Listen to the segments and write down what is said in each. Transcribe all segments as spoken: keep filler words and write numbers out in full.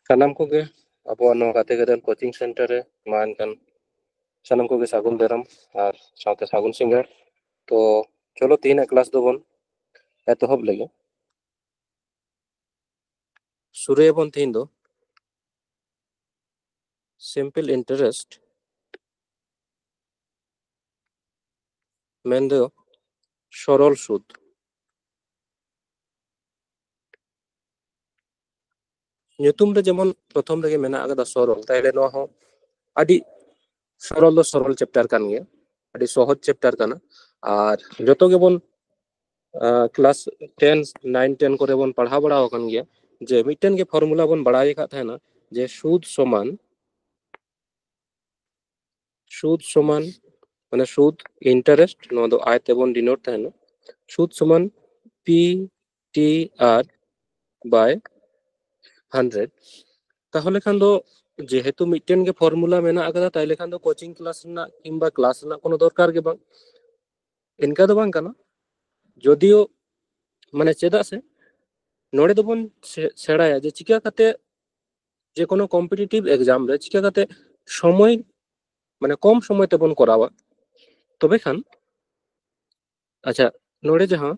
ᱥᱟᱱᱟᱢ ᱠᱚᱜᱮ ᱟᱵᱚᱣᱟᱜ ᱱᱚᱣᱟ ᱜᱟᱛᱮ ᱜᱟᱫᱮᱞ ᱠᱳᱪᱤᱝ ᱥᱮᱱᱴᱟᱨ ᱨᱮ ᱢᱟ ᱮᱱᱠᱷᱟᱱ ᱥᱟᱱᱟᱢ ᱠᱚᱜᱮ ᱥᱟᱹᱜᱩᱱ ᱫᱟᱨᱟᱢ ᱟᱨ ᱥᱟᱶᱛᱮ ᱥᱟᱹᱜᱩᱱ ᱥᱤᱸᱜᱟᱹᱲ᱾ ᱛᱚ ᱪᱚᱞᱚ, ᱛᱮᱦᱮᱧᱟᱜ ᱠᱞᱟᱥ ᱫᱚᱵᱚᱱ ᱮᱛᱚᱦᱚᱵ ᱞᱮᱜᱮ᱾ ᱥᱩᱨᱩᱭᱟᱵᱚᱱ ᱛᱮᱦᱮᱧ ᱫᱚ simple interest, ᱢᱮᱱᱫᱚ ᱥᱚᱨᱚᱞ ᱥᱩᱫ᱾ ᱧᱩᱛᱩᱢ ᱨᱮ ᱡᱮᱢᱚᱱ ᱯᱨᱚᱛᱷᱚᱢ ᱨᱮᱜᱮ ᱢᱮᱱᱟᱜ ᱟᱠᱟᱫᱟ ᱥᱚᱨᱚᱞ, ᱛᱟᱦᱞᱮ ᱱᱚᱣᱟ ᱦᱚᱸ ᱟᱹᱰᱤ ᱥᱚᱨᱚᱞ ᱫᱚ ᱥᱚᱨᱚᱞ ᱪᱮᱯᱴᱟᱨ ᱠᱟᱱ ᱜᱮᱭᱟ, ᱟᱹᱰᱤ ᱥᱚᱦᱚᱡ ᱪᱮᱯᱴᱟᱨ ᱠᱟᱱᱟ᱾ ᱟᱨ ᱡᱚᱛᱚ ᱜᱮᱵᱚᱱ ᱠᱞᱟᱥ ᱴᱮᱱ, ᱱᱟᱭᱤᱱ, ᱴᱮᱱ ᱠᱚᱨᱮ ᱵᱚᱱ ᱯᱟᱲᱦᱟᱣ ᱵᱟᱲᱟ ᱟᱠᱟᱱ ᱜᱮᱭᱟ ᱡᱮ ᱢᱤᱫᱴᱮᱱ ᱜᱮ ᱯᱷᱚᱨᱢᱩᱞᱟ ᱵᱚᱱ ᱵᱟᱲᱟᱭ ᱟᱠᱟᱫ ᱛᱟᱦᱮᱱᱟ ᱡᱮ ᱥᱩᱫ ᱥᱚᱢᱟᱱ, ᱥᱩᱫ ᱥᱚᱢᱟᱱ, ᱢᱟᱱᱮ ᱥᱩᱫ, interest, ᱱᱚᱣᱟ ᱫᱚ I ᱛᱮᱵᱚᱱ denote ᱛᱟᱦᱮᱱᱟ, ᱥᱩᱫ ᱥᱚᱢᱟᱱ P T R by hundred᱾ ᱛᱟᱦᱚᱞᱮ ᱠᱷᱟᱱ ᱫᱚ ᱡᱮᱦᱮᱛᱩ ᱢᱤᱫᱴᱮᱱ ᱜᱮ ᱯᱷᱚᱨᱢᱩᱞᱟ ᱢᱮᱱᱟᱜ ᱟᱠᱟᱫᱟ, ᱛᱟᱦᱚᱞᱮ ᱠᱷᱟᱱ ᱫᱚ ᱠᱳᱪᱤᱝ ᱠᱞᱟᱥ ᱨᱮᱱᱟᱜ ᱠᱤᱝᱵᱟ ᱠᱞᱟᱥ ᱨᱮᱱᱟᱜ ᱠᱳᱱᱳ ᱫᱚᱨᱠᱟᱨ ᱜᱮ ᱵᱟᱝ᱾ ᱤᱱᱠᱟ ᱫᱚ ᱵᱟᱝ ᱠᱟᱱᱟ, ᱡᱚᱫᱤᱭᱳ ᱢᱟᱱᱮ ᱪᱮᱫᱟᱜ ᱥᱮ ᱱᱚᱰᱮ ᱫᱚᱵᱚᱱ ᱥᱮ-, ᱥᱮᱬᱟᱭᱟ ᱡᱮ ᱪᱤᱠᱟ ᱠᱟᱛᱮ ᱡᱮ ᱠᱳᱱᱳ ᱠᱚᱢᱯᱤᱴᱤᱴᱤᱵᱷ ᱮᱠᱡᱟᱢ ᱨᱮ ᱪᱤᱠᱟ ᱠᱟᱛᱮ ᱥᱚᱢᱚᱭ, ᱢᱟᱱᱮ ᱠᱚᱢ ᱥᱚᱢᱚᱭ ᱛᱮᱵᱚᱱ ᱠᱚᱨᱟᱣᱟ᱾ ᱛᱚᱵᱮ ᱠᱷᱟᱱ, ᱟᱪᱪᱷᱟ, ᱱᱚᱰᱮ ᱡᱟᱦᱟᱸ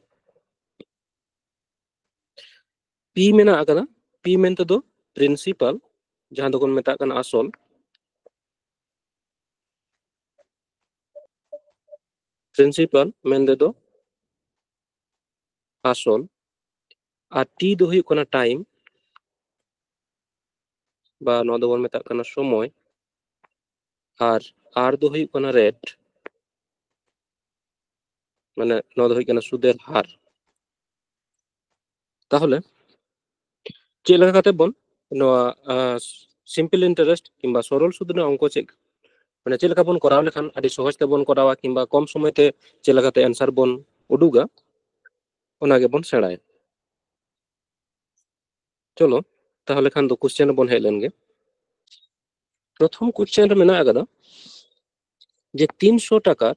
P ᱢᱮᱱᱟᱜ ᱟᱠᱟᱫᱟ, P ᱢᱮᱱᱛᱮ ᱫᱚ ᱯᱨᱤᱱᱥᱤᱯᱟᱞ, ᱡᱟᱦᱟᱸ ᱫᱚᱵᱚᱱ ᱢᱮᱛᱟᱜ ᱠᱟᱱᱟ ᱟᱥᱚᱞ, ᱯᱨᱤᱱᱥᱤᱯᱟᱞ ᱢᱮᱱᱛᱮ ᱫᱚ ᱟᱥᱚᱞ, ᱟᱨ T ᱫᱚ ᱦᱩᱭᱩᱜ ᱠᱟᱱᱟ ᱴᱟᱭᱤᱢ, ᱵᱟ ᱱᱚᱣᱟ ᱫᱚᱵᱚᱱ ᱢᱮᱛᱟᱜ ᱠᱟᱱᱟ ᱥᱚᱢᱚᱭ, ᱟᱨ R ᱫᱚ ᱦᱩᱭᱩᱜ ᱠᱟᱱᱟ ᱨᱮᱴ, ᱢᱟᱱᱮ ᱱᱚᱣᱟ ᱫᱚ ᱦᱩᱭᱩᱜ ᱠᱟᱱᱟ ᱥᱩᱫᱮᱨ ᱦᱟᱨ᱾ ᱛᱟᱦᱚᱞᱮ ᱪᱮᱫ ᱞᱮᱠᱟ ᱠᱟᱛᱮ ᱵᱚᱱ ᱱᱚᱣᱟ, ᱟᱸ, simple interest ᱠᱤᱝᱵᱟ ᱥᱚᱨᱚᱞ ᱥᱩᱫ ᱨᱮᱱᱟᱜ ᱚᱝᱠᱚ ᱪᱮᱫ, ᱢᱟᱱᱮ ᱪᱮᱫ ᱞᱮᱠᱟ ᱵᱚᱱ ᱠᱚᱨᱟᱣ ᱞᱮᱠᱷᱟᱱ ᱟᱹᱰᱤ ᱥᱚᱦᱚᱡ ᱛᱮᱵᱚᱱ ᱠᱚᱨᱟᱣᱟ ᱠᱤᱝᱵᱟ ᱠᱚᱢ ᱥᱚᱢᱚᱭ ᱛᱮ ᱪᱮᱫ ᱞᱮᱠᱟᱛᱮ answer ᱵᱚᱱ ᱩᱰᱩᱠᱟ, ᱚᱱᱟ ᱜᱮᱵᱚᱱ ᱥᱮᱬᱟᱭᱟ᱾ ᱪᱚᱞᱚ, ᱛᱟᱦᱚᱞᱮ ᱠᱷᱟᱱ ᱫᱚ question ᱨᱮᱵᱚᱱ ᱦᱮᱡ ᱞᱮᱱ ᱜᱮ᱾ ᱯᱨᱚᱛᱷᱚᱢ question ᱨᱮ ᱢᱮᱱᱟᱜ ᱟᱠᱟᱫᱟ ᱡᱮ ᱛᱤᱱᱥᱚ ᱴᱟᱠᱟᱨ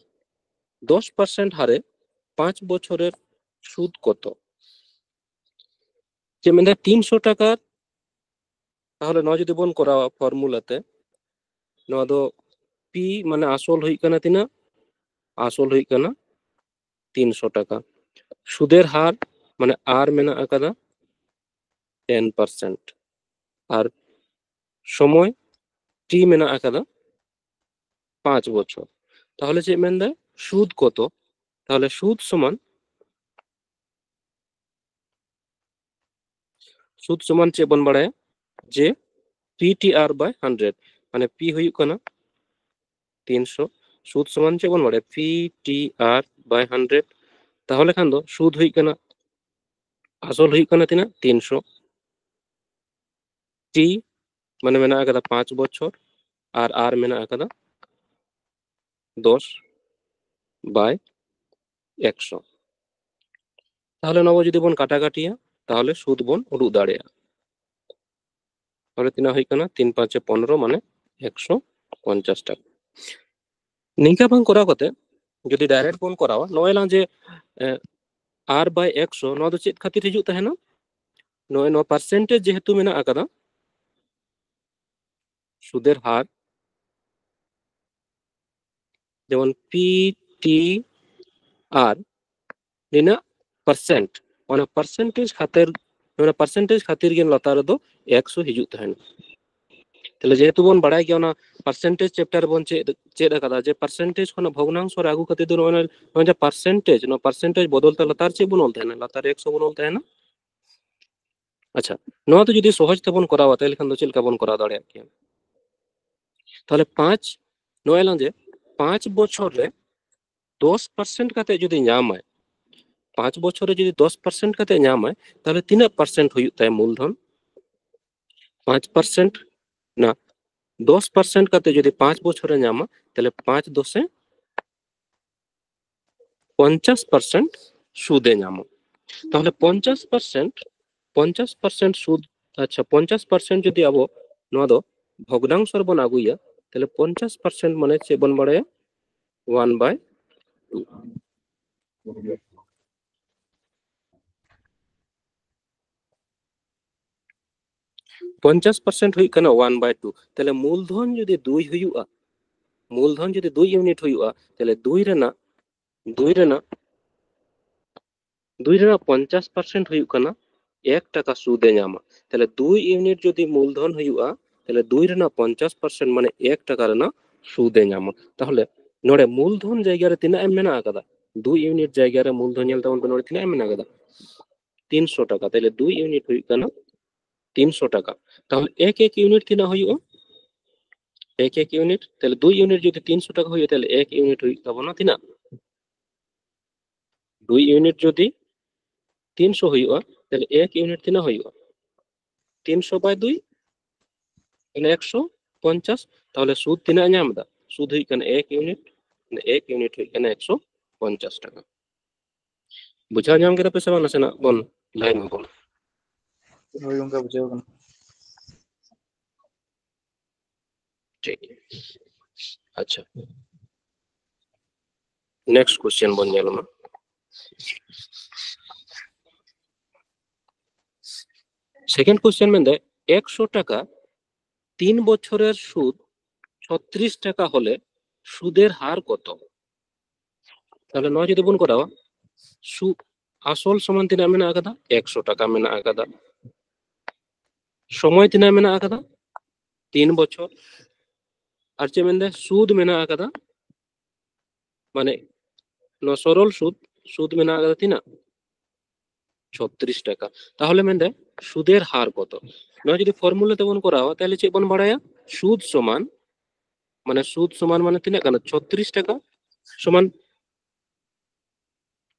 ᱫᱚᱥ percent ᱦᱟᱨᱮ ᱯᱟᱸᱪ ᱵᱚᱪᱷᱚᱨᱮᱨ ᱥᱩᱫ ᱠᱚᱛᱚ? ᱪᱮᱫ ᱢᱮᱱᱫᱟ, ᱛᱤᱱᱥᱚ ᱴᱟᱠᱟᱨ ᱛᱟᱦᱚᱞᱮ ᱱᱚᱣᱟ ᱡᱩᱫᱤ ᱵᱚᱱ ᱠᱚᱨᱟᱣᱟ ᱯᱷᱚᱨᱢᱩᱞᱟ ᱛᱮ, ᱱᱚᱣᱟ ᱫᱚ ᱯᱤ ᱢᱟᱱᱮ ᱟᱥᱚᱞ ᱦᱩᱭᱩᱜ ᱠᱟᱱᱟ ᱛᱤᱱᱟᱹᱜ? ᱟᱥᱚᱞ ᱦᱩᱭᱩᱜ ᱠᱟᱱᱟ ᱛᱤᱱᱥᱚ ᱴᱟᱠᱟ᱾ ᱥᱩᱫᱮᱨ ᱦᱟᱨ ᱢᱟᱱᱮ ᱟᱨ ᱢᱮᱱᱟᱜ ᱟᱠᱟᱫᱟ ᱴᱮᱱ ᱯᱟᱨᱥᱮᱱᱴ, ᱟᱨ ᱥᱚᱢᱚᱭ ᱴᱤ ᱢᱮᱱᱟᱜ ᱟᱠᱟᱫᱟ ᱯᱟᱸᱪ ᱵᱚᱪᱷᱚᱨ᱾ ᱛᱟᱦᱚᱞᱮ ᱪᱮᱫ ᱢᱮᱱᱫᱟᱭ? ᱥᱩᱫ ᱠᱚᱛᱚ? ᱛᱟᱦᱚᱞᱮ ᱥᱩᱫ ᱥᱚᱢᱟᱱ, ᱥᱩᱫ ᱥᱚᱢᱟᱱ ᱪᱮᱫ ᱵᱚᱱ ᱵᱟᱲᱟᱭᱟ? ᱡᱮ ᱯᱤ ᱴᱤ ᱟᱨ ᱵᱟᱭ ᱦᱟᱱᱰᱨᱮᱰ, ᱢᱟᱱᱮ ᱯᱤ ᱦᱩᱭᱩᱜ ᱠᱟᱱᱟ ᱛᱤᱱᱥᱚ, ᱥᱩᱫ ᱥᱚᱢᱟᱱ ᱪᱮᱫ ᱵᱚᱱ ᱵᱟᱲᱟᱭᱟ? ᱯᱤ ᱴᱤ ᱟᱨ ᱵᱟᱭ ᱦᱟᱱᱰᱨᱮᱰ᱾ ᱛᱟᱦᱚᱞᱮ ᱠᱷᱟᱱ ᱫᱚ ᱥᱩᱫ ᱦᱩᱭᱩᱜ ᱠᱟᱱᱟ, ᱟᱥᱚᱞ ᱦᱩᱭᱩᱜ ᱠᱟᱱᱟ ᱛᱤᱱᱟᱹᱜ? ᱛᱤᱱᱥᱚ᱾ ᱴᱤ ᱢᱟᱱᱮ ᱢᱮᱱᱟᱜ ᱟᱠᱟᱫᱟ ᱯᱟᱸᱪ ᱵᱚᱪᱷᱚᱨ, ᱟᱨ ᱟᱨ ᱢᱮᱱᱟᱜ ᱟᱠᱟᱫᱟ ᱫᱚᱥ ᱵᱟᱭ ᱮᱠᱥᱚ᱾ ᱛᱟᱦᱚᱞᱮ ᱱᱚᱣᱟ ᱡᱩᱫᱤ ᱵᱚᱱ ᱠᱟᱴᱟᱠᱟᱴᱤᱭᱟ, ᱛᱟᱦᱚᱞᱮ ᱥᱩᱫ ᱵᱚᱱ ᱩᱰᱩᱠ ᱫᱟᱲᱮᱭᱟᱜᱼᱟ᱾ ᱛᱟᱦᱚᱞᱮ ᱛᱤᱱᱟᱹᱜ ᱦᱩᱭᱩᱜ ᱠᱟᱱᱟ? ᱛᱤᱱ ᱯᱟᱸᱪᱮ ᱯᱚᱱᱨᱚ, ᱢᱟᱱᱮ ᱮᱠᱥᱚ ᱯᱚᱧᱪᱟᱥ ᱴᱟᱠᱟ᱾ ᱱᱤᱝᱠᱟ ᱵᱟᱝ ᱠᱚᱨᱟᱣ ᱠᱟᱛᱮ ᱡᱩᱫᱤ ᱰᱟᱭᱨᱮᱠᱴ ᱵᱚᱱ ᱠᱚᱨᱟᱣᱟ, ᱱᱚᱜᱼᱚᱭ ᱞᱟᱝ ᱡᱮ, ᱮ, ᱟᱨ ᱵᱟᱭ ᱮᱠᱥᱚ, ᱱᱚᱣᱟ ᱫᱚ ᱪᱮᱫ ᱠᱷᱟᱹᱛᱤᱨ ᱦᱤᱡᱩᱜ ᱛᱟᱦᱮᱱᱟ? ᱱᱚᱜᱼᱚᱭ ᱱᱚᱣᱟ ᱯᱟᱨᱥᱮᱱᱴᱮᱡᱽ ᱡᱮᱦᱮᱛᱩ ᱢᱮᱱᱟᱜ ᱟᱠᱟᱫᱟ, ᱥᱩᱫᱮᱨ ᱦᱟᱨ ᱡᱮᱢᱚᱱ ᱯᱤ ᱴᱤ ᱟᱨ ᱱᱤᱱᱟᱹᱜ ᱯᱟᱨᱥᱮᱱᱴ, ᱚᱱᱟ ᱯᱟᱨᱥᱮᱱᱴᱮᱡᱽ ᱠᱷᱟᱹᱛᱤᱨ, ᱚᱱᱟ ᱯᱟᱨᱥᱮᱱᱴᱮᱡᱽ ᱠᱷᱟᱹᱛᱤᱨ ᱜᱮ ᱞᱟᱛᱟᱨ ᱨᱮᱫᱚ ᱮᱠᱥᱚ ᱦᱤᱡᱩᱜ ᱛᱟᱦᱮᱱᱟ᱾ ᱛᱟᱦᱞᱮ ᱡᱮᱦᱮᱛᱩ ᱵᱚᱱ ᱵᱟᱲᱟᱭ ᱜᱮᱭᱟ, ᱚᱱᱟ ᱯᱟᱨᱥᱮᱱᱴᱮᱡᱽ ᱪᱮᱯᱴᱟᱨ ᱵᱚᱱ ᱪᱮᱫ, ᱪᱮᱫ ᱟᱠᱟᱫᱟ, ᱡᱮ ᱯᱟᱨᱥᱮᱱᱴᱮᱡᱽ ᱠᱷᱚᱱᱟᱜ ᱵᱷᱚᱜᱽᱱᱟᱝᱥᱚ ᱨᱮ ᱟᱹᱜᱩ ᱠᱟᱛᱮ ᱫᱚ ᱱᱚᱜᱼᱚᱭ ᱱᱚᱣᱟ ᱡᱮ ᱯᱟᱨᱥᱮᱱᱴᱮᱡᱽ, ᱱᱚᱣᱟ ᱯᱟᱨᱥᱮᱱᱴᱮᱡᱽ ᱵᱚᱫᱚᱞ ᱛᱮ ᱞᱟᱛᱟᱨ ᱪᱮᱫ ᱵᱚᱱ ᱚᱞ ᱛᱟᱦᱮᱱᱟ? ᱞᱟᱛᱟᱨ ᱨᱮ ᱮᱠᱥᱚ ᱵᱚᱱ ᱚᱞ ᱛᱟᱦᱮᱱᱟ᱾ ᱟᱪᱪᱷᱟ, ᱱᱚᱣᱟ ᱫᱚ ᱡᱩᱫᱤ ᱥᱚᱦᱚᱡ ᱛᱮᱵᱚᱱ ᱠᱚᱨᱟᱣᱟ, ᱛᱟᱦᱞᱮ ᱠᱷᱟᱱ ᱫᱚ ᱪᱮᱫ ᱞᱮᱠᱟ ᱵᱚᱱ ᱠᱚᱨᱟᱣ ᱫᱟᱲᱮᱭᱟᱜ ᱠᱮᱭᱟ? ᱛᱟᱦᱞᱮ ᱯᱟᱸᱪ, ᱱᱚᱜᱼᱚᱭ ᱞᱟᱝ ᱡᱮ ᱯᱟᱸᱪ ᱵᱚᱪᱷᱚᱨ ᱨᱮ ᱫᱚᱥ ᱯᱟᱨᱥᱮᱱᱴ ᱠᱟᱛᱮ ᱡᱩᱫᱤ ᱧᱟᱢᱟᱭ, ᱯᱟᱸᱪ ᱵᱚᱪᱷᱚᱨ ᱨᱮ ᱡᱩᱫᱤ ᱫᱚᱥ ᱯᱟᱨᱥᱮᱱᱴ ᱠᱟᱛᱮ ᱧᱟᱢᱟᱭ, ᱛᱟᱦᱞᱮ ᱛᱤᱱᱟᱹᱜ ᱯᱟᱨᱥᱮᱱᱴ ᱦᱩᱭᱩᱜ ᱛᱟᱭᱟ ᱢᱩᱞᱫᱷᱚᱱ? ᱯᱟᱸᱪ ᱯᱟᱨᱥᱮᱱᱴ᱾ ᱱᱟ ᱫᱚᱥ ᱯᱟᱨᱥᱮᱱᱴ ᱠᱟᱛᱮ ᱡᱩᱫᱤ ᱯᱟᱸᱪ ᱵᱚᱪᱷᱚᱨᱮ ᱧᱟᱢᱟ, ᱛᱟᱦᱞᱮ ᱯᱟᱸᱪ ᱫᱚᱥᱮ ᱯᱚᱧᱪᱟᱥ ᱯᱟᱨᱥᱮᱱᱴ ᱥᱩᱫᱮ ᱧᱟᱢᱟ᱾ ᱛᱟᱦᱞᱮ ᱯᱚᱧᱪᱟᱥ ᱯᱟᱨᱥᱮᱱᱴ, ᱯᱚᱧᱪᱟᱥ ᱯᱟᱨᱥᱮᱱᱴ ᱥᱩᱫ, ᱟᱪᱪᱷᱟ, ᱯᱚᱧᱪᱟᱥ ᱯᱟᱨᱥᱮᱱᱴ ᱡᱩᱫᱤ ᱟᱵᱚ ᱱᱚᱣᱟ ᱫᱚ ᱵᱷᱚᱜᱽᱱᱟᱝᱥᱚ ᱨᱮᱵᱚᱱ ᱟᱹᱜᱩᱭᱟ, ᱛᱟᱦᱞᱮ ᱯᱚᱧᱪᱟᱥ ᱯᱟᱨᱥᱮᱱᱴ ᱢᱟᱱᱮ ᱪᱮᱫ ᱵᱚᱱ ᱵᱟᱲᱟᱭᱟ? ᱚᱣᱟᱱ ᱵᱟᱭ ᱴᱩ᱾ ᱯᱚᱧᱪᱟᱥ ᱯᱟᱨᱥᱮᱱᱴ ᱦᱩᱭᱩᱜ ᱠᱟᱱᱟ ᱳᱣᱟᱱ ᱵᱟᱭ ᱴᱩ᱾ ᱛᱟᱦᱚᱞᱮ ᱢᱩᱞᱫᱷᱚᱱ ᱡᱩᱫᱤ ᱫᱩᱭ ᱦᱩᱭᱩᱜᱼᱟ, ᱢᱩᱞᱫᱷᱚᱱ ᱡᱩᱫᱤ ᱫᱩᱭ ᱤᱭᱩᱱᱤᱴ ᱦᱩᱭᱩᱜᱼᱟ, ᱛᱟᱦᱚᱞᱮ ᱫᱩᱭ ᱨᱮᱱᱟᱜ ᱫᱩᱭ ᱨᱮᱱᱟᱜ ᱫᱩᱭ ᱨᱮᱱᱟᱜ ᱯᱚᱧᱪᱟᱥ ᱯᱟᱨᱥᱮᱱᱴ ᱦᱩᱭᱩᱜ ᱠᱟᱱᱟ ᱮᱠ ᱴᱟᱠᱟ ᱥᱩᱫ ᱮ ᱧᱟᱢᱟ᱾ ᱛᱟᱦᱚᱞᱮ ᱫᱩᱭ ᱤᱭᱩᱱᱤᱴ ᱡᱩᱫᱤ ᱢᱩᱞᱫᱷᱚᱱ ᱦᱩᱭᱩᱜᱼᱟ, ᱛᱟᱦᱚᱞᱮ ᱫᱩᱭ ᱨᱮᱱᱟᱜ ᱯᱚᱧᱪᱟᱥ ᱯᱟᱨᱥᱮᱱᱴ ᱢᱟᱱᱮ ᱮᱠ ᱴᱟᱠᱟ ᱨᱮᱱᱟᱜ ᱥᱩᱫ ᱮ ᱧᱟᱢᱟ᱾ ᱛᱟᱦᱚᱞᱮ ᱱᱚᱰᱮ ᱢᱩᱞᱫᱷᱚᱱ ᱡᱟᱭᱜᱟ ᱨᱮ ᱛᱤᱱᱟᱹᱜ ᱮᱢ ᱢᱮᱱᱟᱜ ᱟᱠᱟᱫᱟ? ᱫᱩᱭ ᱤᱭᱩᱱᱤᱴ ᱡᱟᱭᱜᱟ ᱨᱮ ᱢᱩᱞᱫᱷᱚᱱ ᱧᱮᱞ ᱛᱟᱵᱚᱱ ᱯᱮ, ᱱᱚᱰᱮ ᱛᱤᱱᱟᱹᱜ ᱮᱢ ᱢᱮᱱᱟᱜ ᱟᱠᱟᱫᱟ? ᱛᱤᱱᱥᱚ ᱴᱟᱠᱟ᱾ ᱛᱟᱦᱚᱞᱮ ᱫᱩᱭ ᱤᱭᱩᱱᱤᱴ ᱦᱩᱭᱩᱜ ᱠᱟᱱᱟ ᱛᱤᱱᱥᱚ ᱴᱟᱠᱟ᱾ ᱛᱟᱦᱚᱞᱮ ᱮᱠ ᱮᱠ ᱤᱭᱩᱱᱤᱴ ᱛᱤᱱᱟᱹᱜ ᱦᱩᱭᱩᱜᱼᱟ? ᱮᱠ ᱮᱠ ᱤᱭᱩᱱᱤᱴ, ᱛᱟᱦᱚᱞᱮ ᱫᱩᱭ ᱤᱭᱩᱱᱤᱴ ᱡᱩᱫᱤ ᱛᱤᱱᱥᱚ ᱴᱟᱠᱟ ᱦᱩᱭᱩᱜᱼᱟ, ᱛᱟᱦᱚᱞᱮ ᱮᱠ ᱤᱭᱩᱱᱤᱴ ᱦᱩᱭᱩᱜ ᱛᱟᱵᱚᱱᱟ ᱛᱤᱱᱟᱹᱜ? ᱫᱩᱭ ᱤᱭᱩᱱᱤᱴ ᱡᱩᱫᱤ ᱛᱤᱱᱥᱚ ᱦᱩᱭᱩᱜᱼᱟ, ᱛᱟᱦᱚᱞᱮ ᱮᱠ ᱤᱭᱩᱱᱤᱴ ᱛᱤᱱᱟᱹᱜ ᱦᱩᱭᱩᱜᱼᱟ? ᱛᱤᱱᱥᱚ ᱵᱟᱭ ᱫᱩᱭ, ᱛᱟᱦᱚᱞᱮ ᱮᱠᱥᱚ ᱯᱚᱧᱪᱟᱥ᱾ ᱛᱟᱦᱚᱞᱮ ᱥᱩᱫ ᱛᱤᱱᱟᱹᱜ ᱧᱟᱢ ᱮᱫᱟ? ᱥᱩᱫ ᱦᱩᱭᱩᱜ ᱠᱟᱱᱟ ᱮᱠ ᱤᱭᱩᱱᱤᱴ, ᱮᱠ ᱤᱭᱩᱱᱤᱴ ᱦᱩᱭᱩᱜ ᱠᱟᱱᱟ ᱮᱠᱥᱚ ᱯᱚᱧᱪᱟᱥ ᱴᱟᱠᱟ᱾ ᱵᱩᱡᱷᱟᱹᱣ ᱧᱟᱢ ᱠᱮᱫᱟ ᱯᱮ ᱥᱮ ᱵᱟᱝ? ᱱᱟᱥᱮᱱᱟᱜ ᱵᱚᱱ ᱞᱟᱭᱤᱱ ᱢᱟᱵᱚᱱ᱾ ᱦᱳᱭ ᱜᱚᱝᱠᱮ, ᱵᱩᱡᱷᱟᱹᱣ ᱠᱟᱱᱟ᱾ ᱴᱷᱤᱠ, ᱟᱪᱪᱷᱟ, ᱱᱮᱠᱥᱴ ᱠᱚᱥᱪᱮᱱ ᱵᱚᱱ ᱧᱮᱞ ᱢᱟ᱾ ᱥᱮᱠᱮᱱᱰ ᱠᱚᱥᱪᱮᱱ ᱢᱮᱱᱫᱟᱭ, ᱮᱠᱥᱚ ᱴᱟᱠᱟ ᱛᱤᱱ ᱵᱚᱪᱷᱚᱨᱮᱨ ᱥᱩᱫ ᱪᱷᱚᱛᱨᱤᱥ ᱴᱟᱠᱟ ᱦᱚᱞᱮ ᱥᱩᱫᱮᱨ ᱦᱟᱨ ᱠᱚᱛᱚ? ᱛᱟᱦᱚᱞᱮ ᱱᱚᱣᱟ ᱡᱩᱫᱤ ᱵᱚᱱ ᱠᱚᱨᱟᱣᱟ, ᱥᱩᱫ ᱟᱥᱚᱞ ᱥᱚᱢᱟᱱ ᱛᱤᱱᱟᱹᱜ ᱢᱮᱱᱟᱜ ᱟᱠᱟᱫᱟ? ᱮᱠᱥᱚ ᱴᱟᱠᱟ ᱢᱮᱱᱟᱜ ᱟᱠᱟᱫᱟ᱾ ᱥᱚᱢᱚᱭ ᱛᱤᱱᱟᱹᱜ ᱢᱮᱱᱟᱜ ᱟᱠᱟᱫᱟ? ᱛᱤᱱ ᱵᱚᱪᱷᱚᱨ᱾ ᱟᱨ ᱪᱮᱫ ᱢᱮᱱᱫᱟ? ᱥᱩᱫ ᱢᱮᱱᱟᱜ ᱟᱠᱟᱫᱟ, ᱢᱟᱱᱮ ᱱᱚᱣᱟ ᱥᱚᱨᱚᱞ ᱥᱩᱫ, ᱥᱩᱫ ᱢᱮᱱᱟᱜ ᱟᱠᱟᱫᱟ ᱛᱤᱱᱟᱹᱜ? ᱪᱷᱚᱛᱨᱤᱥ ᱴᱟᱠᱟ᱾ ᱛᱟᱦᱚᱞᱮ ᱢᱮᱱᱫᱟ ᱥᱩᱫᱮᱨ ᱦᱟᱨ ᱠᱚᱛᱚ? ᱱᱚᱣᱟ ᱡᱩᱫᱤ ᱯᱷᱚᱨᱢᱩᱞᱟ ᱛᱮᱵᱚᱱ ᱠᱚᱨᱟᱣᱟ, ᱛᱟᱦᱚᱞᱮ ᱪᱮᱫ ᱵᱚᱱ ᱵᱟᱲᱟᱭᱟ? ᱥᱩᱫ ᱥᱚᱢᱟᱱ, ᱢᱟᱱᱮ ᱥᱩᱫ ᱥᱚᱢᱟᱱ ᱢᱟᱱᱮ ᱛᱤᱱᱟᱹᱜ ᱠᱟᱱᱟ? ᱪᱷᱚᱛᱨᱤᱥ ᱴᱟᱠᱟ ᱥᱚᱢᱟᱱ,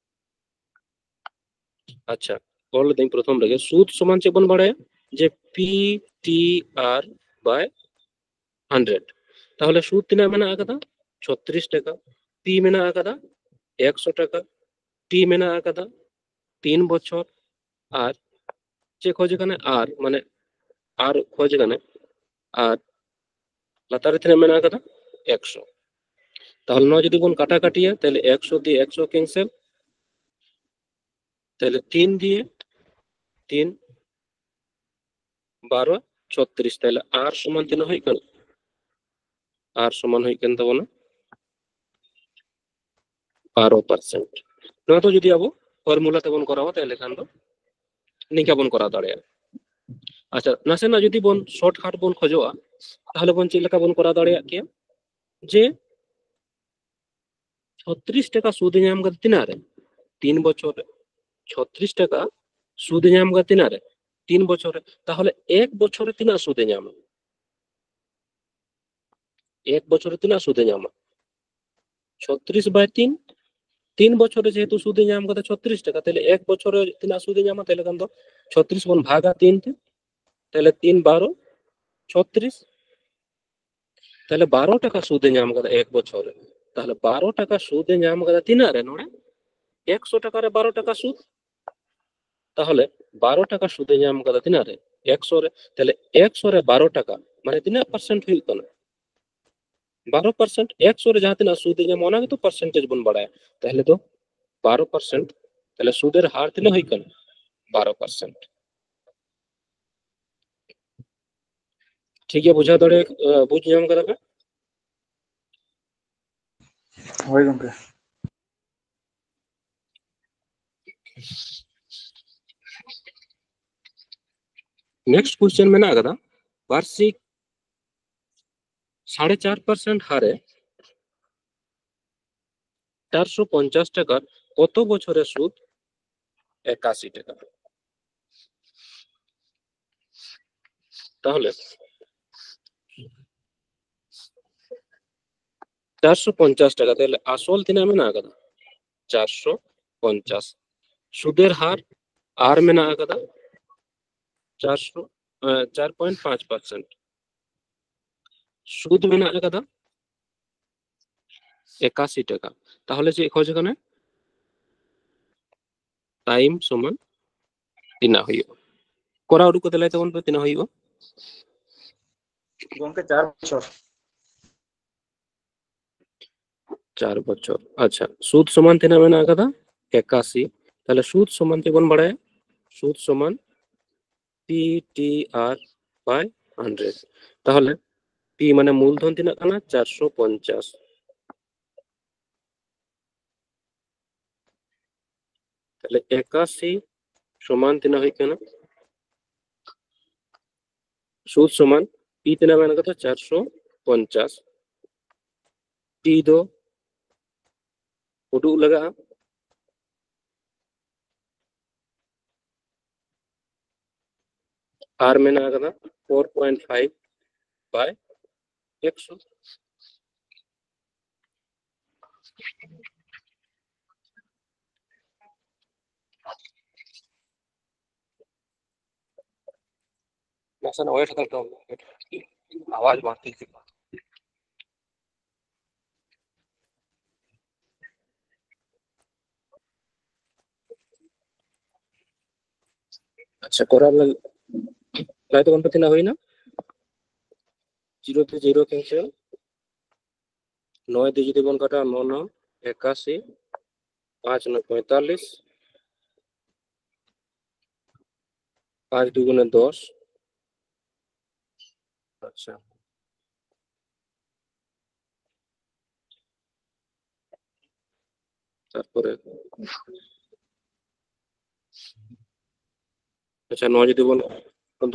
ᱟᱪᱪᱷᱟ, ᱚᱞ ᱞᱤᱫᱟᱹᱧ ᱯᱨᱚᱛᱷᱚᱢ ᱨᱮᱜᱮ, ᱥᱩᱫ ᱥᱚᱢᱟᱱ ᱪᱮᱫ ᱵᱚᱱ ᱵᱟᱲᱟᱭᱟ? ᱡᱮ ᱯᱤ ᱴᱤ ᱟᱨ ᱵᱟᱭ ᱦᱟᱱᱰᱨᱮᱰ᱾ ᱛᱟᱦᱚᱞᱮ ᱥᱩᱫ ᱛᱤᱱᱟᱹᱜ ᱢᱮᱱᱟᱜ ᱟᱠᱟᱫᱟ? ᱪᱷᱚᱛᱨᱤᱥ ᱴᱟᱠᱟ᱾ ᱯᱤ ᱢᱮᱱᱟᱜ ᱟᱠᱟᱫᱟ ᱮᱠᱥᱚ ᱴᱟᱠᱟ, ᱴᱤ ᱢᱮᱱᱟᱜ ᱟᱠᱟᱫᱟ ᱛᱤᱱ ᱵᱚᱪᱷᱚᱨ, ᱟᱨ ᱪᱮᱫ ᱠᱷᱚᱡ ᱠᱟᱱᱟ? ᱟᱨ, ᱢᱟᱱᱮ ᱟᱨ ᱠᱷᱚᱡ ᱠᱟᱱᱟ, ᱟᱨ ᱞᱟᱛᱟᱨ ᱨᱮ ᱛᱤᱱᱟᱹᱜ ᱢᱮᱱᱟᱜ ᱟᱠᱟᱫᱟ? ᱮᱠᱥᱚ᱾ ᱛᱟᱦᱚᱞᱮ ᱱᱚᱣᱟ ᱡᱩᱫᱤ ᱵᱚᱱ ᱠᱟᱴᱟ ᱠᱟᱴᱤᱭᱟ, ᱛᱟᱦᱚᱞᱮ ᱮᱠᱥᱚ ᱫᱤᱭᱮ ᱮᱠᱥᱚ ᱠᱮᱱᱥᱮᱞ, ᱛᱟᱦᱚᱞᱮ ᱛᱤᱱ ᱫᱤᱭᱮ ᱛᱤᱱ, ᱵᱟᱨᱚ ᱪᱷᱚᱛᱨᱤᱥ, ᱛᱟᱦᱞᱮ ᱟᱨ ᱥᱚᱢᱟᱱ ᱛᱤᱱᱟᱹᱜ ᱦᱩᱭᱩᱜ ᱠᱟᱱᱟ? ᱟᱨ ᱥᱚᱢᱟᱱ ᱦᱩᱭᱩᱜ ᱠᱟᱱ ᱛᱟᱵᱚᱱᱟ ᱵᱟᱨᱚ ᱯᱟᱨᱥᱮᱱᱴ᱾ ᱱᱚᱣᱟ ᱫᱚ ᱡᱩᱫᱤ ᱟᱵᱚ ᱯᱷᱚᱨᱢᱩᱞᱟ ᱛᱮᱵᱚᱱ ᱠᱚᱨᱟᱣᱟ, ᱛᱟᱦᱞᱮ ᱠᱷᱟᱱ ᱫᱚ ᱱᱤᱝᱠᱟ ᱵᱚᱱ ᱠᱚᱨᱟᱣ ᱫᱟᱲᱮᱭᱟᱜᱼᱟ᱾ ᱟᱪᱪᱷᱟ, ᱱᱟᱥᱮᱱᱟᱜ ᱡᱩᱫᱤ ᱵᱚᱱ ᱥᱚᱨᱴ ᱠᱟᱴ ᱵᱚᱱ ᱠᱷᱚᱡᱚᱜᱼᱟ, ᱛᱟᱦᱞᱮ ᱵᱚᱱ ᱪᱮᱫ ᱞᱮᱠᱟ ᱵᱚᱱ ᱠᱚᱨᱟᱣ ᱫᱟᱲᱮᱭᱟᱜ ᱠᱮᱭᱟ? ᱡᱮ ᱪᱷᱚᱛᱨᱤᱥ ᱴᱟᱠᱟ ᱥᱩᱫ ᱮ ᱧᱟᱢ ᱠᱟᱫᱟ ᱛᱤᱱᱟᱹᱜ ᱨᱮ? ᱛᱤᱱ ᱵᱚᱪᱷᱚᱨ ᱨᱮ᱾ ᱪᱷᱚᱛᱨᱤᱥ ᱴᱟᱠᱟ ᱥᱩᱫ ᱮ ᱧᱟᱢ ᱠᱟᱫᱟ ᱛᱤᱱᱟᱹᱜ ᱨᱮ? ᱛᱤᱱ ᱵᱚᱪᱷᱚᱨ ᱨᱮ᱾ ᱛᱟᱦᱚᱞᱮ ᱮᱠ ᱵᱚᱪᱷᱚᱨ ᱨᱮ ᱛᱤᱱᱟᱹᱜ ᱥᱩᱫ ᱮ ᱧᱟᱢᱟ? ᱮᱠ ᱵᱚᱪᱷᱚᱨ ᱨᱮ ᱛᱤᱱᱟᱹᱜ ᱥᱩᱫ ᱮ ᱧᱟᱢᱟ? ᱪᱷᱚᱛᱨᱤᱥ by ᱛᱤᱱ᱾ ᱛᱤᱱ ᱵᱚᱪᱷᱚᱨ ᱨᱮ ᱡᱮᱦᱮᱛᱩ ᱥᱩᱫ ᱮ ᱧᱟᱢ ᱠᱟᱫᱟ ᱪᱷᱚᱛᱨᱤᱥ ᱴᱟᱠᱟ, ᱛᱟᱦᱞᱮ ᱮᱠ ᱵᱚᱪᱷᱚᱨ ᱨᱮ ᱛᱤᱱᱟᱹᱜ ᱥᱩᱫ ᱮ ᱧᱟᱢᱟ? ᱛᱟᱦᱞᱮ ᱠᱷᱟᱱ ᱫᱚ ᱪᱷᱚᱛᱨᱤᱥ ᱵᱚᱱ ᱵᱷᱟᱜᱟ ᱛᱤᱱ ᱛᱮ, ᱛᱟᱦᱞᱮ ᱛᱤᱱ ᱵᱟᱨᱚ ᱪᱷᱚᱛᱨᱤᱥ, ᱛᱟᱦᱞᱮ ᱵᱟᱨᱚ ᱴᱟᱠᱟ ᱥᱩᱫ ᱮ ᱧᱟᱢ ᱠᱟᱫᱟ ᱮᱠ ᱵᱚᱪᱷᱚᱨ ᱨᱮ᱾ ᱛᱟᱦᱞᱮ ᱵᱟᱨᱚ ᱴᱟᱠᱟ ᱥᱩᱫ ᱮ ᱧᱟᱢ ᱠᱟᱫᱟ ᱛᱤᱱᱟᱹᱜ ᱨᱮ ᱱᱚᱰᱮ? ᱮᱠᱥᱚ ᱴᱟᱠᱟ ᱨᱮ ᱵᱟᱨᱚ ᱴᱟᱠᱟ ᱥᱩᱫ᱾ ᱛᱟᱦᱞᱮ ᱵᱟᱨᱚ ᱴᱟᱠᱟ ᱥᱩᱫ ᱮ ᱧᱟᱢ ᱠᱟᱫᱟ ᱛᱤᱱᱟᱹᱜ ᱨᱮ? ᱮᱠᱥᱚ ᱨᱮ᱾ ᱛᱟᱦᱞᱮ ᱮᱠᱥᱚ ᱨᱮ ᱵᱟᱨᱚ ᱴᱟᱠᱟ ᱢᱟᱱᱮ ᱛᱤᱱᱟᱹᱜ ᱯᱟᱨᱥᱮᱱᱴ ᱦᱩᱭᱩᱜ ᱠᱟᱱᱟ? ᱵᱟᱨᱚ ᱯᱟᱨᱥᱮᱱᱴ᱾ ᱮᱠᱥᱚ ᱨᱮ ᱡᱟᱦᱟᱸ ᱛᱤᱱᱟᱹᱜ ᱥᱩᱫ ᱮ ᱧᱟᱢᱟ, ᱚᱱᱟ ᱜᱮᱛᱚ ᱯᱟᱨᱥᱮᱱᱴᱮᱡᱽ ᱵᱚᱱ ᱵᱟᱲᱟᱭᱟ᱾ ᱛᱟᱦᱞᱮ ᱫᱚ ᱵᱟᱨᱚ ᱯᱟᱨᱥᱮᱱᱴ᱾ ᱛᱟᱦᱞᱮ ᱥᱩᱫ ᱮᱨ ᱦᱟᱨ ᱛᱤᱱᱟᱹᱜ ᱦᱩᱭᱩᱜ ᱠᱟᱱᱟ? ᱵᱟᱨᱚ ᱯᱟᱨᱥᱮᱱᱴ᱾ ᱴᱷᱤᱠ ᱜᱮᱭᱟ, ᱵᱩᱡᱷᱟᱹᱣ ᱫᱟᱲᱮ, ᱟᱸ, ᱵᱩᱡᱽ ᱧᱟᱢ ᱠᱟᱫᱟ ᱯᱮ? ᱦᱳᱭ ᱜᱚᱝᱠᱮ᱾ Next question ᱢᱮᱱᱟᱜ ᱟᱠᱟᱫᱟ, ᱵᱟᱨᱥᱤᱠ ᱥᱟᱲᱮ ᱪᱟᱨ ᱯᱟᱨᱥᱮᱱᱴ ᱦᱟᱨᱮ ᱪᱟᱨᱥᱚ ᱯᱚᱧᱪᱟᱥ ᱴᱟᱠᱟ ᱠᱚᱛᱚ ᱵᱚᱪᱷᱚᱨᱮ ᱥᱩᱫ? ᱮᱠᱟᱥᱤ ᱴᱟᱠᱟ᱾ ᱛᱟᱦᱚᱞᱮ ᱪᱟᱨᱥᱚ ᱯᱚᱧᱪᱟᱥ ᱴᱟᱠᱟ, ᱛᱟᱦᱚᱞᱮ ᱟᱥᱚᱞ ᱛᱤᱱᱟᱹᱜ ᱢᱮᱱᱟᱜ ᱟᱠᱟᱫᱟ? ᱪᱟᱨᱥᱚ ᱯᱚᱧᱪᱟᱥ᱾ ᱥᱩᱫᱮᱨ ᱦᱟᱨ ᱟᱨ ᱢᱮᱱᱟᱜ ᱟᱠᱟᱫᱟ ᱪᱟᱨᱥᱚ, ᱮ, ᱪᱟᱨ ᱯᱚᱭᱮᱱᱴ ᱯᱟᱸᱪ ᱯᱟᱨᱥᱮᱱᱴ᱾ ᱥᱩᱫ ᱢᱮᱱᱟᱜ ᱟᱠᱟᱫᱟ ᱮᱠᱟᱥᱤ ᱴᱟᱠᱟ᱾ ᱛᱟᱦᱚᱞᱮ ᱪᱮᱫ ᱠᱷᱚᱡ ᱠᱟᱱᱟ? ᱴᱟᱭᱤᱢ ᱥᱚᱢᱟᱱ ᱛᱤᱱᱟᱹᱜ ᱦᱩᱭᱩᱜᱼᱟ? ᱠᱚᱨᱟᱣ ᱩᱰᱩᱠ ᱠᱟᱛᱮ ᱞᱟᱹᱭ ᱛᱟᱵᱚᱱ ᱯᱮ, ᱛᱤᱱᱟᱹᱜ ᱦᱩᱭᱩᱜᱼᱟ? ᱜᱚᱝᱠᱮ, ᱪᱟᱨ ᱵᱚᱪᱷᱚᱨ᱾ ᱪᱟᱨ ᱵᱚᱪᱷᱚᱨ᱾ ᱟᱪᱪᱷᱟ, ᱥᱩᱫ ᱥᱚᱢᱟᱱ ᱛᱤᱱᱟᱹᱜ ᱢᱮᱱᱟᱜ ᱟᱠᱟᱫᱟ? ᱮᱠᱟᱥᱤ᱾ ᱛᱟᱦᱞᱮ ᱥᱩᱫ ᱥᱚᱢᱟᱱ ᱪᱮᱫ ᱵᱚᱱ ᱵᱟᱲᱟᱭᱟ? ᱥᱩᱫ ᱥᱚᱢᱟᱱ P T R by hundred. ᱛᱟᱦᱚᱞᱮ P ᱢᱟᱱᱮ ᱢᱩᱞᱫᱷᱚᱱ ᱛᱤᱱᱟᱹᱜ ᱠᱟᱱᱟ? ᱪᱟᱨᱥᱚ ᱯᱚᱧᱪᱟᱥ᱾ ᱛᱟᱦᱚᱞᱮ ᱮᱠᱟᱥᱤ ᱥᱚᱢᱟᱱ ᱛᱤᱱᱟᱹᱜ ᱦᱩᱭᱩᱜ ᱠᱟᱱᱟ? ᱥᱩᱫ ᱥᱚᱢᱟᱱ P ᱛᱤᱱᱟᱹᱜ ᱢᱮᱱᱟᱜ ᱠᱟᱫᱟ? ᱪᱟᱨᱥᱚ ᱯᱚᱧᱪᱟᱥ᱾ T ᱫᱚ ᱩᱰᱩᱠ ᱞᱟᱜᱟᱜᱼᱟ᱾ R ᱢᱮᱱᱟᱜ ᱟᱠᱟᱫᱟ four point five by ᱮᱠᱥᱚ᱾ ᱱᱟᱥᱮᱱᱟᱜ wait ᱦᱟᱛᱟᱲ ᱠᱚᱜ ᱢᱮ, ᱟᱣᱟᱡᱽ ᱵᱟᱝ ᱴᱷᱤᱠ ᱦᱤᱡᱩᱜ ᱠᱟᱱᱟ᱾ ᱟᱪᱪᱷᱟ, ᱠᱚᱨᱟᱣ ᱞᱟᱹᱜᱤᱫ ᱞᱟᱭ ᱛᱟᱵᱚᱱ ᱯᱮ, ᱛᱤᱱᱟᱹᱜ ᱦᱩᱭᱱᱟ? Zero ᱛᱮ zero cancel, ᱱᱚᱭ ᱫᱚ ᱡᱩᱫᱤ ᱵᱚᱱ ᱠᱟᱴᱟᱣᱟ, ᱱᱚ ᱱᱚ ᱮᱠᱟᱥᱤ, ᱯᱟᱸᱪ ᱱᱚ ᱯᱚᱸᱭᱛᱟᱞᱞᱤᱥ, ᱯᱟᱸᱪ ᱫᱩ ᱜᱩᱱᱮ ᱫᱚᱥ᱾ ᱟᱪᱪᱷᱟ, ᱛᱟᱨᱯᱚᱨᱮ ᱟᱪᱪᱷᱟ, ᱱᱚᱣᱟ ᱡᱩᱫᱤ ᱵᱚᱱ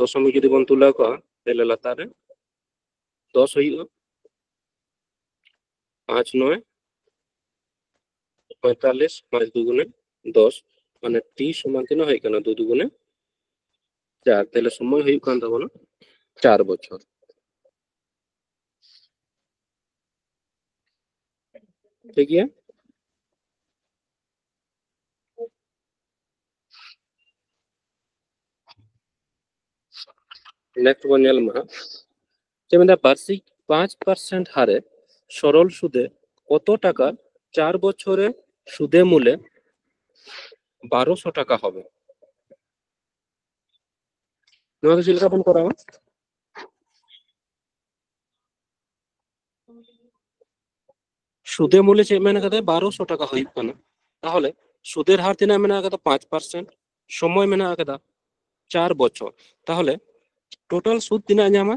ᱫᱚᱥᱚᱢᱤᱠ ᱡᱩᱫᱤ ᱵᱚᱱ ᱛᱩᱞᱟᱹᱣ ᱠᱚᱣᱟ, ᱛᱟᱦᱞᱮ ᱞᱟᱛᱟᱨ ᱨᱮ ᱫᱚᱥ ᱦᱩᱭᱩᱜᱼᱟ, ᱯᱟᱸᱪ ᱱᱚᱭ ᱯᱚᱸᱭᱛᱟᱞᱞᱤᱥ, ᱯᱟᱸᱪ ᱫᱩ ᱜᱩᱱᱮ ᱫᱚᱥ, ᱢᱟᱱᱮ T ᱥᱚᱢᱟᱱ ᱛᱤᱱᱟᱹᱜ ᱦᱩᱭᱩᱜ ᱠᱟᱱᱟ? ᱫᱩ ᱫᱩ ᱜᱩᱱᱮ ᱪᱟᱨ᱾ ᱛᱟᱦᱞᱮ ᱥᱚᱢᱚᱭ ᱦᱩᱭᱩᱜ ᱠᱟᱱ ᱛᱟᱵᱚᱱᱟ ᱪᱟᱨ ᱵᱚᱪᱷᱚᱨ᱾ ᱴᱷᱤᱠ ᱜᱮᱭᱟ? Next ᱵᱚᱱ ᱧᱮᱞ ᱢᱟ, ᱪᱮᱫ ᱢᱮᱱᱫᱟ? ᱵᱟᱨᱥᱤᱠ ᱯᱟᱸᱪ percent ᱦᱟᱨᱮ ᱥᱚᱨᱚᱞ ᱥᱩᱫᱮ ᱠᱚᱛᱚ ᱴᱟᱠᱟ ᱪᱟᱨ ᱵᱚᱪᱷᱚᱨᱮ ᱥᱩᱫᱮ ᱢᱩᱞᱮ ᱵᱟᱨᱚᱥᱚ ᱴᱟᱠᱟ ᱦᱚᱵᱮ? ᱱᱚᱣᱟ ᱫᱚ ᱪᱮᱫ ᱞᱮᱠᱟ ᱵᱚᱱ ᱠᱚᱨᱟᱣᱟ? ᱥᱩᱫᱮ ᱢᱩᱞᱮ ᱪᱮᱫ ᱢᱮᱱ ᱠᱟᱫᱟ? ᱵᱟᱨᱚᱥᱚ ᱴᱟᱠᱟ ᱦᱩᱭᱩᱜ ᱠᱟᱱᱟ᱾ ᱛᱟᱦᱚᱞᱮ ᱥᱩᱫᱮᱨ ᱦᱟᱨ ᱛᱤᱱᱟᱹᱜ ᱢᱮᱱᱟᱜ ᱠᱟᱫᱟ? ᱯᱟᱸᱪ percent᱾ ᱥᱚᱢᱚᱭ ᱢᱮᱱᱟᱜ ᱠᱟᱫᱟ ᱪᱟᱨ ᱵᱚᱪᱷᱚᱨ᱾ ᱛᱟᱦᱚᱞᱮ ᱴᱳᱴᱟᱞ ᱥᱩᱫ ᱛᱤᱱᱟᱹᱜ ᱧᱟᱢᱟ?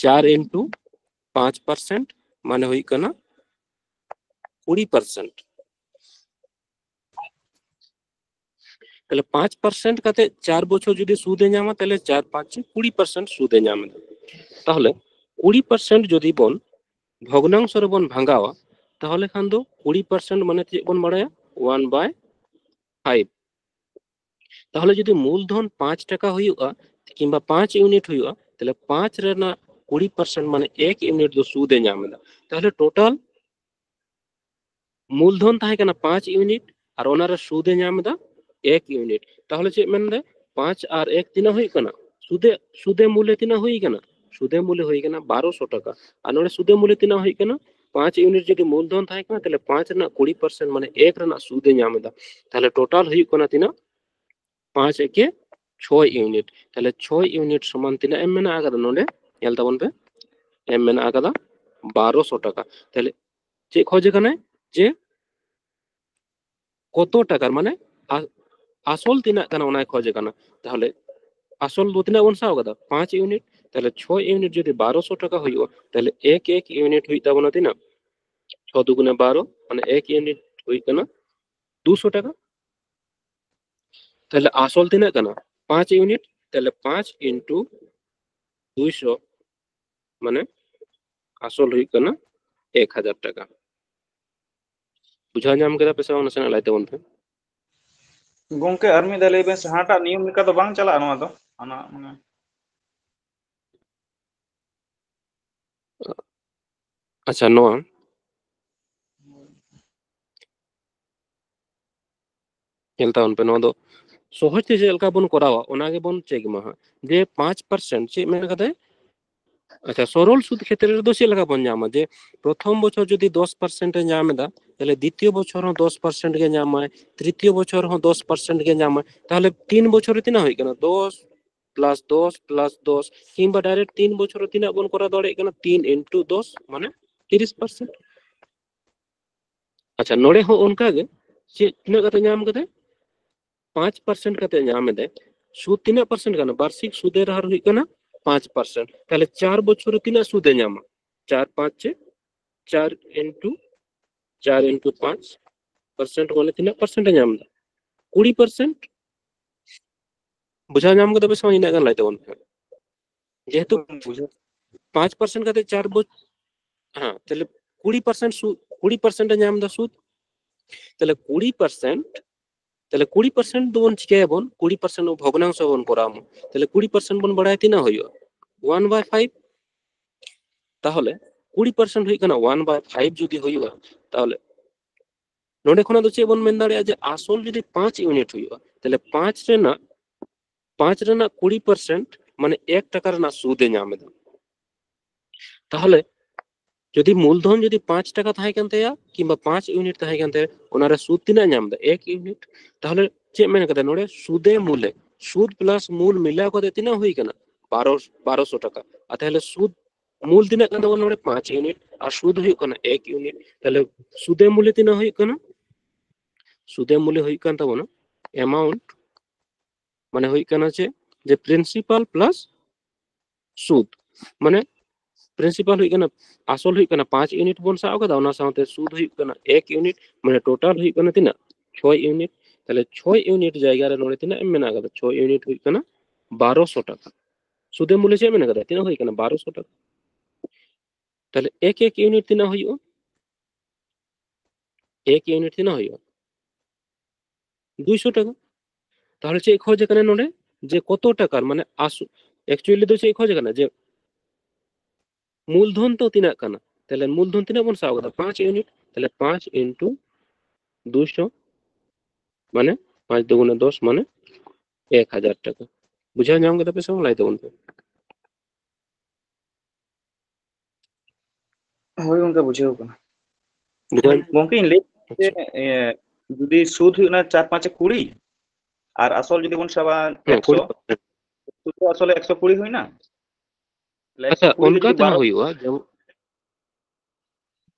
ᱪᱟᱨ ᱤᱱᱴᱩ ᱯᱟᱸᱪ ᱯᱟᱨᱥᱮᱱᱴ, ᱢᱟᱱᱮ ᱦᱩᱭᱩᱜ ᱠᱟᱱᱟ ᱠᱩᱲᱤ ᱯᱟᱨᱥᱮᱱᱴ᱾ ᱛᱟᱦᱞᱮ ᱯᱟᱸᱪ ᱯᱟᱨᱥᱮᱱᱴ ᱠᱟᱛᱮ ᱪᱟᱨ ᱵᱚᱪᱷᱚᱨ ᱡᱩᱫᱤ ᱥᱩᱫ ᱮ ᱧᱟᱢᱟ, ᱛᱟᱦᱞᱮ ᱪᱟᱨ ᱯᱟᱸᱪ ᱠᱩᱲᱤ ᱯᱟᱨᱥᱮᱱᱴ ᱥᱩᱫ ᱮ ᱧᱟᱢ ᱮᱫᱟ᱾ ᱛᱟᱦᱞᱮ ᱠᱩᱲᱤ ᱯᱟᱨᱥᱮᱱᱴ ᱡᱩᱫᱤ ᱵᱚᱱ ᱵᱷᱚᱜᱽᱱᱟᱝᱥᱚ ᱨᱮᱵᱚᱱ ᱵᱷᱟᱜᱟᱣᱟ, ᱛᱟᱦᱞᱮ ᱠᱷᱟᱱ ᱫᱚ ᱠᱩᱲᱤ ᱯᱟᱨᱥᱮᱱᱴ ᱢᱟᱱᱮ ᱪᱮᱫ ᱵᱚᱱ ᱵᱟᱲᱟᱭᱟ? ᱳᱣᱟᱱ ᱵᱟᱭ ᱯᱷᱟᱭᱤᱵᱷ᱾ ᱛᱟᱦᱞᱮ ᱡᱩᱫᱤ ᱢᱩᱞᱫᱷᱚᱱ ᱯᱟᱸᱪ ᱴᱟᱠᱟ ᱦᱩᱭᱩᱜᱼᱟ ᱠᱤᱝᱵᱟ ᱯᱟᱸᱪ ᱤᱭᱩᱱᱤᱴ ᱦᱩᱭᱩᱜᱼᱟ, ᱛᱟᱦᱞᱮ ᱯᱟᱸᱪ ᱨᱮᱱᱟᱜ ᱠᱩᱲᱤ ᱯᱟᱨᱥᱮᱱᱴ ᱢᱟᱱᱮ ᱮᱠ ᱤᱭᱩᱱᱤᱴ ᱫᱚ ᱥᱩᱫ ᱮ ᱧᱟᱢ ᱮᱫᱟ᱾ ᱛᱟᱦᱞᱮ ᱴᱳᱴᱟᱞ ᱢᱩᱞᱫᱷᱚᱱ ᱛᱟᱦᱮᱸ ᱠᱟᱱᱟ ᱯᱟᱸᱪ ᱤᱭᱩᱱᱤᱴ ᱟᱨ ᱚᱱᱟᱨᱮ ᱥᱩᱫ ᱮ ᱧᱟᱢ ᱮᱫᱟ ᱮᱠ ᱤᱭᱩᱱᱤᱴ᱾ ᱛᱟᱦᱞᱮ ᱪᱮᱫ ᱢᱮᱱᱫᱟ? ᱯᱟᱸᱪ ᱟᱨ ᱮᱠ ᱛᱤᱱᱟᱹᱜ ᱦᱩᱭᱩᱜ ᱠᱟᱱᱟ? ᱥᱩᱫᱮ, ᱥᱩᱫᱮ ᱢᱩᱞᱮ ᱛᱤᱱᱟᱹᱜ ᱦᱩᱭ ᱠᱟᱱᱟ? ᱥᱩᱫᱮ ᱢᱩᱞᱮ ᱦᱩᱭ ᱠᱟᱱᱟ ᱵᱟᱨᱚᱥᱚ ᱴᱟᱠᱟ᱾ ᱟᱨ ᱱᱚᱰᱮ ᱥᱩᱫᱮ ᱢᱩᱞᱮ ᱛᱤᱱᱟᱹᱜ ᱦᱩᱭᱩᱜ ᱠᱟᱱᱟ? ᱯᱟᱸᱪ ᱤᱭᱩᱱᱤᱴ ᱡᱩᱫᱤ ᱢᱩᱞᱫᱷᱚᱱ ᱛᱟᱦᱮᱸ ᱠᱟᱱᱟ, ᱛᱟᱦᱞᱮ ᱯᱟᱸᱪ ᱨᱮᱱᱟᱜ ᱠᱩᱲᱤ ᱯᱟᱨᱥᱮᱱᱴ ᱢᱟᱱᱮ ᱮᱠ ᱨᱮᱱᱟᱜ ᱥᱩᱫ ᱮ ᱧᱟᱢ ᱮᱫᱟ᱾ ᱛᱟᱦᱞᱮ ᱴᱳᱴᱟᱞ ᱦᱩᱭᱩᱜ ᱠᱟᱱᱟ ᱛᱤᱱᱟᱹᱜ? ᱯᱟᱸᱪ ᱮᱠᱮ ᱪᱷᱚᱭ ᱤᱭᱩᱱᱤᱴ᱾ ᱛᱟᱦᱞᱮ ᱪᱷᱚᱭ ᱤᱭᱩᱱᱤᱴ ᱥᱚᱢᱟᱱ ᱛᱤᱱᱟᱹᱜ ᱮᱢ ᱢᱮᱱᱟᱜ ᱟᱠᱟᱫᱟ? ᱱᱚᱰᱮ ᱧᱮᱞ ᱛᱟᱵᱚᱱ ᱯᱮ, ᱮᱢ ᱢᱮᱱᱟᱜ ᱟᱠᱟᱫᱟ ᱵᱟᱨᱚᱥᱚ ᱴᱟᱠᱟ᱾ ᱛᱟᱦᱞᱮ ᱪᱮᱫ ᱠᱷᱚᱡ ᱠᱟᱱᱟᱭ? ᱡᱮ ᱠᱚᱛᱚ ᱴᱟᱠᱟᱨ ᱢᱟᱱᱮ ᱟ-, ᱟᱥᱚᱞ ᱛᱤᱱᱟᱹᱜ ᱠᱟᱱᱟ ᱚᱱᱟᱭ ᱠᱷᱚᱡ ᱠᱟᱱᱟ᱾ ᱛᱟᱦᱞᱮ ᱟᱥᱚᱞ ᱫᱚ ᱛᱤᱱᱟᱹᱜ ᱵᱚᱱ ᱥᱟᱵ ᱠᱟᱫᱟ? ᱯᱟᱸᱪ ᱤᱭᱩᱱᱤᱴ᱾ ᱛᱟᱦᱞᱮ ᱪᱷᱚᱭ ᱤᱭᱩᱱᱤᱴ ᱡᱩᱫᱤ ᱵᱟᱨᱚᱥᱚ ᱴᱟᱠᱟ ᱦᱩᱭᱩᱜᱼᱟ, ᱛᱟᱦᱞᱮ ᱮᱠ ᱮᱠ ᱤᱭᱩᱱᱤᱴ ᱦᱩᱭᱩᱜ ᱛᱟᱵᱚᱱᱟ ᱛᱤᱱᱟᱹᱜ? ᱪᱷᱚ ᱫᱩᱜᱩᱱᱮ ᱵᱟᱨᱚ, ᱢᱟᱱᱮ ᱮᱠ ᱤᱭᱩᱱᱤᱴ ᱦᱩᱭᱩᱜ ᱠᱟᱱᱟ ᱫᱩᱥᱚ ᱴᱟᱠᱟ᱾ ᱛᱟᱦᱞᱮ ᱟᱥᱚᱞ ᱛᱤᱱᱟᱹᱜ ᱠᱟᱱᱟ? ᱯᱟᱸᱪ ᱤᱭᱩᱱᱤᱴ᱾ ᱛᱟᱦᱞᱮ ᱯᱟᱸᱪ ᱤᱱᱴᱩ ᱫᱩᱭᱥᱚ, ᱢᱟᱱᱮ ᱟᱥᱚᱞ ᱦᱩᱭᱩᱜ ᱠᱟᱱᱟ ᱮᱠ ᱦᱟᱡᱟᱨ ᱴᱟᱠᱟ᱾ ᱵᱩᱡᱷᱟᱹᱣ ᱧᱟᱢ ᱠᱮᱫᱟ ᱯᱮ ᱥᱮ ᱵᱟᱝ? ᱱᱟᱥᱮᱱᱟᱜ ᱞᱟᱹᱭ ᱛᱟᱵᱚᱱ ᱯᱮ᱾ ᱜᱚᱝᱠᱮ, ᱟᱨ ᱢᱤᱫ ᱫᱷᱟᱣ ᱞᱟᱹᱭ ᱵᱮᱱ ᱥᱮ, ᱦᱟᱱᱟᱴᱟᱜ ᱱᱤᱭᱚᱢ ᱞᱮᱠᱟ ᱫᱚ ᱵᱟᱝ ᱪᱟᱞᱟᱜᱼᱟ ᱱᱚᱣᱟ ᱫᱚ? ᱦᱟᱱᱟ ᱢᱟᱱᱮ ᱟᱪᱪᱷᱟ, ᱱᱚᱣᱟ ᱧᱮᱞ ᱛᱟᱵᱚᱱ ᱯᱮ, ᱱᱚᱣᱟ ᱫᱚ ᱥᱚᱦᱚᱡ ᱛᱮ ᱪᱮᱫ ᱞᱮᱠᱟ ᱵᱚᱱ ᱠᱚᱨᱟᱣᱟ, ᱚᱱᱟ ᱜᱮᱵᱚᱱ ᱪᱮᱠ ᱢᱟ ᱦᱟᱸᱜ, ᱡᱮ ᱯᱟᱸᱪ ᱯᱟᱨᱥᱮᱱᱴ ᱪᱮᱫ ᱢᱮᱱ ᱠᱟᱫᱟᱭ? ᱟᱪᱪᱷᱟ, ᱥᱚᱨᱚᱞ ᱥᱩᱫ ᱠᱷᱮᱛᱨᱮ ᱨᱮᱫᱚ ᱪᱮᱫ ᱞᱮᱠᱟ ᱵᱚᱱ ᱧᱟᱢᱟ? ᱡᱮ ᱯᱨᱚᱛᱷᱚᱢ ᱵᱚᱪᱷᱚᱨ ᱡᱩᱫᱤ ᱫᱚᱥ ᱯᱟᱨᱥᱮᱱᱴ ᱮ ᱧᱟᱢ ᱮᱫᱟ, ᱛᱟᱦᱞᱮ ᱫᱤᱛᱤᱭᱚ ᱵᱚᱪᱷᱚᱨ ᱦᱚᱸ ᱫᱚᱥ ᱯᱟᱨᱥᱮᱱᱴ ᱜᱮ ᱧᱟᱢᱟᱭ, ᱛᱨᱤᱛᱤᱭᱚ ᱵᱚᱪᱷᱚᱨ ᱦᱚᱸ ᱫᱚᱥ ᱯᱟᱨᱥᱮᱱᱴ ᱜᱮ ᱧᱟᱢᱟᱭ, ᱛᱟᱦᱞᱮ ᱛᱤᱱ ᱵᱚᱪᱷᱚᱨ ᱨᱮ ᱛᱤᱱᱟᱹᱜ ᱦᱩᱭᱩᱜ ᱠᱟᱱᱟ? ᱫᱚᱥ ᱯᱞᱟᱥ ᱫᱚᱥ ᱯᱞᱟᱥ ᱫᱚᱥ, ᱠᱤᱝᱵᱟ ᱰᱟᱭᱨᱮᱠᱴ ᱛᱤᱱ ᱵᱚᱪᱷᱚᱨ ᱨᱮ ᱛᱤᱱᱟᱹᱜ ᱵᱚᱱ ᱠᱚᱨᱟᱣ ᱫᱟᱲᱮᱭᱟᱜ ᱠᱟᱱᱟ? ᱛᱤᱱ ᱤᱱᱴᱩ ᱫᱚᱥ, ᱢᱟᱱᱮ ᱛᱤᱨᱤᱥ ᱯᱟᱨᱥᱮᱱᱴ᱾ ᱟᱪᱪᱷᱟ, ᱱᱚᱰᱮ ᱦᱚᱸ ᱚᱱᱠᱟ ᱜᱮ, ᱪᱮᱫ ᱛᱤᱱᱟᱹᱜ ᱠᱟᱛᱮ ᱧᱟᱢ ᱠᱟᱫᱟᱭ? ᱯᱟᱸᱪ ᱯᱟᱨᱥᱮᱱᱴ ᱠᱟᱛᱮ ᱧᱟᱢ ᱮᱫᱟᱭ, ᱥᱩᱫ ᱛᱤᱱᱟᱹᱜ ᱯᱟᱨᱥᱮᱱᱴ ᱠᱟᱱᱟ? ᱵᱟᱨᱥᱤᱠ ᱥᱩᱫᱮᱨ ᱦᱟᱨ ᱦᱩᱭᱩᱜ ᱠᱟᱱᱟ ᱯᱟᱸᱪ ᱯᱟᱨᱥᱮᱱᱴ᱾ ᱛᱟᱦᱚᱞᱮ ᱪᱟᱨ ᱵᱚᱪᱷᱚᱨ ᱨᱮ ᱛᱤᱱᱟᱹᱜ ᱥᱩᱫ ᱮ ᱧᱟᱢᱟ? ᱪᱟᱨ ᱯᱟᱸᱪ ᱪᱮ ᱪᱟᱨ ᱤᱱᱴᱩ ᱪᱟᱨ ᱤᱱᱴᱩ ᱯᱟᱸᱪ ᱯᱟᱨᱥᱮᱱᱴ, ᱢᱟᱱᱮ ᱛᱤᱱᱟᱹᱜ ᱯᱟᱨᱥᱮᱱᱴ ᱮ ᱧᱟᱢ ᱮᱫᱟ? ᱠᱩᱲᱤ ᱯᱟᱨᱥᱮᱱᱴ᱾ ᱵᱩᱡᱷᱟᱹᱣ ᱧᱟᱢ ᱠᱮᱫᱟ ᱯᱮ ᱥᱮ ᱵᱟᱝ? ᱤᱱᱟᱹᱜ ᱜᱟᱱ ᱞᱟᱹᱭ ᱛᱟᱵᱚᱱ ᱯᱮ᱾ ᱡᱮᱦᱮᱛᱩ ᱵᱩᱡᱷᱟᱹᱣ᱾ ᱯᱟᱸᱪ ᱯᱟᱨᱥᱮᱱᱴ ᱠᱟᱛᱮ ᱪᱟᱨ ᱵᱚᱪᱷᱚᱨ, ᱦᱮᱸ, ᱛᱟᱦᱞᱮ ᱠᱩᱲᱤ ᱯᱟᱨᱥᱮᱱᱴ ᱥᱩᱫ, ᱠᱩᱲᱤ ᱯᱟᱨᱥᱮᱱᱴ ᱮ ᱧᱟᱢ ᱮᱫᱟ ᱥᱩᱫ᱾ ᱛᱟᱦᱞᱮ ᱠᱩᱲᱤ ᱯᱟᱨᱥᱮᱱᱴ, ᱛᱟᱦᱞᱮ ᱠᱩᱲᱤ ᱯᱟᱨᱥᱮᱱᱴ ᱫᱚᱵᱚᱱ ᱪᱤᱠᱟᱹᱭᱟᱵᱚᱱ? ᱠᱩᱲᱤ ᱯᱟᱨᱥᱮᱱᱴ ᱵᱷᱚᱜᱽᱱᱟᱝᱥᱚ ᱵᱚᱱ ᱠᱚᱨᱟᱣ ᱢᱟ᱾ ᱛᱟᱦᱞᱮ ᱠᱩᱲᱤ ᱯᱟᱨᱥᱮᱱᱴ ᱵᱚᱱ ᱵᱟᱲᱟᱭᱟ ᱛᱤᱱᱟᱹᱜ ᱦᱩᱭᱩᱜᱼᱟ? ᱚᱣᱟᱱ ᱵᱟᱭ ᱯᱷᱟᱭᱤᱵᱷ᱾ ᱛᱟᱦᱚᱞᱮ ᱠᱩᱲᱤ ᱯᱟᱨᱥᱮᱱᱴ ᱦᱩᱭᱩᱜ ᱠᱟᱱᱟ ᱚᱣᱟᱱ ᱵᱟᱭ ᱯᱷᱟᱭᱤᱵᱷ ᱡᱩᱫᱤ ᱦᱩᱭᱩᱜᱼᱟ, ᱛᱟᱦᱚᱞᱮ ᱱᱚᱰᱮ ᱠᱷᱚᱱᱟᱜ ᱫᱚ ᱪᱮᱫ ᱵᱚᱱ ᱢᱮᱱ ᱫᱟᱲᱮᱭᱟᱜᱼᱟ? ᱡᱮ ᱟᱥᱚᱞ ᱡᱩᱫᱤ ᱯᱟᱸᱪ ᱤᱭᱩᱱᱤᱴ ᱦᱩᱭᱩᱜᱼᱟ, ᱛᱟᱦᱚᱞᱮ ᱯᱟᱸᱪ ᱨᱮᱱᱟᱜ, ᱯᱟᱸᱪ ᱨᱮᱱᱟᱜ ᱠᱩᱲᱤ ᱯᱟᱨᱥᱮᱱᱴ, ᱢᱟᱱᱮ ᱮᱠ ᱴᱟᱠᱟ ᱨᱮᱱᱟᱜ ᱥᱩᱫ ᱮ ᱧᱟᱢ ᱮᱫᱟ᱾ ᱛᱟᱦᱚᱞᱮ ᱡᱩᱫᱤ ᱢᱩᱞᱫᱷᱚᱱ ᱡᱩᱫᱤ ᱯᱟᱸᱪ ᱴᱟᱠᱟ ᱛᱟᱦᱮᱸ ᱠᱟᱱ ᱛᱟᱭᱟ ᱠᱤᱝᱵᱟ ᱯᱟᱸᱪ ᱤᱭᱩᱱᱤᱴ ᱛᱟᱦᱮᱸ ᱠᱟᱱ ᱛᱟᱭᱟ, ᱚᱱᱟᱨᱮ ᱥᱩᱫ ᱛᱤᱱᱟᱹᱜ ᱧᱟᱢ ᱮᱫᱟ? ᱮᱠ ᱤᱭᱩᱱᱤᱴ᱾ ᱛᱟᱦᱚᱞᱮ ᱪᱮᱫ ᱢᱮᱱ ᱠᱟᱫᱟ ᱱᱚᱰᱮ? ᱥᱩᱫᱮ ᱢᱩᱞᱮ, ᱥᱩᱫ ᱯᱞᱟᱥ ᱢᱩᱞ ᱢᱤᱞᱟᱣ ᱠᱟᱛᱮ ᱛᱤᱱᱟᱹᱜ ᱦᱩᱭ ᱠᱟᱱᱟ? ᱵᱟᱨᱚ, ᱵᱟᱨᱚᱥᱚ ᱴᱟᱠᱟ᱾ ᱟᱨ ᱛᱟᱦᱚᱞᱮ ᱥᱩᱫ ᱢᱩᱞ ᱛᱤᱱᱟᱹᱜ ᱠᱟᱱ ᱛᱟᱵᱚᱱᱟ ᱱᱚᱰᱮ? ᱯᱟᱸᱪ ᱤᱭᱩᱱᱤᱴ, ᱟᱨ ᱥᱩᱫ ᱦᱩᱭᱩᱜ ᱠᱟᱱᱟ ᱮᱠ ᱤᱭᱩᱱᱤᱴ᱾ ᱛᱟᱦᱚᱞᱮ ᱥᱩᱫᱮ ᱢᱩᱞᱮ ᱛᱤᱱᱟᱹᱜ ᱦᱩᱭᱩᱜ ᱠᱟᱱᱟ? ᱥᱩᱫᱮ ᱢᱩᱞᱮ ᱦᱩᱭᱩᱜ ᱠᱟᱱ ᱛᱟᱵᱚᱱᱟ ᱮᱢᱟᱣᱩᱱᱴ, ᱢᱟᱱᱮ ᱦᱩᱭᱩᱜ ᱠᱟᱱᱟ ᱪᱮᱫ? ᱡᱮ ᱯᱨᱤᱱᱥᱤᱯᱟᱞ ᱯᱞᱟᱥ ᱥᱩᱫ, ᱢᱟᱱᱮ ᱯᱨᱤᱱᱥᱤᱯᱟᱞ ᱦᱩᱭᱩᱜ ᱠᱟᱱᱟ, ᱟᱥᱚᱞ ᱦᱩᱭᱩᱜ ᱠᱟᱱᱟ ᱯᱟᱸᱪ ᱤᱭᱩᱱᱤᱴ ᱵᱚᱱ ᱥᱟᱵ ᱠᱟᱫᱟ, ᱚᱱᱟ ᱥᱟᱶᱛᱮ ᱥᱩᱫ ᱦᱩᱭᱩᱜ ᱠᱟᱱᱟ ᱮᱠ ᱤᱭᱩᱱᱤᱴ, ᱢᱟᱱᱮ ᱴᱳᱴᱟᱞ ᱦᱩᱭᱩᱜ ᱠᱟᱱᱟ ᱛᱤᱱᱟᱹᱜ? ᱪᱷᱚᱭ ᱤᱭᱩᱱᱤᱴ᱾ ᱛᱟᱦᱞᱮ ᱪᱷᱚᱭ ᱤᱭᱩᱱᱤᱴ ᱡᱟᱭᱜᱟ ᱨᱮ ᱱᱚᱰᱮ ᱛᱤᱱᱟᱹᱜ ᱮᱢ ᱢᱮᱱᱟᱜ ᱠᱟᱫᱟ? ᱪᱷᱚᱭ ᱤᱭᱩᱱᱤᱴ ᱦᱩᱭᱩᱜ ᱠᱟᱱᱟ ᱵᱟᱨᱚᱥᱚ ᱴᱟᱠᱟ᱾ ᱥᱩᱫᱮ ᱢᱩᱞᱮ ᱪᱮᱫ ᱢᱮᱱᱟᱜ ᱠᱟᱫᱟ? ᱛᱤᱱᱟᱹᱜ ᱦᱩᱭ ᱠᱟᱱᱟ? ᱵᱟᱨᱚᱥᱚ ᱴᱟᱠᱟ᱾ ᱛᱟᱦᱞᱮ ᱮᱠ ᱮᱠ ᱤᱭᱩᱱᱤᱴ ᱛᱤᱱᱟᱹᱜ ᱦᱩᱭᱩᱜᱼᱟ? ᱮᱠ ᱤᱭᱩᱱᱤᱴ ᱛᱤᱱᱟᱹᱜ ᱦᱩᱭᱩᱜᱼᱟ? ᱫᱩᱭᱥᱚ ᱴᱟᱠᱟ᱾ ᱛᱟᱦᱞᱮ ᱪᱮᱫ ᱠᱷᱚᱡ ᱠᱟᱱᱟ ᱱᱚᱰᱮ? ᱡᱮ ᱠᱚᱛᱚ ᱴᱟᱠᱟᱨ, ᱢᱟᱱᱮ ᱟᱥ-, actually ᱫᱚ ᱪᱮᱫ ᱠᱷᱚᱡ ᱠᱟᱱᱟ? ᱡᱮ ᱢᱩᱞᱫᱷᱚᱱ ᱛᱚ ᱛᱤᱱᱟᱹᱜ ᱠᱟᱱᱟ? ᱛᱟᱦᱞᱮ ᱢᱩᱞᱫᱷᱚᱱ ᱛᱤᱱᱟᱹᱜ ᱵᱚᱱ ᱥᱟᱵ ᱠᱟᱫᱟ? ᱯᱟᱸᱪ ᱤᱭᱩᱱᱤᱴ᱾ ᱛᱟᱦᱞᱮ ᱯᱟᱸᱪ ᱤᱱᱴᱩ ᱫᱩᱭᱥᱚ, ᱢᱟᱱᱮ ᱯᱟᱸᱪ ᱫᱩᱜᱩᱱᱮ ᱫᱚᱥ, ᱢᱟᱱᱮ ᱮᱠ ᱦᱟᱡᱟᱨ ᱴᱟᱠᱟ᱾ ᱵᱩᱡᱷᱟᱹᱣ ᱧᱟᱢ ᱠᱮᱫᱟ ᱯᱮ ᱥᱮ ᱵᱟᱝ? ᱞᱟᱹᱭ ᱛᱟᱵᱚᱱ ᱯᱮ᱾ ᱦᱳᱭ ᱜᱚᱝᱠᱮ, ᱵᱩᱡᱷᱟᱹᱣ ᱠᱟᱱᱟ᱾ ᱵᱩᱡᱷᱟᱹᱣ? ᱜᱚᱝᱠᱮᱧ ᱞᱟᱹᱭ ᱡᱮ, ᱟᱪᱪᱷᱟ᱾ ᱮ, ᱡᱩᱫᱤ ᱥᱩᱫ ᱦᱩᱭᱩᱜ ᱠᱟᱱᱟ ᱪᱟᱨ ᱯᱟᱸᱪᱮ ᱠᱩᱲᱤ ᱟᱨ ᱟᱥᱚᱞ ᱡᱩᱫᱤ ᱵᱚᱱ ᱥᱟᱵᱟ ᱦᱮᱸ, ᱮᱠᱥᱚ, ᱠᱩᱲᱤ ᱯᱟᱨᱥᱮᱱᱴ᱾ ᱥᱩᱫ ᱫᱚ ᱟᱥᱚᱞᱮ ᱮᱠᱥᱚ ᱠᱩᱲᱤ ᱦᱩᱭᱱᱟ᱾ ᱛᱟᱦᱞᱮ ᱟᱪᱪᱷᱟ, ᱮᱠᱥᱚ ᱠᱩᱲᱤ ᱜᱮ ᱚᱱᱠᱟ ᱡᱩᱫᱤ ᱛᱮᱦᱚᱸ ᱵᱟᱨᱚ ᱦᱩᱭᱩᱜᱼᱟ, ᱡᱮᱢᱚᱱ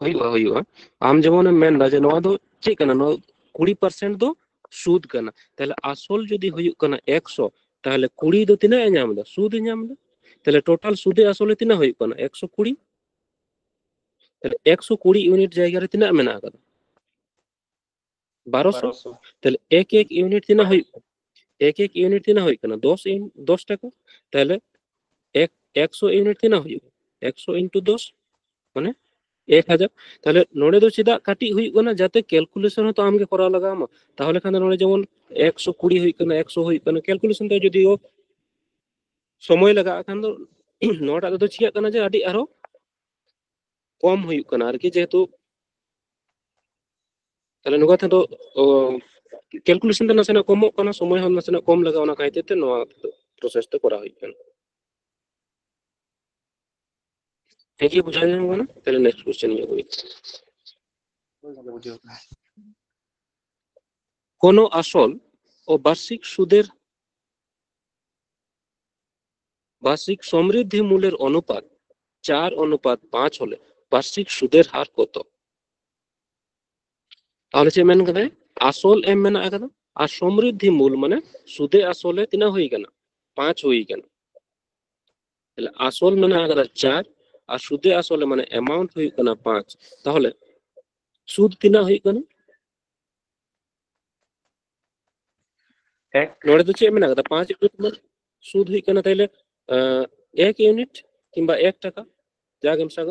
ᱦᱩᱭᱩᱜᱼᱟ, ᱦᱩᱭᱩᱜᱼᱟ᱾ ᱟᱢ ᱡᱮᱢᱚᱱᱮᱢ ᱢᱮᱱᱫᱟ ᱡᱮ ᱱᱚᱣᱟ ᱫᱚ ᱪᱮᱫ ᱠᱟᱱᱟ, ᱱᱚᱣᱟ ᱠᱩᱲᱤ ᱯᱟᱨᱥᱮᱱᱴ ᱫᱚ ᱥᱩᱫ ᱠᱟᱱᱟ᱾ ᱛᱟᱦᱞᱮ ᱟᱥᱚᱞ ᱡᱩᱫᱤ ᱦᱩᱭᱩᱜ ᱠᱟᱱᱟ ᱮᱠᱥᱚ, ᱛᱟᱦᱞᱮ ᱠᱩᱲᱤ ᱫᱚ ᱛᱤᱱᱟᱹᱜ ᱮ ᱧᱟᱢ ᱮᱫᱟ? ᱥᱩᱫ ᱮ ᱧᱟᱢ ᱮᱫᱟ᱾ ᱛᱟᱦᱞᱮ ᱴᱳᱴᱟᱞ ᱥᱩᱫᱮ ᱟᱥᱚᱞᱮ ᱛᱤᱱᱟᱹᱜ ᱦᱩᱭᱩᱜ ᱠᱟᱱᱟ? ᱮᱠᱥᱚ ᱠᱩᱲᱤ᱾ ᱛᱟᱦᱞᱮ ᱮᱠᱥᱚ ᱠᱩᱲᱤ ᱤᱭᱩᱱᱤᱴ ᱡᱟᱭᱜᱟ ᱨᱮ ᱛᱤᱱᱟᱹᱜ ᱢᱮᱱᱟᱜ ᱟᱠᱟᱫᱟ? ᱵᱟᱨᱚᱥᱚ᱾ ᱵᱟᱨᱚᱥᱚ᱾ ᱛᱟᱦᱞᱮ ᱮᱠ ᱮᱠ ᱤᱭᱩᱱᱤᱴ ᱛᱤᱱᱟᱹᱜ ᱦᱩᱭᱩᱜ ᱠᱟᱱᱟ? ᱮᱠ ᱮᱠ ᱤᱭᱩᱱᱤᱴ ᱛᱤᱱᱟᱹᱜ ᱦᱩᱭᱩᱜ ᱠᱟᱱᱟ? ᱫᱚᱥ ᱤᱭᱩᱱ-, ᱫᱚᱥ ᱴᱟᱠᱟ᱾ ᱛᱟᱦᱞᱮ ᱮᱠ, ᱮᱠᱥᱚ ᱤᱭᱩᱱᱤᱴ ᱛᱤᱱᱟᱹᱜ ᱦᱩᱭᱩᱜᱼᱟ? ᱮᱠᱥᱚ into ᱫᱚᱥ, ᱢᱟᱱᱮ ᱮᱠ ᱦᱟᱡᱟᱨ᱾ ᱛᱟᱦᱞᱮ ᱱᱚᱰᱮ ᱫᱚ ᱪᱮᱫᱟᱜ ᱠᱟᱹᱴᱤᱡ ᱦᱩᱭᱩᱜ ᱠᱟᱱᱟ? ᱡᱟᱛᱮ ᱠᱮᱞᱠᱩᱞᱮᱥᱚᱱ ᱦᱚᱸᱛᱚ ᱟᱢᱜᱮ ᱠᱚᱨᱟᱣ ᱞᱟᱜᱟᱣ ᱟᱢᱟ᱾ ᱛᱟᱦᱞᱮ ᱠᱷᱟᱱ ᱫᱚ ᱱᱚᱰᱮ ᱡᱮᱢᱚᱱ ᱮᱠᱥᱚ ᱠᱩᱲᱤ ᱦᱩᱭᱩᱜ ᱠᱟᱱᱟ, ᱮᱠᱥᱚ ᱦᱩᱭᱩᱜ ᱠᱟᱱᱟ, ᱠᱮᱞᱠᱩᱞᱮᱥᱚᱱ ᱛᱮ ᱡᱩᱫᱤ ᱥᱚᱢᱚᱭ ᱞᱟᱜᱟᱜ ᱠᱷᱟᱱ ᱫᱚ ᱱᱚᱣᱟᱴᱟᱜ ᱨᱮᱫᱚ ᱪᱤᱠᱟᱹᱜ ᱠᱟᱱᱟ ᱡᱮ ᱟᱹᱰᱤ ᱟᱨᱦᱚᱸ ᱠᱚᱢ ᱦᱩᱭᱩᱜ ᱠᱟᱱᱟ ᱟᱨᱠᱤ, ᱡᱮᱦᱮᱛᱩ ᱛᱟᱦᱞᱮ ᱱᱚᱝᱠᱟ ᱛᱮᱫᱚ, ᱚ, ᱠᱮᱞᱠᱩᱞᱮᱥᱚᱱ ᱛᱮ ᱱᱟᱥᱮᱱᱟᱜ ᱠᱚᱢᱚᱜ ᱠᱟᱱᱟ, ᱥᱚᱢᱚᱭ ᱦᱚᱸ ᱱᱟᱥᱮᱱᱟᱜ ᱠᱚᱢ ᱞᱟᱜᱟᱜᱼᱟ, ᱚᱱᱟ ᱠᱷᱟᱹᱛᱤᱨ ᱛᱮ ᱱᱚᱣᱟ ᱯᱨᱚᱥᱮᱥ ᱛᱮ ᱠᱚᱨᱟᱣ ᱦᱩᱭᱩᱜ ᱠᱟᱱᱟ᱾ ᱴᱷᱤᱠ ᱜᱮ ᱵᱩᱡᱷᱟᱹᱣ ᱧᱟᱢ ᱠᱟᱱᱟ? ᱛᱟᱦᱞᱮ ᱱᱮᱠᱥᱴ ᱠᱚᱥᱪᱮᱱ ᱧᱚᱜ ᱦᱩᱭᱩᱜ ᱠᱟᱱᱟ᱾ ᱵᱩᱡᱷᱟᱹᱣ ᱠᱟᱱᱟ᱾ কোনো আসল ও বার্ষিক সুদের বার্ষিক সমৃদ্ধি মূলের অনুপাত চার অনুপাত পাঁচ হলে বার্ষিক সুদের হার কত? তাহলে ᱪᱮᱫ ᱢᱮᱱ ᱠᱟᱫᱟᱭ? ᱟᱥᱚᱞ ᱮᱢ ᱢᱮᱱᱟᱜ ᱟᱠᱟᱫᱟ, ᱟᱨ ᱥᱚᱢᱨᱤᱫᱷᱤ ᱢᱩᱞ ᱢᱟᱱᱮ ᱥᱩᱫᱮ ᱟᱥᱚᱞᱮ ᱛᱤᱱᱟᱹᱜ ᱦᱩᱭ ᱠᱟᱱᱟ? ᱯᱟᱸᱪ ᱦᱩᱭ ᱠᱟᱱᱟ᱾ ᱛᱟᱦᱞᱮ ᱟᱥᱚᱞ ᱢᱮᱱᱟᱜ ᱟᱠᱟᱫᱟ ᱪᱟᱨ, ᱟᱨ ᱥᱩᱫᱮ ᱟᱥᱚᱞᱮ ᱢᱟᱱᱮ ᱮᱢᱟᱣᱩᱱᱴ ᱦᱩᱭᱩᱜ ᱠᱟᱱᱟ ᱯᱟᱸᱪ᱾ ᱛᱟᱦᱚᱞᱮ ᱥᱩᱫ ᱛᱤᱱᱟᱹᱜ ᱦᱩᱭᱩᱜ ᱠᱟᱱᱟ? ᱮᱠ᱾ ᱱᱚᱰᱮ ᱫᱚ ᱪᱮᱫ ᱢᱮᱱᱟᱜ ᱟᱠᱟᱫᱟ? ᱯᱟᱸᱪ ᱤᱭᱩᱱᱤᱴ ᱢᱟᱱᱮ ᱥᱩᱫ ᱦᱩᱭᱩᱜ ᱠᱟᱱᱟ ᱛᱟᱦᱞᱮ, ᱟᱸ, ᱮᱠ ᱤᱭᱩᱱᱤᱴ ᱠᱤᱝᱵᱟ ᱮᱠ ᱴᱟᱠᱟ, ᱡᱟ ᱜᱮᱢ ᱥᱟᱵ᱾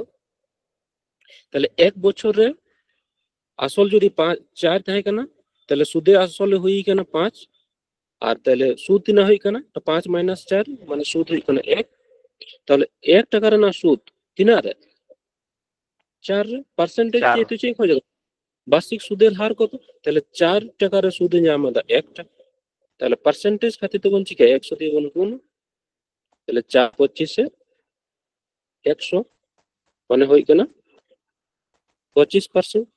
ᱛᱟᱦᱞᱮ ᱮᱠ ᱵᱚᱪᱷᱚᱨ ᱨᱮ ᱟᱥᱚᱞ ᱡᱩᱫᱤ ᱯᱟᱸᱪ, ᱪᱟᱨ ᱛᱟᱦᱮᱸ ᱠᱟᱱᱟ, ᱛᱟᱦᱞᱮ ᱥᱩᱫᱮ ᱟᱥᱚᱞ ᱦᱩᱭ ᱠᱟᱱᱟ ᱯᱟᱸᱪ, ᱟᱨ ᱛᱟᱦᱞᱮ ᱥᱩᱫ ᱛᱤᱱᱟᱹᱜ ᱦᱩᱭᱩᱜ ᱠᱟᱱᱟ? ᱯᱟᱸᱪ ᱢᱟᱭᱱᱟᱥ ᱪᱟᱨ, ᱢᱟᱱᱮ ᱥᱩᱫ ᱦᱩᱭᱩᱜ ᱠᱟᱱᱟ ᱮᱠ᱾ ᱛᱟᱦᱞᱮ ᱮᱠ ᱴᱟᱠᱟ ᱨᱮᱱᱟᱜ ᱥᱩᱫ ᱛᱤᱱᱟᱹᱜ ᱨᱮ? ᱪᱟᱨ ᱨᱮ᱾ ᱯᱟᱨᱥᱮᱱᱴᱮᱡᱽ ᱪᱟᱨ᱾ ᱡᱮᱦᱮᱛᱩ ᱪᱮᱫ ᱠᱷᱚᱡ ᱵᱟᱨᱥᱤᱠ ᱥᱩᱫᱮᱨ ᱦᱟᱨ ᱠᱚᱫᱚ, ᱛᱟᱦᱞᱮ ᱪᱟᱨ ᱴᱟᱠᱟ ᱨᱮ ᱥᱩᱫᱮ ᱧᱟᱢ ᱮᱫᱟ ᱮᱠ ᱴᱟᱠᱟ᱾ ᱛᱟᱦᱞᱮ ᱯᱟᱨᱥᱮᱱᱴᱮᱡᱽ ᱠᱷᱟᱹᱛᱤᱨ ᱛᱮᱵᱚᱱ ᱪᱤᱠᱟᱹᱭᱟ? ᱮᱠᱥᱚ ᱫᱤᱭᱮ ᱵᱚᱱ ᱜᱩᱱᱟ᱾ ᱛᱟᱦᱞᱮ ᱪᱟᱨ ᱯᱚᱸᱪᱤᱥᱮ ᱮᱠᱥᱚ, ᱢᱟᱱᱮ ᱦᱩᱭᱩᱜ ᱠᱟᱱᱟ ᱯᱚᱸᱪᱤᱥ ᱯᱟᱨᱥᱮᱱᱴ᱾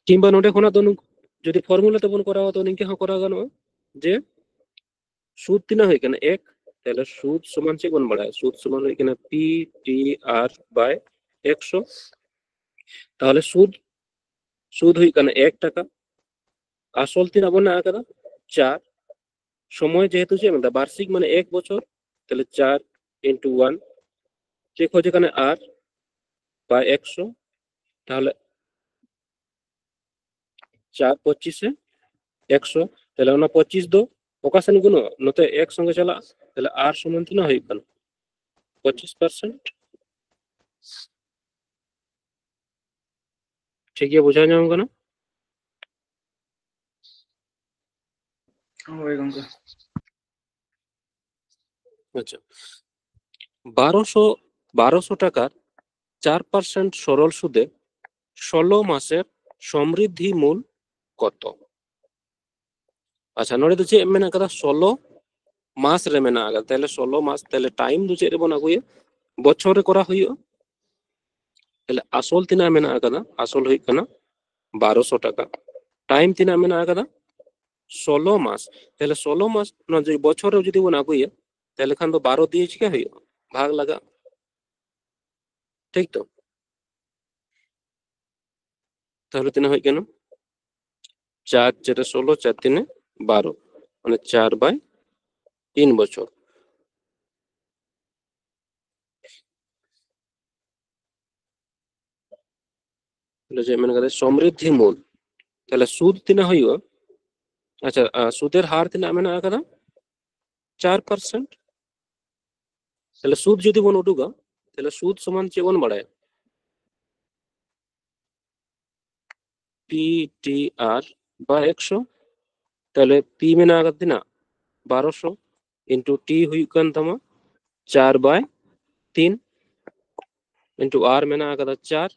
ᱠᱤᱝᱵᱟ ᱱᱚᱰᱮ ᱠᱷᱚᱱᱟᱜ ᱫᱚ ᱱᱩᱠ-, ᱡᱩᱫᱤ ᱯᱷᱚᱨᱢᱩᱞᱟ ᱛᱮᱵᱚᱱ ᱠᱚᱨᱟᱣᱟ, ᱛᱚ ᱱᱤᱝᱠᱟᱹ ᱦᱚᱸ ᱠᱚᱨᱟᱣ ᱜᱟᱱᱚᱜᱼᱟ ᱡᱮ ᱥᱩᱫ ᱛᱤᱱᱟᱹᱜ ᱦᱩᱭᱩᱜ ᱠᱟᱱᱟ? ᱮᱠ᱾ ᱛᱟᱦᱞᱮ ᱥᱩᱫ ᱥᱚᱢᱟᱱ ᱪᱮᱫ ᱵᱚᱱ ᱵᱟᱲᱟᱭᱟ? ᱥᱩᱫ ᱥᱚᱢᱟᱱ ᱦᱩᱭᱩᱜ ᱠᱟᱱᱟ ᱯᱤ ᱴᱤ ᱟᱨ ᱵᱟᱭ ᱮᱠᱥᱚ᱾ ᱛᱟᱦᱞᱮ ᱥᱩᱫ ᱥᱩᱫ ᱦᱩᱭᱩᱜ ᱠᱟᱱᱟ ᱮᱠ ᱴᱟᱠᱟ, ᱟᱥᱚᱞ ᱛᱤᱱᱟᱹᱜ ᱵᱚᱱ ᱢᱮᱱᱟᱜ ᱟᱠᱟᱫᱟ? ᱪᱟᱨ᱾ ᱥᱚᱢᱚᱭ ᱡᱮᱦᱮᱛᱩ ᱪᱮᱫ ᱢᱮᱱᱫᱟ, ᱵᱟᱨᱥᱤᱠ ᱢᱟᱱᱮ ᱮᱠ ᱵᱚᱪᱷᱚᱨ, ᱛᱟᱦᱞᱮ ᱪᱟᱨ into one, ᱪᱮᱫ ᱠᱷᱚᱡ ᱠᱟᱱᱟ? ᱟᱨ by ᱮᱠᱥᱚ, ᱛᱟᱦᱞᱮ ᱪᱟᱨ ᱯᱚᱸᱪᱤᱥᱮ ᱮᱠᱥᱚ, ᱛᱟᱦᱞᱮ ᱚᱱᱟ ᱯᱚᱸᱪᱤᱥ ᱫᱚ ᱚᱠᱟ ᱥᱮᱱ ᱜᱩᱱᱚᱜᱼᱟ? ᱱᱚᱛᱮ ᱮᱠ ᱥᱚᱸᱜᱮ ᱪᱟᱞᱟᱜᱼᱟ, ᱛᱟᱦᱞᱮ ᱟᱨ ᱥᱚᱢᱟᱱ ᱛᱤᱱᱟᱹᱜ ᱦᱩᱭᱩᱜ ᱠᱟᱱᱟ? ᱯᱚᱸᱪᱤᱥ percent᱾ ᱴᱷᱤᱠ ᱜᱮᱭᱟ, ᱵᱩᱡᱷᱟᱹᱣ ᱧᱟᱢ ᱠᱟᱱᱟ? ᱦᱳᱭ ᱜᱚᱝᱠᱮ᱾ ᱟᱪᱪᱷᱟ, ᱵᱟᱨᱚᱥᱚ, ᱵᱟᱨᱚᱥᱚ ᱴᱟᱠᱟᱨ ᱪᱟᱨ percent ᱥᱚᱨᱚᱞ ᱥᱩᱫᱮ ষᱳᱞᱳ ᱢᱟᱥᱮᱨ ᱥᱚᱢᱨᱤᱫᱷᱤ ᱢᱩᱞ ᱠᱚᱛᱚ? ᱟᱪᱪᱷᱟ, ᱱᱚᱰᱮ ᱫᱚ ᱪᱮᱫ ᱢᱮᱱᱟᱜ ᱟᱠᱟᱫᱟ? ᱥᱳᱞᱳ ᱢᱟᱥ ᱨᱮ ᱢᱮᱱᱟᱜ ᱟᱠᱟᱫᱟ᱾ ᱛᱟᱦᱞᱮ ᱥᱳᱞᱳ ᱢᱟᱥ, ᱛᱟᱦᱞᱮ ᱴᱟᱭᱤᱢ ᱫᱚ ᱪᱮᱫ ᱨᱮᱵᱚᱱ ᱟᱹᱜᱩᱭᱟ? ᱵᱚᱪᱷᱚᱨ ᱨᱮ ᱠᱚᱨᱟᱣ ᱦᱩᱭᱩᱜᱼᱟ᱾ ᱛᱟᱦᱞᱮ ᱟᱥᱚᱞ ᱛᱤᱱᱟᱹᱜ ᱢᱮᱱᱟᱜ ᱟᱠᱟᱫᱟ? ᱟᱥᱚᱞ ᱦᱩᱭᱩᱜ ᱠᱟᱱᱟ ᱵᱟᱨᱚᱥᱚ ᱴᱟᱠᱟ᱾ ᱴᱟᱭᱤᱢ ᱛᱤᱱᱟᱹᱜ ᱢᱮᱱᱟᱜ ᱟᱠᱟᱫᱟ? ᱥᱳᱞᱳ ᱢᱟᱥ᱾ ᱛᱟᱦᱞᱮ ᱥᱳᱞᱳ ᱢᱟᱥ ᱱᱚᱣᱟ ᱡᱩᱫᱤ ᱵᱚᱪᱷᱚᱨ ᱨᱮ ᱡᱩᱫᱤ ᱵᱚᱱ ᱟᱹᱜᱩᱭᱟ, ᱛᱟᱦᱞᱮ ᱠᱷᱟᱱ ᱫᱚ ᱵᱟᱨᱚ ᱫᱤᱭᱮ ᱪᱤᱠᱟ ᱦᱩᱭᱩᱜᱼᱟ? ᱵᱷᱟᱜᱽ ᱞᱟᱜᱟᱜᱼᱟ᱾ ᱴᱷᱤᱠ ᱛᱚ? ᱛᱟᱦᱞᱮ ᱛᱤᱱᱟᱹᱜ ᱦᱩᱭᱩᱜ ᱠᱟᱱᱟ? ᱪᱟᱨ ᱪᱟᱨᱮ ᱥᱳᱞᱳ, ᱪᱟᱨ ᱛᱤᱱᱮ ᱵᱟᱨᱚ, ᱢᱟᱱᱮ ᱪᱟᱨ by ᱛᱤᱱ ᱵᱚᱪᱷᱚᱨ᱾ ᱛᱟᱦᱞᱮ ᱪᱮᱫ ᱢᱮᱱ ᱠᱟᱫᱟ? ᱥᱚᱢᱨᱤᱫᱷᱤ ᱢᱩᱞ᱾ ᱛᱟᱦᱞᱮ ᱥᱩᱫ ᱛᱤᱱᱟᱹᱜ ᱦᱩᱭᱩᱜᱼᱟ? ᱟᱪᱪᱷᱟ, ᱟ, ᱥᱩᱫᱮᱨ ᱦᱟᱨ ᱛᱤᱱᱟᱹᱜ ᱢᱮᱱᱟᱜ ᱟᱠᱟᱫᱟ? ᱪᱟᱨ percent᱾ ᱛᱟᱦᱞᱮ ᱥᱩᱫ ᱡᱩᱫᱤ ᱵᱚᱱ ᱩᱰᱩᱠᱟ, ᱛᱟᱦᱞᱮ ᱥᱩᱫ ᱥᱚᱢᱟᱱ ᱪᱮᱫ ᱵᱚᱱ ᱵᱟᱲᱟᱭᱟ? P T R by ᱮᱠᱥᱚ᱾ ᱛᱟᱦᱞᱮ P ᱢᱮᱱᱟᱜ ᱟᱠᱟᱫᱟ ᱛᱤᱱᱟᱹᱜ? ᱵᱟᱨᱚᱥᱚ into T ᱦᱩᱭᱩᱜ ᱠᱟᱱ ᱛᱟᱢᱟ ᱪᱟᱨ by ᱛᱤᱱ into R ᱢᱮᱱᱟᱜ ᱟᱠᱟᱫᱟ ᱪᱟᱨ,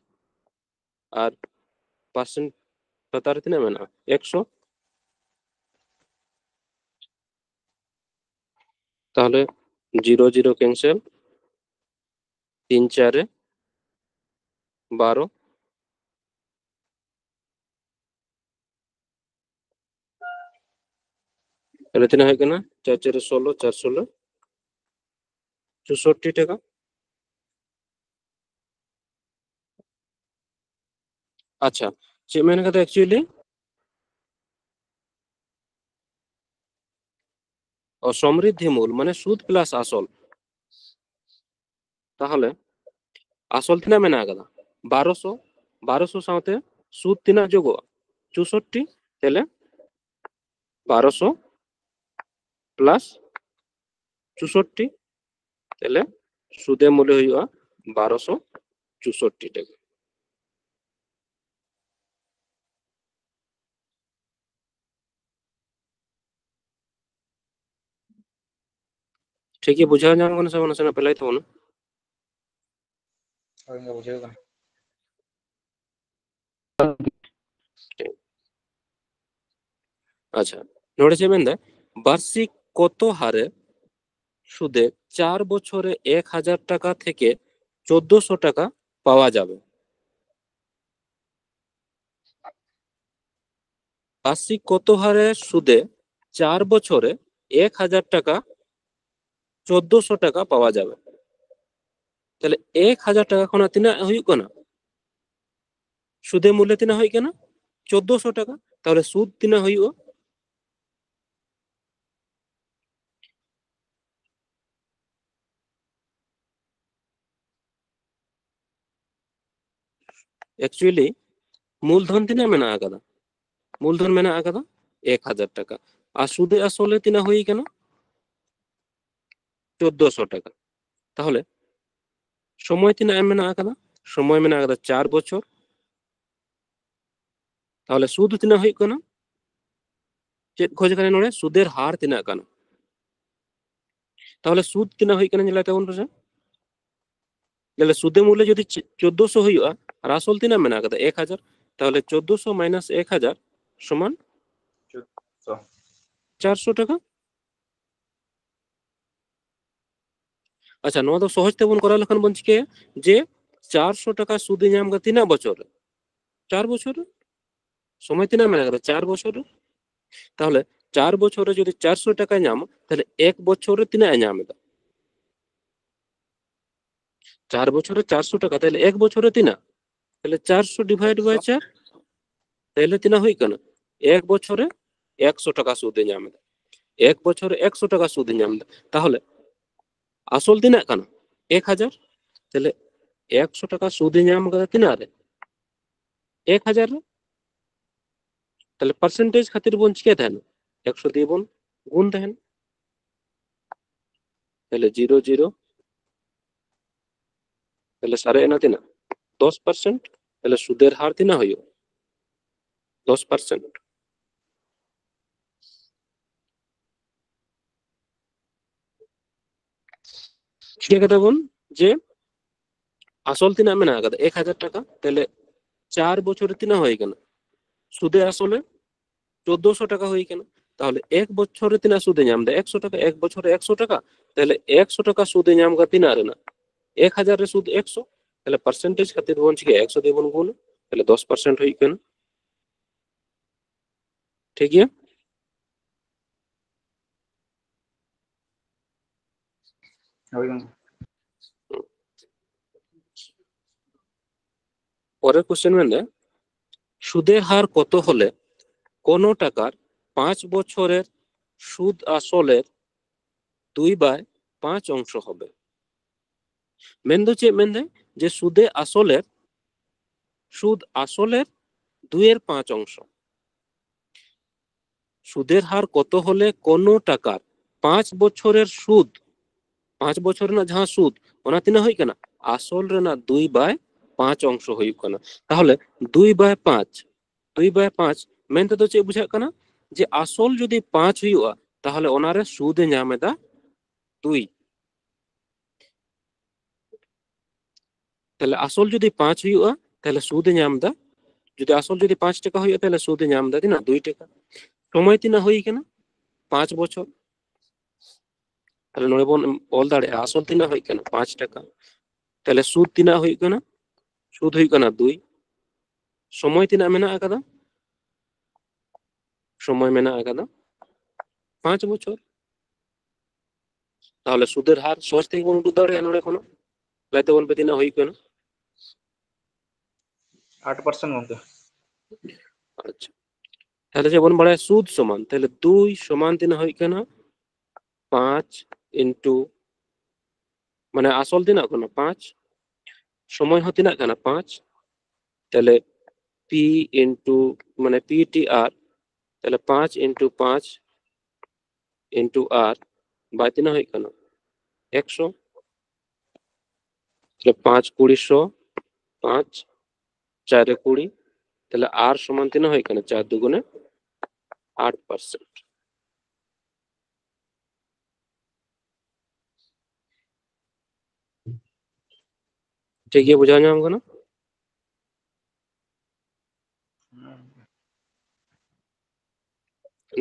ᱟᱨ percent ᱯᱟᱛᱟ ᱨᱮ ᱛᱤᱱᱟᱹᱜ ᱢᱮᱱᱟᱜᱼᱟ? ᱮᱠᱥᱚ᱾ ᱛᱟᱦᱞᱮ zero zero cancel, ᱛᱤᱱ ᱪᱟᱨᱮ ᱵᱟᱨᱚ, ᱛᱟᱦᱞᱮ ᱛᱤᱱᱟᱹᱜ ᱦᱩᱭᱩᱜ ᱠᱟᱱᱟ? ᱪᱟᱨ ᱪᱟᱨᱮ ᱥᱳᱞᱳ, ᱪᱟᱨ ᱥᱳᱞᱳ, ᱪᱳᱥᱳᱴᱴᱤ ᱴᱟᱠᱟ᱾ ᱟᱪᱪᱷᱟ, ᱪᱮᱫ ᱢᱮᱱ ᱠᱟᱫᱟ actually? ᱚ, ᱥᱚᱢᱨᱤᱫᱷᱤ ᱢᱩᱞ ᱢᱟᱱᱮ ᱥᱩᱫ ᱯᱞᱟᱥ ᱟᱥᱚᱞ᱾ ᱛᱟᱦᱚᱞᱮ ᱟᱥᱚᱞ ᱛᱤᱱᱟᱹᱜ ᱢᱮᱱᱟᱜ ᱟᱠᱟᱫᱟ? ᱵᱟᱨᱚᱥᱚ᱾ ᱵᱟᱨᱚᱥᱚ ᱥᱟᱶᱛᱮ ᱥᱩᱫ ᱛᱤᱱᱟᱹᱜ ᱡᱳᱜᱚᱜᱼᱟ? ᱪᱳᱥᱚᱴᱴᱤ᱾ ᱛᱟᱦᱞᱮ ᱵᱟᱨᱚᱥᱚ ᱯᱞᱟᱥ ᱪᱳᱥᱚᱴᱴᱤ᱾ ᱛᱟᱦᱞᱮ ᱥᱩᱫᱮ ᱢᱩᱞᱮ ᱦᱩᱭᱩᱜᱼᱟ ᱵᱟᱨᱚᱥᱚ ᱪᱳᱥᱚᱴᱴᱤ ᱴᱟᱠᱟ᱾ ᱴᱷᱤᱠ ᱜᱮ ᱵᱩᱡᱷᱟᱹᱣ ᱧᱟᱢ ᱠᱟᱱᱟ ᱥᱮ ᱵᱟᱝ? ᱱᱟᱥᱮᱱᱟᱜ ᱯᱮ ᱞᱟᱹᱭ ᱛᱟᱵᱚᱱᱟ᱾ ᱦᱳᱭ, ᱜᱚᱝᱠᱮ, ᱵᱩᱡᱷᱟᱹᱣ ᱠᱟᱱᱟ᱾ ᱟᱪᱪᱷᱟ, ᱱᱚᱰᱮ ᱪᱮᱫ ᱢᱮᱱᱫᱟ? ᱵᱟᱨᱥᱤᱠ ᱠᱚᱛᱚ ᱦᱟᱨᱮ ᱥᱩᱫᱮ ᱪᱟᱨ ᱵᱚᱪᱷᱚᱨᱮ ᱮᱠ ᱦᱟᱡᱟᱨ ᱴᱟᱠᱟ ᱛᱷᱮᱠᱮ ᱪᱳᱫᱽᱫᱳᱥᱚ ᱴᱟᱠᱟ ᱯᱟᱣᱟ ᱡᱟᱵᱮ? ᱵᱟᱨᱥᱤᱠ ᱠᱚᱛᱚ ᱦᱟᱨᱮ ᱥᱩᱫᱮ ᱪᱟᱨ ᱵᱚᱪᱷᱚᱨᱮ ᱮᱠ ᱦᱟᱡᱟᱨ ᱴᱟᱠᱟ, ᱪᱳᱫᱽᱫᱳᱥᱚ ᱴᱟᱠᱟ ᱯᱟᱣᱟ ᱡᱟᱵᱮ? ᱛᱟᱦᱞᱮ ᱮᱠ ᱦᱟᱡᱟᱨ ᱴᱟᱠᱟ ᱠᱷᱚᱱᱟᱜ ᱛᱤᱱᱟᱹᱜ ᱦᱩᱭᱩᱜ ᱠᱟᱱᱟ? ᱥᱩᱫᱮ ᱢᱩᱞᱞᱮ ᱛᱤᱱᱟᱹᱜ ᱦᱩᱭᱩᱜ ᱠᱟᱱᱟ? ᱪᱳᱫᱽᱫᱳᱥᱚ ᱴᱟᱠᱟ᱾ ᱛᱟᱦᱞᱮ ᱥᱩᱫ ᱛᱤᱱᱟᱹᱜ ᱦᱩᱭᱩᱜᱼᱟ? Actually, ᱢᱩᱞᱫᱷᱚᱱ ᱛᱤᱱᱟᱹᱜ ᱢᱮᱱᱟᱜ ᱟᱠᱟᱫᱟ? ᱢᱩᱞᱫᱷᱚᱱ ᱢᱮᱱᱟᱜ ᱟᱠᱟᱫᱟ ᱮᱠ ᱦᱟᱡᱟᱨ ᱴᱟᱠᱟ᱾ ᱟᱨ ᱥᱩᱫᱮ ᱟᱥᱚᱞᱮ ᱛᱤᱱᱟᱹᱜ ᱦᱩᱭ ᱠᱟᱱᱟ? ᱪᱳᱫᱽᱫᱳᱥᱚ ᱴᱟᱠᱟ᱾ ᱛᱟᱦᱚᱞᱮ ᱥᱚᱢᱚᱭ ᱛᱤᱱᱟᱹᱜ ᱮᱢ ᱢᱮᱱᱟᱜ ᱟᱠᱟᱫᱟ? ᱥᱚᱢᱚᱭ ᱢᱮᱱᱟᱜ ᱟᱠᱟᱫᱟ ᱪᱟᱨ ᱵᱚᱪᱷᱚᱨ᱾ ᱛᱟᱦᱚᱞᱮ ᱥᱩᱫ ᱛᱤᱱᱟᱹᱜ ᱦᱩᱭᱩᱜ ᱠᱟᱱᱟ? ᱪᱮᱫ ᱠᱷᱚᱡ ᱠᱟᱱᱟ ᱱᱚᱰᱮ? ᱥᱩᱫᱮᱨ ᱦᱟᱨ ᱛᱤᱱᱟᱹᱜ ᱠᱟᱱᱟ? ᱛᱟᱦᱚᱞᱮ ᱥᱩᱫ ᱛᱤᱱᱟᱹᱜ ᱦᱩᱭᱩᱜ ᱠᱟᱱᱟ ᱧᱮᱞ ᱛᱟᱵᱚᱱ ᱯᱮᱥᱮ᱾ ᱛᱟᱦᱚᱞᱮ ᱥᱩᱫᱮ ᱢᱩᱞᱞᱮ ᱡᱩᱫᱤ ᱪ-, ᱪᱳᱫᱽᱫᱳᱥᱚ ᱦᱩᱭᱩᱜᱼᱟ ᱟᱨ ᱟᱥᱚᱞ ᱛᱤᱱᱟᱹᱜ ᱢᱮᱱᱟᱜ ᱟᱠᱟᱫᱟ? ᱮᱠ ᱦᱟᱡᱟᱨ᱾ ᱛᱟᱦᱚᱞᱮ ᱪᱳᱫᱽᱫᱳᱥᱚ ᱢᱟᱭᱱᱟᱥ ᱮᱠ ᱦᱟᱡᱟᱨ ᱥᱚᱢᱟᱱ ᱪᱟᱨᱥᱚ᱾ ᱪᱟᱨᱥᱚ ᱴᱟᱠᱟ᱾ ᱟᱪᱪᱷᱟ, ᱱᱚᱣᱟ ᱫᱚ ᱥᱚᱦᱚᱡ ᱛᱮᱵᱚᱱ ᱠᱚᱨᱟᱣ ᱞᱮᱠᱷᱟᱱ ᱵᱚᱱ ᱪᱤᱠᱟᱹᱭᱟ ᱡᱮ ᱪᱟᱨᱥᱚ ᱴᱟᱠᱟ ᱥᱩᱫ ᱮ ᱧᱟᱢ ᱠᱟᱫᱟ ᱛᱤᱱᱟᱹᱜ ᱵᱚᱪᱷᱚᱨ ᱨᱮ? ᱪᱟᱨ ᱵᱚᱪᱷᱚᱨ ᱨᱮ᱾ ᱥᱚᱢᱚᱭ ᱛᱤᱱᱟᱹᱜ ᱢᱮᱱᱟᱜ ᱠᱟᱫᱟ? ᱪᱟᱨ ᱵᱚᱪᱷᱚᱨ ᱨᱮ᱾ ᱛᱟᱦᱚᱞᱮ ᱪᱟᱨ ᱵᱚᱪᱷᱚᱨ ᱨᱮ ᱡᱩᱫᱤ ᱪᱟᱨᱥᱚ ᱴᱟᱠᱟᱭ ᱧᱟᱢᱟ, ᱛᱟᱦᱚᱞᱮ ᱮᱠ ᱵᱚᱪᱷᱚᱨ ᱨᱮ ᱛᱤᱱᱟᱹᱜ ᱮ ᱧᱟᱢ ᱮᱫᱟ? ᱪᱟᱨ ᱵᱚᱪᱷᱚᱨ ᱨᱮ ᱪᱟᱨᱥᱚ ᱴᱟᱠᱟ, ᱛᱟᱦᱚᱞᱮ ᱮᱠ ᱵᱚᱪᱷᱚᱨ ᱨᱮ ᱛᱤᱱᱟᱹᱜ? ᱛᱟᱦᱚᱞᱮ ᱪᱟᱨᱥᱚ divide by ᱪᱟᱨ᱾ ᱛᱟᱦᱞᱮ ᱛᱤᱱᱟᱹᱜ ᱦᱩᱭᱩᱜ ᱠᱟᱱᱟ? ᱮᱠ ᱵᱚᱪᱷᱚᱨ ᱨᱮ ᱮᱠᱥᱚ ᱴᱟᱠᱟ ᱥᱩᱫ ᱮ ᱧᱟᱢ ᱮᱫᱟ᱾ ᱮᱠ ᱵᱚᱪᱷᱚᱨ ᱨᱮ ᱮᱠᱥᱚ ᱴᱟᱠᱟ ᱥᱩᱫ ᱮ ᱧᱟᱢ ᱮᱫᱟ᱾ ᱛᱟᱦᱚᱞᱮ ᱟᱥᱚᱞ ᱛᱤᱱᱟᱹᱜ ᱠᱟᱱᱟ? ᱮᱠ ᱦᱟᱡᱟᱨ᱾ ᱛᱟᱦᱞᱮ ᱮᱠᱥᱚ ᱴᱟᱠᱟ ᱥᱩᱫ ᱮ ᱧᱟᱢ ᱠᱟᱫᱟ ᱛᱤᱱᱟᱹᱜ ᱨᱮ? ᱮᱠ ᱦᱟᱡᱟᱨ ᱨᱮ᱾ ᱛᱟᱦᱞᱮ ᱯᱟᱨᱥᱮᱱᱴᱮᱡᱽ ᱠᱷᱟᱹᱛᱤᱨ ᱵᱚᱱ ᱪᱤᱠᱟᱹᱭ ᱛᱟᱦᱮᱱᱟ? ᱮᱠᱥᱚ ᱫᱤᱭᱮ ᱵᱚᱱ ᱜᱩᱱ ᱛᱟᱦᱮᱱᱟ᱾ ᱛᱟᱦᱞᱮ ᱡᱤᱨᱳ ᱡᱤᱨᱳ, ᱛᱟᱦᱞᱮ ᱥᱟᱨᱮᱡ ᱮᱱᱟ ᱛᱤᱱᱟᱹᱜ? ᱫᱚᱥ ᱯᱟᱨᱥᱮᱱᱴ᱾ ᱛᱟᱦᱞᱮ ᱥᱩᱫᱮᱨ ᱦᱟᱨ ᱛᱤᱱᱟᱹᱜ ᱦᱩᱭᱩᱜᱼᱟ? ᱫᱚᱥ ᱯᱟᱨᱥᱮᱱᱴ᱾ ᱪᱤᱠᱟᱹ ᱠᱮᱫᱟ ᱵᱚᱱ ᱡᱮ ᱟᱥᱚᱞ ᱛᱤᱱᱟᱹᱜ ᱢᱮᱱᱟᱜ ᱟᱠᱟᱫᱟ? ᱮᱠ ᱦᱟᱡᱟᱨ ᱴᱟᱠᱟ᱾ ᱛᱟᱦᱞᱮ ᱪᱟᱨ ᱵᱚᱪᱷᱚᱨ ᱨᱮ ᱛᱤᱱᱟᱹᱜ ᱦᱩᱭ ᱠᱟᱱᱟ? ᱥᱩᱫᱮ ᱟᱥᱚᱞᱮ ᱪᱳᱫᱽᱫᱳᱥᱚ ᱴᱟᱠᱟ ᱦᱩᱭ ᱠᱟᱱᱟ᱾ ᱛᱟᱦᱞᱮ ᱮᱠ ᱵᱚᱪᱷᱚᱨ ᱨᱮ ᱛᱤᱱᱟᱹᱜ ᱥᱩᱫ ᱮ ᱧᱟᱢ ᱮᱫᱟ? ᱮᱠᱥᱚ ᱴᱟᱠᱟ᱾ ᱮᱠ ᱵᱚᱪᱷᱚᱨ ᱨᱮ ᱮᱠᱥᱚ ᱴᱟᱠᱟ᱾ ᱛᱟᱦᱞᱮ ᱮᱠᱥᱚ ᱴᱟᱠᱟ ᱥᱩᱫ ᱮ ᱧᱟᱢ ᱠᱟᱱᱟ ᱛᱤᱱᱟᱹᱜ ᱨᱮᱱᱟᱜ? ᱮᱠ ᱦᱟᱡᱟᱨ ᱨᱮ ᱥᱩᱫ ᱮᱠᱥᱚ᱾ ᱛᱟᱦᱞᱮ ᱯᱟᱨᱥᱮᱱᱴᱮᱡᱽ ᱠᱷᱟᱹᱛᱤᱨ ᱵᱚᱱ ᱪᱤᱠᱟᱹᱭᱟ? ᱮᱠᱥᱚ ᱫᱤᱭᱮ ᱵᱚᱱ ᱜᱩᱱᱟ᱾ ᱛᱟᱦᱞᱮ ᱫᱚᱥ ᱯᱟᱨᱥᱮᱱᱴ ᱦᱩᱭᱩᱜ ᱠᱟᱱᱟ᱾ ᱴᱷᱤᱠ ᱜᱮᱭᱟ? ᱦᱳᱭ ᱜᱚᱝᱠᱮ᱾ পরের কোশ্চেন ᱢᱮᱱᱫᱟ, সুদের হার কত হলে কোনো টাকার পাঁচ বছরের সুদ আসলের দুই বাই পাঁচ অংশ হবে? ᱢᱮᱱᱫᱚ ᱪᱮᱫ ᱢᱮᱱᱫᱟᱭ? ᱡᱮ ᱥᱩᱫᱮ ᱟᱥᱚᱞᱮᱨ, ᱥᱩᱫ ᱟᱥᱚᱞᱮᱨ ᱫᱩᱭᱮᱨ ᱯᱟᱸᱪ ᱚᱝশ᱾ সুদের হার কত হলে কোনো টাকার পাঁচ বছরের সুদ, ᱯᱟᱸᱪ ᱵᱚᱪᱷᱚᱨ ᱨᱮᱱᱟᱜ ᱡᱟᱦᱟᱸ ᱥᱩᱫ, ᱚᱱᱟ ᱛᱤᱱᱟᱹᱜ ᱦᱩᱭᱩᱜ ᱠᱟᱱᱟ? ᱟᱥᱚᱞ ᱨᱮᱱᱟᱜ ᱫᱩᱭ ᱵᱟᱭ ᱯᱟᱸᱪ ᱚᱝᱥᱚ ᱦᱩᱭᱩᱜ ᱠᱟᱱᱟ᱾ ᱛᱟᱦᱚᱞᱮ ᱫᱩᱭ ᱵᱟᱭ ᱯᱟᱸᱪ, ᱫᱩᱭ ᱵᱟᱭ ᱯᱟᱸᱪ ᱢᱮᱱᱛᱮ ᱫᱚ ᱪᱮᱫ ᱵᱩᱡᱷᱟᱹᱜ ᱠᱟᱱᱟ? ᱡᱮ ᱟᱥᱚᱞ ᱡᱩᱫᱤ ᱯᱟᱸᱪ ᱦᱩᱭᱩᱜᱼᱟ, ᱛᱟᱦᱚᱞᱮ ᱚᱱᱟᱨᱮ ᱥᱩᱫ ᱮ ᱧᱟᱢ ᱮᱫᱟ ᱫᱩᱭ᱾ ᱛᱟᱦᱞᱮ ᱟᱥᱚᱞ ᱡᱩᱫᱤ ᱯᱟᱸᱪ ᱦᱩᱭᱩᱜᱼᱟ, ᱛᱟᱦᱞᱮ ᱥᱩᱫ ᱮ ᱧᱟᱢ ᱮᱫᱟ, ᱡᱩᱫᱤ ᱟᱥᱚᱞ ᱡᱩᱫᱤ ᱯᱟᱸᱪ ᱴᱟᱠᱟ ᱦᱩᱭᱩᱜᱼᱟ, ᱛᱟᱦᱞᱮ ᱥᱩᱫ ᱮ ᱧᱟᱢ ᱮᱫᱟ ᱛᱤᱱᱟᱹᱜ? ᱫᱩᱭ ᱴᱟᱠᱟ᱾ ᱥᱚᱢᱚᱭ ᱛᱤᱱᱟᱹᱜ ᱦᱩᱭ ᱠᱟᱱᱟ? ᱯᱟᱸᱪ ᱵᱚᱪᱷᱚᱨ᱾ ᱛᱟᱦᱞᱮ ᱱᱚᱰᱮ ᱵᱚᱱ ᱚᱞ ᱫᱟᱲᱮᱭᱟᱜᱼᱟ, ᱟᱥᱚᱞ ᱛᱤᱱᱟᱹᱜ ᱦᱩᱭ ᱠᱟᱱᱟ? ᱯᱟᱸᱪ ᱴᱟᱠᱟ᱾ ᱛᱟᱦᱞᱮ ᱥᱩᱫ ᱛᱤᱱᱟᱹᱜ ᱦᱩᱭᱩᱜ ᱠᱟᱱᱟ? ᱥᱩᱫ ᱦᱩᱭᱩᱜ ᱠᱟᱱᱟ ᱫᱩᱭ᱾ ᱥᱚᱢᱚᱭ ᱛᱤᱱᱟᱹᱜ ᱢᱮᱱᱟᱜ ᱟᱠᱟᱫᱟ? ᱥᱚᱢᱚᱭ ᱢᱮᱱᱟᱜ ᱟᱠᱟᱫᱟ ᱯᱟᱸᱪ ᱵᱚᱪᱷᱚᱨ᱾ ᱛᱟᱦᱞᱮ ᱥᱩᱫᱮᱨ ᱦᱟᱨ ᱥᱚᱦᱚᱡ ᱛᱮᱜᱮ ᱵᱚᱱ ᱩᱰᱩᱠ ᱫᱟᱲᱮᱭᱟᱜᱼᱟ ᱱᱚᱰᱮ ᱠᱷᱚᱱᱟᱜ᱾ ᱞᱟᱹᱭ ᱛᱟᱵᱚᱱ ᱯᱮ ᱛᱤᱱᱟᱹᱜ ᱦᱩᱭᱩᱜ ᱠᱟᱱᱟ? ᱟᱴ ᱯᱟᱨᱥᱮᱱᱴ ᱜᱚᱝᱠᱮ᱾ ᱟᱪᱪᱷᱟ, ᱛᱟᱦᱞᱮ ᱪᱮᱫ ᱵᱚᱱ ᱵᱟᱲᱟᱭᱟ? ᱥᱩᱫ ᱥᱚᱢᱟᱱ, ᱛᱟᱦᱞᱮ ᱫᱩᱭ ᱥᱚᱢᱟᱱ ᱛᱤᱱᱟᱹᱜ ᱦᱩᱭᱩᱜ ᱠᱟᱱᱟ? ᱯᱟᱸᱪ ᱤᱱᱴᱩ, ᱢᱟᱱᱮ ᱟᱥᱚᱞ ᱛᱤᱱᱟᱹᱜ ᱠᱟᱱᱟ? ᱯᱟᱸᱪ᱾ ᱥᱚᱢᱚᱭ ᱦᱚᱸ ᱛᱤᱱᱟᱹᱜ ᱠᱟᱱᱟ? ᱯᱟᱸᱪ᱾ ᱛᱟᱦᱞᱮ ᱯᱤ ᱤᱱᱴᱩ, ᱢᱟᱱᱮ ᱯᱤ ᱴᱤ ᱟᱨ, ᱛᱟᱦᱞᱮ ᱯᱟᱸᱪ ᱤᱱᱴᱩ ᱯᱟᱸᱪ ᱤᱱᱴᱩ ᱟᱨ ᱵᱟᱭ ᱛᱤᱱᱟᱹᱜ ᱦᱩᱭᱩᱜ ᱠᱟᱱᱟ? ᱮᱠᱥᱚ᱾ ᱛᱟᱦᱞᱮ ᱯᱟᱸᱪ ᱠᱩᱲᱤ ᱥᱚ, ᱯᱟᱸᱪ ᱪᱟᱨᱮ ᱠᱩᱲᱤ, ᱛᱟᱦᱞᱮ ᱟᱨ ᱥᱚᱢᱟᱱ ᱛᱤᱱᱟᱹᱜ ᱦᱩᱭᱩᱜ ᱠᱟᱱᱟ? ᱪᱟᱨ ᱫᱩᱜᱩᱱᱮ ᱟᱴ ᱯᱟᱨᱥᱮᱱᱴ᱾ ᱴᱷᱤᱠ ᱜᱮ ᱵᱩᱡᱷᱟᱹᱣ ᱧᱟᱢ ᱠᱟᱱᱟ?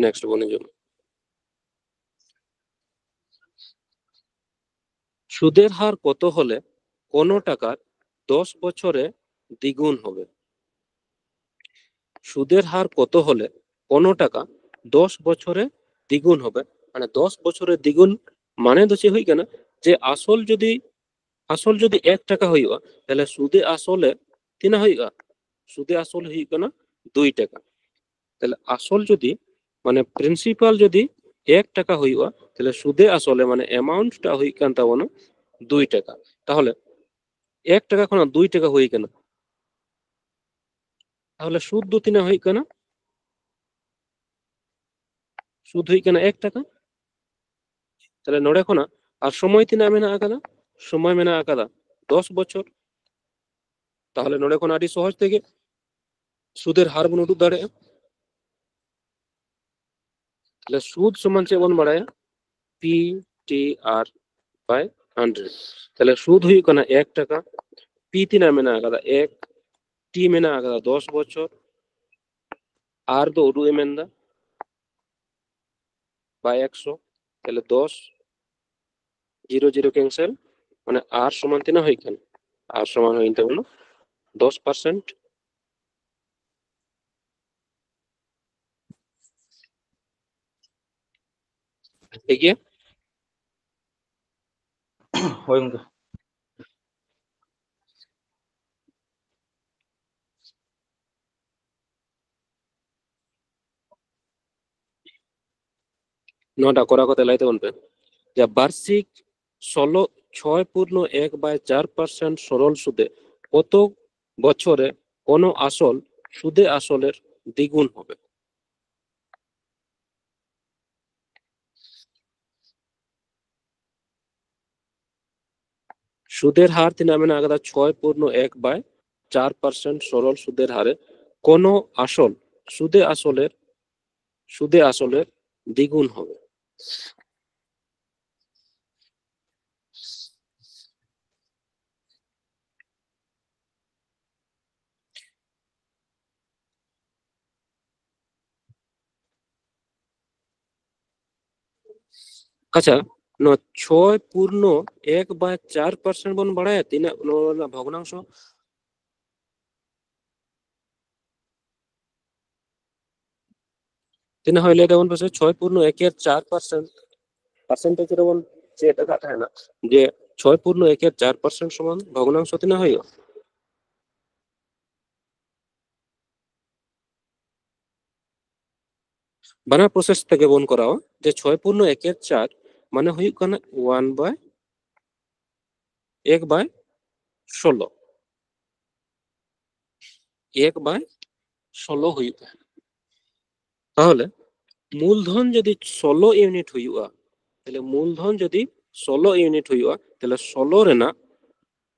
ᱱᱮᱠᱥᱴ ᱵᱚᱱ ᱦᱤᱡᱩᱜᱼᱟ᱾ সুদের হার কত হলে কোনো টাকার দশ বছরে দ্বিগুণ হবে? সুদের হার কত হলে কোনো টাকা দশ বছরে দ্বিগুণ হবে? মানে দশ বছরে দ্বিগুণ মানে ᱫᱚ ᱪᱮᱫ ᱦᱩᱭᱩᱜ ᱠᱟᱱᱟ? ᱡᱮ ᱟᱥᱚᱞ ᱡᱩᱫᱤ, ᱟᱥᱚᱞ ᱡᱩᱫᱤ ᱮᱠ ᱴᱟᱠᱟ ᱦᱩᱭᱩᱜᱼᱟ, ᱛᱟᱦᱞᱮ ᱥᱩᱫᱮ ᱟᱥᱚᱞᱮ ᱛᱤᱱᱟᱹᱜ ᱦᱩᱭᱩᱜᱼᱟ? ᱥᱩᱫᱮ ᱟᱥᱚᱞ ᱦᱩᱭᱩᱜ ᱠᱟᱱᱟ ᱫᱩᱭ ᱴᱟᱠᱟ᱾ ᱛᱟᱦᱞᱮ ᱟᱥᱚᱞ ᱡᱩᱫᱤ, ᱢᱟᱱᱮ ᱯᱨᱤᱱᱥᱤᱯᱟᱞ ᱡᱩᱫᱤ ᱮᱠ ᱴᱟᱠᱟ ᱦᱩᱭᱩᱜᱼᱟ, ᱛᱟᱦᱞᱮ ᱥᱩᱫᱮ ᱟᱥᱚᱞᱮ, ᱢᱟᱱᱮ ᱮᱢᱟᱣᱩᱱᱴ ᱴᱟ ᱦᱩᱭᱩᱜ ᱠᱟᱱ ᱛᱟᱵᱚᱱᱟ ᱫᱩᱭ ᱴᱟᱠᱟ᱾ ᱛᱟᱦᱞᱮ ᱮᱠ ᱴᱟᱠᱟ ᱠᱷᱚᱱᱟᱜ ᱫᱩᱭ ᱴᱟᱠᱟ ᱦᱩᱭ ᱠᱟᱱᱟ, ᱛᱟᱦᱞᱮ ᱥᱩᱫ ᱫᱚ ᱛᱤᱱᱟᱹᱜ ᱦᱩᱭᱩᱜ ᱠᱟᱱᱟ? ᱥᱩᱫ ᱦᱩᱭᱩᱜ ᱠᱟᱱᱟ ᱮᱠ ᱴᱟᱠᱟ᱾ ᱛᱟᱦᱞᱮ ᱱᱚᱰᱮ ᱠᱷᱚᱱᱟᱜ ᱟᱨ ᱥᱚᱢᱚᱭ ᱛᱤᱱᱟᱹᱜ ᱢᱮᱱᱟᱜ ᱟᱠᱟᱫᱟ? ᱥᱚᱢᱚᱭ ᱢᱮᱱᱟᱜ ᱟᱠᱟᱫᱟ ᱫᱚᱥ ᱵᱚᱪᱷᱚᱨ᱾ ᱛᱟᱦᱞᱮ ᱱᱚᱰᱮ ᱠᱷᱚᱱ ᱟᱹᱰᱤ ᱥᱚᱦᱚᱡ ᱛᱮᱜᱮ ᱥᱩᱫᱮᱨ ᱦᱟᱨ ᱵᱚᱱ ᱩᱫᱩᱜ ᱫᱟᱲᱮᱭᱟᱜᱼᱟ᱾ ᱛᱟᱦᱞᱮ ᱥᱩᱫ ᱥᱚᱢᱟᱱ ᱪᱮᱫ ᱵᱚᱱ ᱵᱟᱲᱟᱭᱟ? ᱯᱤ ᱴᱤ ᱟᱨ ᱵᱟᱭ ᱦᱟᱱᱰᱨᱮᱰ᱾ ᱛᱟᱦᱞᱮ ᱥᱩᱫ ᱦᱩᱭᱩᱜ ᱠᱟᱱᱟ ᱮᱠ ᱴᱟᱠᱟ, ᱯᱤ ᱛᱤᱱᱟᱹᱜ ᱢᱮᱱᱟᱜ ᱟᱠᱟᱫᱟ? ᱮᱠ, ᱴᱤ ᱢᱮᱱᱟᱜ ᱟᱠᱟᱫᱟ ᱫᱚᱥ ᱵᱚᱪᱷᱚᱨ, ᱟᱨ ᱫᱚ ᱩᱫᱩᱜ ᱮ ᱢᱮᱱᱫᱟ ᱵᱟᱭ ᱮᱠᱥᱚ, ᱛᱟᱦᱞᱮ ᱫᱚᱥ, ᱡᱤᱨᱳ ᱡᱤᱨᱳ ᱠᱮᱱᱥᱮᱞ, ᱢᱟᱱᱮ ᱟᱨ ᱥᱚᱢᱟᱱ ᱛᱤᱱᱟᱹᱜ ᱦᱩᱭᱩᱜ ᱠᱟᱱᱟ? ᱟᱨ ᱥᱚᱢᱟᱱ ᱦᱩᱭᱮᱱ ᱛᱟᱵᱚᱱᱟ ᱫᱚᱥ ᱯᱟᱨᱥᱮᱱᱴ᱾ ᱴᱷᱤᱠ ᱜᱮᱭᱟ? ᱦᱳᱭ ᱜᱚᱢᱠᱮ᱾ ᱱᱚᱣᱟᱴᱟᱜ ᱠᱚᱨᱟᱣ ᱠᱟᱛᱮ ᱞᱟᱹᱭ ᱛᱟᱵᱚᱱ ᱯᱮ ᱡᱮ ᱵᱟᱨᱥᱤᱠ ᱥᱳᱞᱳ ᱪᱷᱚᱭ ᱯᱩᱨᱱᱚ ᱮᱠ ᱵᱟᱭ ᱪᱟᱨ ᱯᱟᱨᱥᱮᱱᱴ ᱥᱚᱨᱚᱞ ᱥᱩᱫᱮ ᱠᱚᱛᱚ ᱵᱚᱪᱷᱚᱨᱮ ᱠᱚᱱᱚ ᱟᱥᱚᱞ ᱥᱩᱫᱮ ᱟᱥᱚᱞᱮᱨ ᱫᱤᱜᱩᱱ ᱦᱚᱵᱮ? সুদের হার ᱛᱤᱱᱟᱹᱜ ᱢᱮᱱᱟᱜ ᱟᱠᱟᱫᱟ? ᱪᱷᱚᱭ ᱯᱩᱨᱱᱚ ᱮᱠ ᱵᱟᱭ ᱪᱟᱨ ᱯᱟᱨᱥᱮᱱᱴ ᱥᱚᱨᱚᱞ ᱥᱩᱫᱮᱨ ᱦᱟᱨᱮ ᱠᱚᱱᱚ ᱟᱥᱚᱞ ᱥᱩᱫᱮ ᱟᱥᱚᱞᱮᱨ ᱥᱩᱫᱮ ᱟᱥᱚᱞᱮᱨ ᱫᱤᱜᱩᱱ ᱦᱚᱵᱮ᱾ ᱟᱪᱪᱷᱟ, ᱱᱚᱣᱟ ᱪᱷᱚᱭ ᱯᱩᱨᱱᱚ ᱮᱠ ᱵᱟᱭ ᱪᱟᱨ ᱯᱟᱨᱥᱮᱱᱴ ᱵᱚᱱ ᱵᱟᱲᱟᱭᱟ ᱛᱤᱱᱟᱹᱜ ᱱᱚᱣᱟ ᱨᱮᱱᱟᱜ ᱵᱷᱚᱜᱽᱱᱟᱝᱥᱚ? ᱛᱤᱱᱟᱹᱜ ᱦᱩᱭ ᱞᱟᱹᱭ ᱛᱟᱵᱚᱱ ᱯᱮᱥᱮ? ᱪᱷᱚᱭ ᱯᱩᱨᱱᱚ ᱮᱠᱮᱨ ᱪᱟᱨ ᱯᱟᱨᱥᱮᱱᱴ, ᱯᱟᱨᱥᱮᱱᱴᱮᱡᱽ ᱨᱮᱵᱚᱱ ᱪᱮᱫ ᱟᱠᱟᱫ ᱛᱟᱦᱮᱱᱟ ᱡᱮ ᱪᱷᱚᱭ ᱯᱩᱨᱱᱚ ᱮᱠᱮᱨ ᱪᱟᱨ ᱯᱟᱨᱥᱮᱱᱴ ᱥᱚᱢᱟᱱ ᱵᱷᱚᱜᱽᱱᱟᱝᱥᱚ ᱛᱤᱱᱟᱹᱜ ᱦᱩᱭᱩᱜᱼᱟ? ᱵᱟᱱᱟᱨ ᱯᱨᱚᱥᱮᱥ ᱛᱮᱜᱮ ᱵᱚᱱ ᱠᱚᱨᱟᱣᱟ᱾ ᱡᱮ ᱪᱷᱚᱭ ᱯᱩᱨᱱᱚ ᱮᱠᱮᱨ ᱪᱟᱨ ᱢᱟᱱᱮ ᱦᱩᱭᱩᱜ ᱠᱟᱱᱟ ᱳᱣᱟᱱ ᱵᱟᱭ ᱮᱠ ᱵᱟᱭ ᱥᱳᱞᱳ, ᱮᱠ ᱵᱟᱭ ᱥᱳᱞᱳ ᱦᱩᱭᱩᱜ ᱛᱟᱦᱮᱸᱱᱟ᱾ ᱛᱟᱦᱚᱞᱮ ᱢᱩᱞᱫᱷᱚᱱ ᱡᱩᱫᱤ ᱥᱳᱞᱳ ᱤᱭᱩᱱᱤᱴ ᱦᱩᱭᱩᱜᱼᱟ, ᱛᱟᱦᱞᱮ ᱢᱩᱞᱫᱷᱚᱱ ᱡᱩᱫᱤ ᱥᱳᱞᱳ ᱤᱭᱩᱱᱤᱴ ᱦᱩᱭᱩᱜᱼᱟ, ᱛᱟᱦᱞᱮ ᱥᱳᱞᱳ ᱨᱮᱱᱟᱜ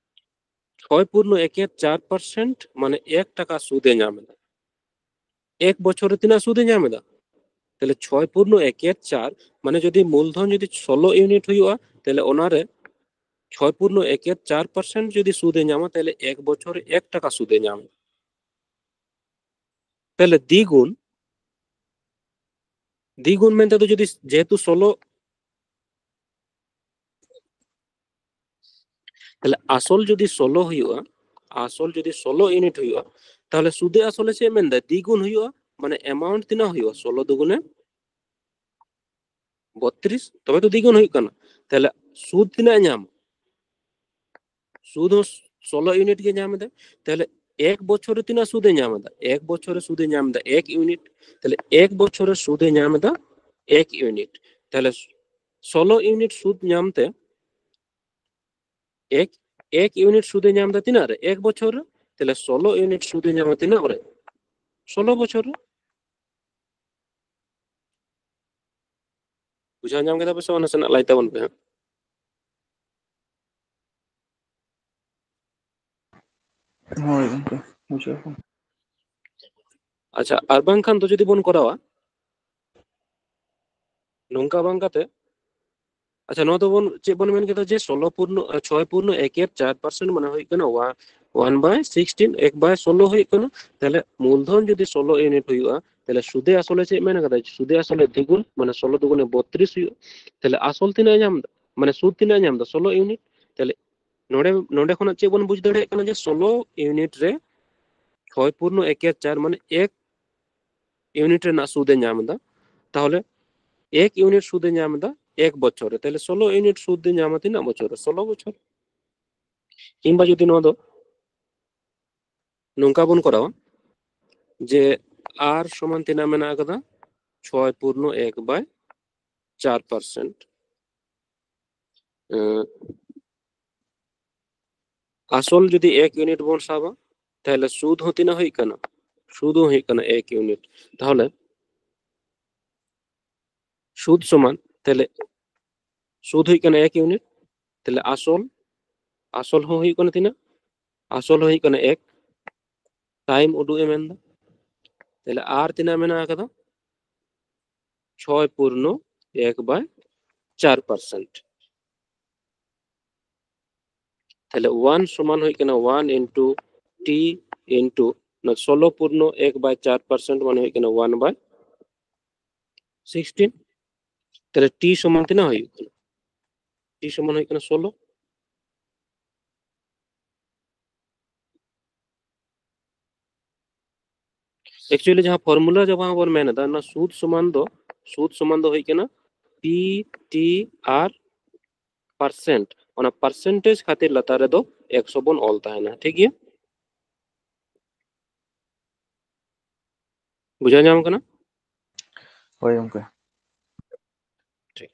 ᱪᱷᱚᱭ ᱯᱩᱨᱱᱚ ᱮᱠᱮᱨ ᱪᱟᱨ ᱯᱟᱨᱥᱮᱱᱴ, ᱢᱟᱱᱮ ᱮᱠ ᱴᱟᱠᱟ ᱥᱩᱫ ᱮ ᱧᱟᱢ ᱮᱫᱟ᱾ ᱮᱠ ᱵᱚᱪᱷᱚᱨ ᱨᱮ ᱛᱤᱱᱟᱹᱜ ᱥᱩᱫ ᱮ ᱧᱟᱢ ᱮᱫᱟ? ᱛᱟᱦᱞᱮ ᱪᱷᱚᱭ ᱯᱩᱨᱱᱚ ᱮᱠᱮᱨ ᱪᱟᱨ, ᱢᱟᱱᱮ ᱡᱩᱫᱤ ᱢᱩᱞᱫᱷᱚᱱ ᱡᱩᱫᱤ ᱥᱳᱞᱳ ᱤᱭᱩᱱᱤᱴ ᱦᱩᱭᱩᱜᱼᱟ, ᱛᱟᱦᱞᱮ ᱚᱱᱟᱨᱮ ᱪᱷᱚᱭ ᱯᱩᱨᱱᱚ ᱮᱠᱮᱨ ᱪᱟᱨ ᱯᱟᱨᱥᱮᱱᱴ ᱡᱩᱫᱤ ᱥᱩᱫ ᱮ ᱧᱟᱢᱟ, ᱛᱟᱦᱞᱮ ᱮᱠ ᱵᱚᱪᱷᱚᱨ ᱨᱮ ᱮᱠ ᱴᱟᱠᱟ ᱥᱩᱫ ᱮ ᱧᱟᱢᱟ᱾ ᱛᱟᱦᱞᱮ ᱫᱤᱜᱩᱱ, ᱫᱤᱜᱩᱱ ᱢᱮᱱᱛᱮ ᱫᱚ ᱡᱩᱫᱤ ᱡᱮᱦᱮᱛᱩ ᱥᱳᱞᱳ, ᱛᱟᱦᱞᱮ ᱟᱥᱚᱞ ᱡᱩᱫᱤ ᱥᱳᱞᱳ ᱦᱩᱭᱩᱜᱼᱟ, ᱟᱥᱚᱞ ᱡᱩᱫᱤ ᱥᱳᱞᱳ ᱤᱭᱩᱱᱤᱴ ᱦᱩᱭᱩᱜᱼᱟ, ᱛᱟᱦᱞᱮ ᱥᱩᱫᱮ ᱟᱥᱚᱞᱮ ᱪᱮᱫ ᱢᱮᱱᱫᱟ? ᱫᱤᱜᱩᱱ ᱦᱩᱭᱩᱜᱼᱟ, ᱢᱟᱱᱮ ᱮᱢᱟᱣᱩᱱᱴ ᱛᱤᱱᱟᱹᱜ ᱦᱩᱭᱩᱜᱼᱟ? ᱥᱳᱞᱳ ᱫᱩᱜᱩᱱᱮ ᱵᱚᱛᱨᱤᱥ, ᱛᱚᱵᱮ ᱛᱚ ᱫᱤᱜᱩᱱ ᱦᱩᱭᱩᱜ ᱠᱟᱱᱟ᱾ ᱛᱟᱦᱞᱮ ᱥᱩᱫ ᱛᱤᱱᱟᱹᱜ ᱮ ᱧᱟᱢᱟ? ᱥᱩᱫ ᱦᱚᱸ ᱥᱳᱞᱳ ᱤᱭᱩᱱᱤᱴ ᱜᱮ ᱧᱟᱢ ᱮᱫᱟ᱾ ᱛᱟᱦᱞᱮ ᱮᱠ ᱵᱚᱪᱷᱚᱨ ᱨᱮ ᱛᱤᱱᱟᱹᱜ ᱥᱩᱫ ᱮ ᱧᱟᱢ ᱮᱫᱟ? ᱮᱠ ᱵᱚᱪᱷᱚᱨ ᱨᱮ ᱥᱩᱫ ᱮ ᱧᱟᱢ ᱮᱫᱟ ᱮᱠ ᱤᱭᱩᱱᱤᱴ᱾ ᱛᱟᱦᱞᱮ ᱮᱠ ᱵᱚᱪᱷᱚᱨ ᱨᱮ ᱥᱩᱫ ᱮ ᱧᱟᱢ ᱮᱫᱟ ᱮᱠ ᱤᱭᱩᱱᱤᱴ᱾ ᱛᱟᱦᱞᱮ ᱥᱳᱞᱳ ᱤᱭᱩᱱᱤᱴ ᱥᱩᱫ ᱧᱟᱢ ᱛᱮ ᱮᱠ ᱮᱠ ᱤᱭᱩᱱᱤᱴ ᱥᱩᱫ ᱮ ᱧᱟᱢ ᱮᱫᱟ ᱛᱤᱱᱟᱹᱜ ᱨᱮ? ᱮᱠ ᱵᱚᱪᱷᱚᱨ ᱨᱮ᱾ ᱛᱟᱦᱞᱮ ᱥᱳᱞᱳ ᱤᱭᱩᱱᱤᱴ ᱥᱩᱫ ᱮ ᱧᱟᱢᱟ ᱛᱤᱱᱟᱹᱜ ᱨᱮ? ᱥᱳᱞᱳ ᱵᱚᱪᱷᱚᱨ ᱨᱮ᱾ ᱵᱩᱡᱷᱟᱹᱣ ᱧᱟᱢ ᱠᱮᱫᱟ ᱯᱮ ᱥᱮ ᱵᱟᱝ? ᱱᱟᱥᱮᱱᱟᱜ ᱞᱟᱹᱭ ᱛᱟᱵᱚᱱ ᱯᱮ ᱦᱟᱸᱜ᱾ ᱦᱳᱭ ᱜᱚᱢᱠᱮ, ᱵᱩᱡᱷᱟᱹᱣ ᱠᱟᱱᱟ᱾ ᱟᱪᱪᱷᱟ, ᱟᱨ ᱵᱟᱝᱠᱷᱟᱱ ᱫᱚ ᱡᱩᱫᱤ ᱵᱚᱱ ᱠᱚᱨᱟᱣᱟ ᱱᱚᱝᱠᱟ ᱵᱟᱝ ᱠᱟᱛᱮ, ᱟᱪᱪᱷᱟ, ᱱᱚᱣᱟ ᱫᱚᱵᱚᱱ ᱪᱮᱫ ᱵᱚᱱ ᱢᱮᱱ ᱠᱮᱫᱟ ᱡᱮ ᱥᱳᱞᱳ ᱯᱩᱨᱱᱚ ᱪᱷᱚᱭ ᱯᱩᱨᱱᱚ ᱮᱠ ᱮᱨ ᱪᱟᱨ ᱯᱟᱨᱥᱮᱱᱴ ᱢᱟᱱᱮ ᱦᱩᱭᱩᱜ ᱠᱟᱱᱟ ᱳᱣᱟᱱ ᱵᱟᱭ ᱥᱤᱠᱥᱴᱤᱱ, ᱮᱠ ᱵᱟᱭ ᱥᱳᱞᱳ ᱦᱩᱭᱩᱜ ᱠᱟᱱᱟ᱾ ᱛᱟᱦᱞᱮ ᱢᱩᱞᱫᱷᱚᱱ ᱡᱩᱫᱤ ᱥᱳᱞᱳ ᱤᱭᱩᱱᱤᱴ ᱦᱩᱭᱩᱜᱼᱟ, ᱛᱟᱦᱞᱮ ᱥᱩᱫᱮ ᱟᱥᱚᱞᱮ ᱪᱮᱫ ᱢᱮᱱ ᱠᱟᱫᱟ? ᱥᱩᱫᱮ ᱟᱥᱚᱞᱮ ᱫᱤᱜᱩᱱ, ᱢᱟᱱᱮ ᱥᱳᱞᱳ ᱫᱩᱜᱩᱱᱮ ᱵᱚᱛᱨᱤᱥ ᱦᱩᱭᱩᱜᱼᱟ᱾ ᱛᱟᱦᱞᱮ ᱟᱥᱚᱞ ᱛᱤᱱᱟᱹᱜ ᱮ ᱧᱟᱢ ᱮᱫᱟ? ᱢᱟᱱᱮ ᱥᱩᱫ ᱛᱤᱱᱟᱹᱜ ᱮ ᱧᱟᱢ ᱮᱫᱟ? ᱥᱳᱞᱳ ᱤᱭᱩᱱᱤᱴ᱾ ᱛᱟᱦᱞᱮ ᱱᱚᱰᱮ ᱱᱚᱰᱮ ᱠᱷᱚᱱᱟᱜ ᱪᱮᱫ ᱵᱚᱱ ᱵᱩᱡᱽ ᱫᱟᱲᱮᱭᱟᱜ ᱠᱟᱱᱟ ᱡᱮ ᱥᱳᱞᱳ ᱤᱭᱩᱱᱤᱴ ᱨᱮ ᱪᱷᱚᱭ ᱯᱩᱨᱱᱚ ᱮᱠ ᱮᱨ ᱪᱟᱨ ᱢᱟᱱᱮ ᱮᱠ ᱤᱭᱩᱱᱤᱴ ᱨᱮᱱᱟᱜ ᱥᱩᱫ ᱮ ᱧᱟᱢ ᱮᱫᱟ᱾ ᱛᱟᱦᱚᱞᱮ ᱮᱠ ᱤᱭᱩᱱᱤᱴ ᱥᱩᱫ ᱮ ᱧᱟᱢ ᱮᱫᱟ ᱮᱠ ᱵᱚᱪᱷᱚᱨ ᱨᱮ, ᱛᱟᱦᱞᱮ ᱥᱳᱞᱳ ᱤᱭᱩᱱᱤᱴ ᱥᱩᱫ ᱮ ᱧᱟᱢᱟ ᱛᱤᱱᱟᱹᱜ ᱵᱚᱪᱷᱚᱨ ᱨᱮ? ᱥᱳᱞᱳ ᱵᱚᱪᱷᱚᱨ᱾ ᱠᱤᱝᱵᱟ ᱡᱩᱫᱤ ᱱᱚᱣᱟ ᱫᱚ ᱱᱚᱝᱠᱟ ᱵᱚᱱ ᱠᱚᱨᱟᱣᱟ ᱡᱮ ᱟᱨ ᱥᱚᱢᱟᱱ ᱛᱤᱱᱟᱹᱜ ᱢᱮᱱᱟᱜ ᱟᱠᱟᱫᱟ? ᱪᱷᱚᱭ ᱯᱩᱨᱱᱚ ᱮᱠ ᱵᱟᱭ ᱪᱟᱨ ᱯᱟᱨᱥᱮᱱᱴ᱾ ᱟᱥᱚᱞ ᱡᱩᱫᱤ ᱮᱠ ᱤᱭᱩᱱᱤᱴ ᱵᱚᱱ ᱥᱟᱵᱟ, ᱛᱟᱦᱞᱮ ᱥᱩᱫ ᱦᱚᱸ ᱛᱤᱱᱟᱹᱜ ᱦᱩᱭᱩᱜ ᱠᱟᱱᱟ? ᱥᱩᱫ ᱦᱚᱸ ᱦᱩᱭᱩᱜ ᱠᱟᱱᱟ ᱮᱠ ᱤᱭᱩᱱᱤᱴ᱾ ᱛᱟᱦᱞᱮ ᱥᱩᱫ ᱥᱚᱢᱟᱱ, ᱛᱟᱦᱞᱮ ᱥᱩᱫ ᱦᱩᱭᱩᱜ ᱠᱟᱱᱟ ᱮᱠ ᱤᱭᱩᱱᱤᱴ, ᱛᱟᱦᱞᱮ ᱟᱥᱚᱞ, ᱟᱥᱚᱞ ᱦᱚᱸ ᱦᱩᱭᱩᱜ ᱠᱟᱱᱟ ᱛᱤᱱᱟᱹᱜ? ᱟᱥᱚᱞ ᱦᱚᱸ ᱦᱩᱭᱩᱜ ᱠᱟᱱᱟ ᱮᱠ, ᱴᱟᱭᱤᱢ ᱩᱫᱩᱜ ᱮ ᱢᱮᱱᱫᱟ᱾ ᱛᱟᱦᱞᱮ ᱟᱨ ᱛᱤᱱᱟᱹᱜ ᱢᱮᱱᱟᱜ ᱟᱠᱟᱫᱟ? ᱪᱷᱚᱭ ᱯᱩᱨᱱᱚ ᱮᱠ ᱵᱟᱭ ᱪᱟᱨ ᱯᱟᱨᱥᱮᱱᱴ᱾ ᱛᱟᱦᱞᱮ ᱳᱣᱟᱱ ᱥᱚᱢᱟᱱ ᱦᱩᱭᱩᱜ ᱠᱟᱱᱟ ᱳᱣᱟᱱ ᱤᱱᱴᱩ ᱴᱤ ᱤᱱᱴᱩ ᱥᱳᱞᱳ ᱯᱩᱨᱱᱚ ᱮᱠ ᱵᱟᱭ ᱪᱟᱨ ᱯᱟᱨᱥᱮᱱᱴ ᱢᱟᱱᱮ ᱦᱩᱭᱩᱜ ᱠᱟᱱᱟ ᱳᱣᱟᱱ ᱵᱟᱭ ᱥᱤᱠᱥᱴᱤᱱ᱾ ᱛᱟᱦᱞᱮ ᱴᱤ ᱥᱚᱢᱟᱱ ᱛᱤᱱᱟᱹᱜ ᱦᱩᱭᱩᱜ ᱠᱟᱱᱟ? ᱴᱤ ᱥᱚᱢᱟᱱ ᱦᱩᱭᱩᱜ ᱠᱟᱱᱟ ᱥᱳᱞᱳ᱾ ᱮᱠᱪᱩᱭᱮᱞᱤ ᱡᱟᱦᱟᱸ ᱯᱷᱚᱨᱢᱩᱞᱟ ᱡᱟᱦᱟᱸ ᱵᱚᱱ ᱢᱮᱱ ᱮᱫᱟ, ᱚᱱᱟ ᱥᱩᱫ ᱥᱚᱢᱟᱱ ᱫᱚ, ᱥᱩᱫ ᱥᱚᱢᱟᱱ ᱫᱚ ᱦᱩᱭᱩᱜ ᱠᱟᱱᱟ ᱯᱤ ᱴᱤ ᱟᱨ ᱯᱟᱨᱥᱮᱱᱴ᱾ ᱚᱱᱟ ᱯᱟᱨᱥᱮᱱᱴᱮᱡᱽ ᱠᱷᱟᱹᱛᱤᱨ ᱞᱟᱛᱟᱨ ᱨᱮᱫᱚ ᱮᱠᱥᱚ ᱵᱚᱱ ᱚᱞ ᱛᱟᱦᱮᱱᱟ, ᱴᱷᱤᱠ ᱜᱮᱭᱟ? ᱵᱩᱡᱷᱟᱹᱣ ᱧᱟᱢ ᱠᱟᱱᱟ? ᱦᱳᱭ ᱜᱚᱢᱠᱮ᱾ ᱴᱷᱤᱠ᱾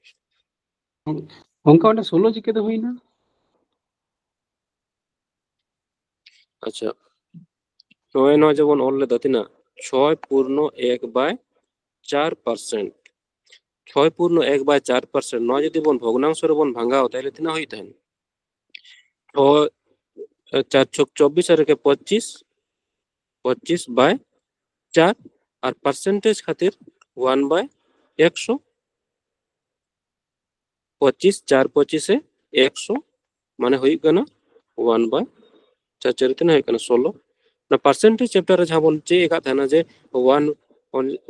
ᱚᱱᱠᱟ ᱚᱸᱰᱮ ᱥᱳᱞᱳ ᱪᱤᱠᱟᱹᱛᱮ ᱦᱩᱭᱱᱟ? ᱟᱪᱪᱷᱟ, ᱱᱚᱜᱼᱚᱭ ᱱᱚᱣᱟ ᱡᱮᱵᱚᱱ ᱚᱞ ᱞᱮᱫᱟ ᱛᱤᱱᱟᱹᱜ? ᱪᱷᱚᱭ ᱯᱩᱨᱱᱚ ᱮᱠ ᱵᱟᱭ ᱪᱟᱨ ᱯᱟᱨᱥᱮᱱᱴ᱾ ᱪᱷᱚᱭ ᱯᱩᱨᱱᱚ ᱮᱠ ᱵᱟᱭ ᱪᱟᱨ ᱯᱟᱨᱥᱮᱱᱴ, ᱱᱚᱣᱟ ᱡᱩᱫᱤ ᱵᱚᱱ ᱵᱷᱚᱜᱽᱱᱟᱝᱥᱚ ᱨᱮᱵᱚᱱ ᱵᱷᱟᱸᱜᱟᱣ, ᱛᱟᱦᱞᱮ ᱛᱤᱱᱟᱹᱜ ᱦᱩᱭᱩᱜ ᱛᱟᱦᱮᱱ? ᱪᱷᱚᱭ, ᱪᱟᱨ ᱪᱷᱚᱠ ᱪᱚᱵᱵᱤᱥ ᱟᱨ ᱮᱠᱮ ᱯᱚᱸᱪᱤᱥ, ᱯᱚᱸᱪᱤᱥ ᱵᱟᱭ ᱪᱟᱨ, ᱟᱨ ᱯᱟᱨᱥᱮᱱᱴᱮᱡᱽ ᱠᱷᱟᱹᱛᱤᱨ ᱚᱣᱟᱱ ᱵᱟᱭ ᱮᱠᱥᱚ, ᱯᱚᱸᱪᱤᱥ, ᱪᱟᱨ ᱯᱚᱸᱪᱤᱥᱮ ᱮᱠᱥᱚ, ᱢᱟᱱᱮ ᱦᱩᱭᱩᱜ ᱠᱟᱱᱟ ᱚᱣᱟᱱ ᱵᱟᱭ ᱪᱟᱨ ᱪᱟᱨᱮ ᱛᱤᱱᱟᱹᱜ ᱦᱩᱭᱩᱜ ᱠᱟᱱᱟ? ᱥᱳᱞᱳ᱾ ᱚᱱᱟ ᱯᱟᱨᱥᱮᱱᱴᱮᱡᱽ ᱪᱮᱯᱴᱟᱨ ᱨᱮ ᱡᱟᱦᱟᱸ ᱵᱚᱱ ᱪᱮᱫ ᱟᱠᱟᱫ ᱛᱟᱦᱮᱱᱟ ᱡᱮ ᱚᱣᱟᱱ,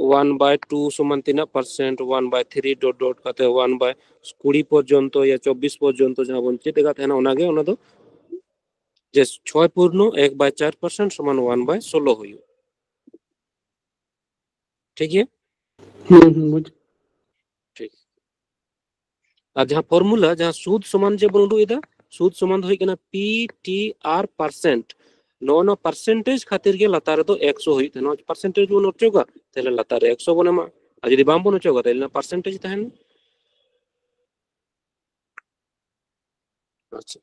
ᱚᱣᱟᱱ ᱵᱟᱭ ᱴᱩ ᱥᱚᱢᱟᱱ ᱛᱤᱱᱟᱹᱜ ᱯᱟᱨᱥᱮᱱᱴ, ᱚᱣᱟᱱ ᱵᱟᱭ ᱛᱷᱨᱤ ᱰᱚᱴ ᱰᱚᱴ ᱠᱟᱛᱮ ᱚᱣᱟᱱ ᱵᱟᱭ ᱠᱩᱲᱤ ᱯᱚᱨᱡᱚᱱᱛᱚ ᱭᱟ ᱪᱚᱵᱵᱤᱥ ᱯᱚᱨᱡᱚᱱᱛᱚ ᱡᱟᱦᱟᱸ ᱵᱚᱱ ᱪᱮᱫ ᱟᱠᱟᱫ ᱛᱟᱦᱮᱱᱟ, ᱚᱱᱟᱜᱮ ᱚᱱᱟ ᱫᱚ ᱡᱮ ᱪᱷᱚᱭ ᱯᱩᱨᱱᱚ ᱮᱠ ᱵᱟᱭ ᱪᱟᱨ ᱯᱟᱨᱥᱮᱱᱴ ᱥᱚᱢᱟᱱ ᱚᱣᱟᱱ ᱵᱟᱭ ᱥᱳᱞᱳ ᱦᱩᱭᱩᱜᱼᱟ᱾ ᱴᱷᱤᱠ ᱜᱮᱭᱟ? ᱦᱩᱸ, ᱦᱩᱸ, ᱵᱩᱡᱽ᱾ ᱴᱷᱤᱠ᱾ ᱟᱨ ᱡᱟᱦᱟᱸ ᱯᱷᱚᱨᱢᱩᱞᱟ, ᱡᱟᱦᱟᱸ ᱥᱩᱫ ᱥᱚᱢᱟᱱ ᱡᱮ ᱵᱚᱱ ᱩᱰᱩᱠ ᱮᱫᱟ, ᱥᱩᱫ ᱥᱚᱢᱟᱱ ᱫᱚ ᱦᱩᱭᱩᱜ ᱠᱟᱱᱟ ᱯᱤ ᱴᱤ ᱟᱨ ᱯᱟᱨᱥᱮᱱᱴ᱾ ᱱᱚᱜᱼᱚ ᱱᱚᱣᱟ ᱯᱟᱨᱥᱮᱱᱴᱮᱡᱽ ᱠᱷᱟᱹᱛᱤᱨ ᱜᱮ ᱞᱟᱛᱟᱨ ᱨᱮᱫᱚ ᱮᱠᱥᱚ ᱦᱩᱭᱩᱜ ᱛᱟᱦᱮᱱᱟ᱾ ᱱᱚᱣᱟ ᱯᱟᱨᱥᱮᱱᱴᱮᱡᱽ ᱵᱚᱱ ᱚᱪᱚᱜᱟ, ᱛᱟᱦᱞᱮ ᱞᱟᱛᱟᱨ ᱨᱮ ᱮᱠᱥᱚ ᱵᱚᱱ ᱮᱢᱟ᱾ ᱟᱨ ᱡᱩᱫᱤ ᱵᱟᱝ ᱵᱚᱱ ᱚᱪᱚᱜᱟ, ᱛᱟᱦᱞᱮ ᱯᱟᱨᱥᱮᱱᱴᱮᱡᱽ ᱛᱟᱦᱮᱱᱟ᱾ ᱟᱪᱪᱷᱟ,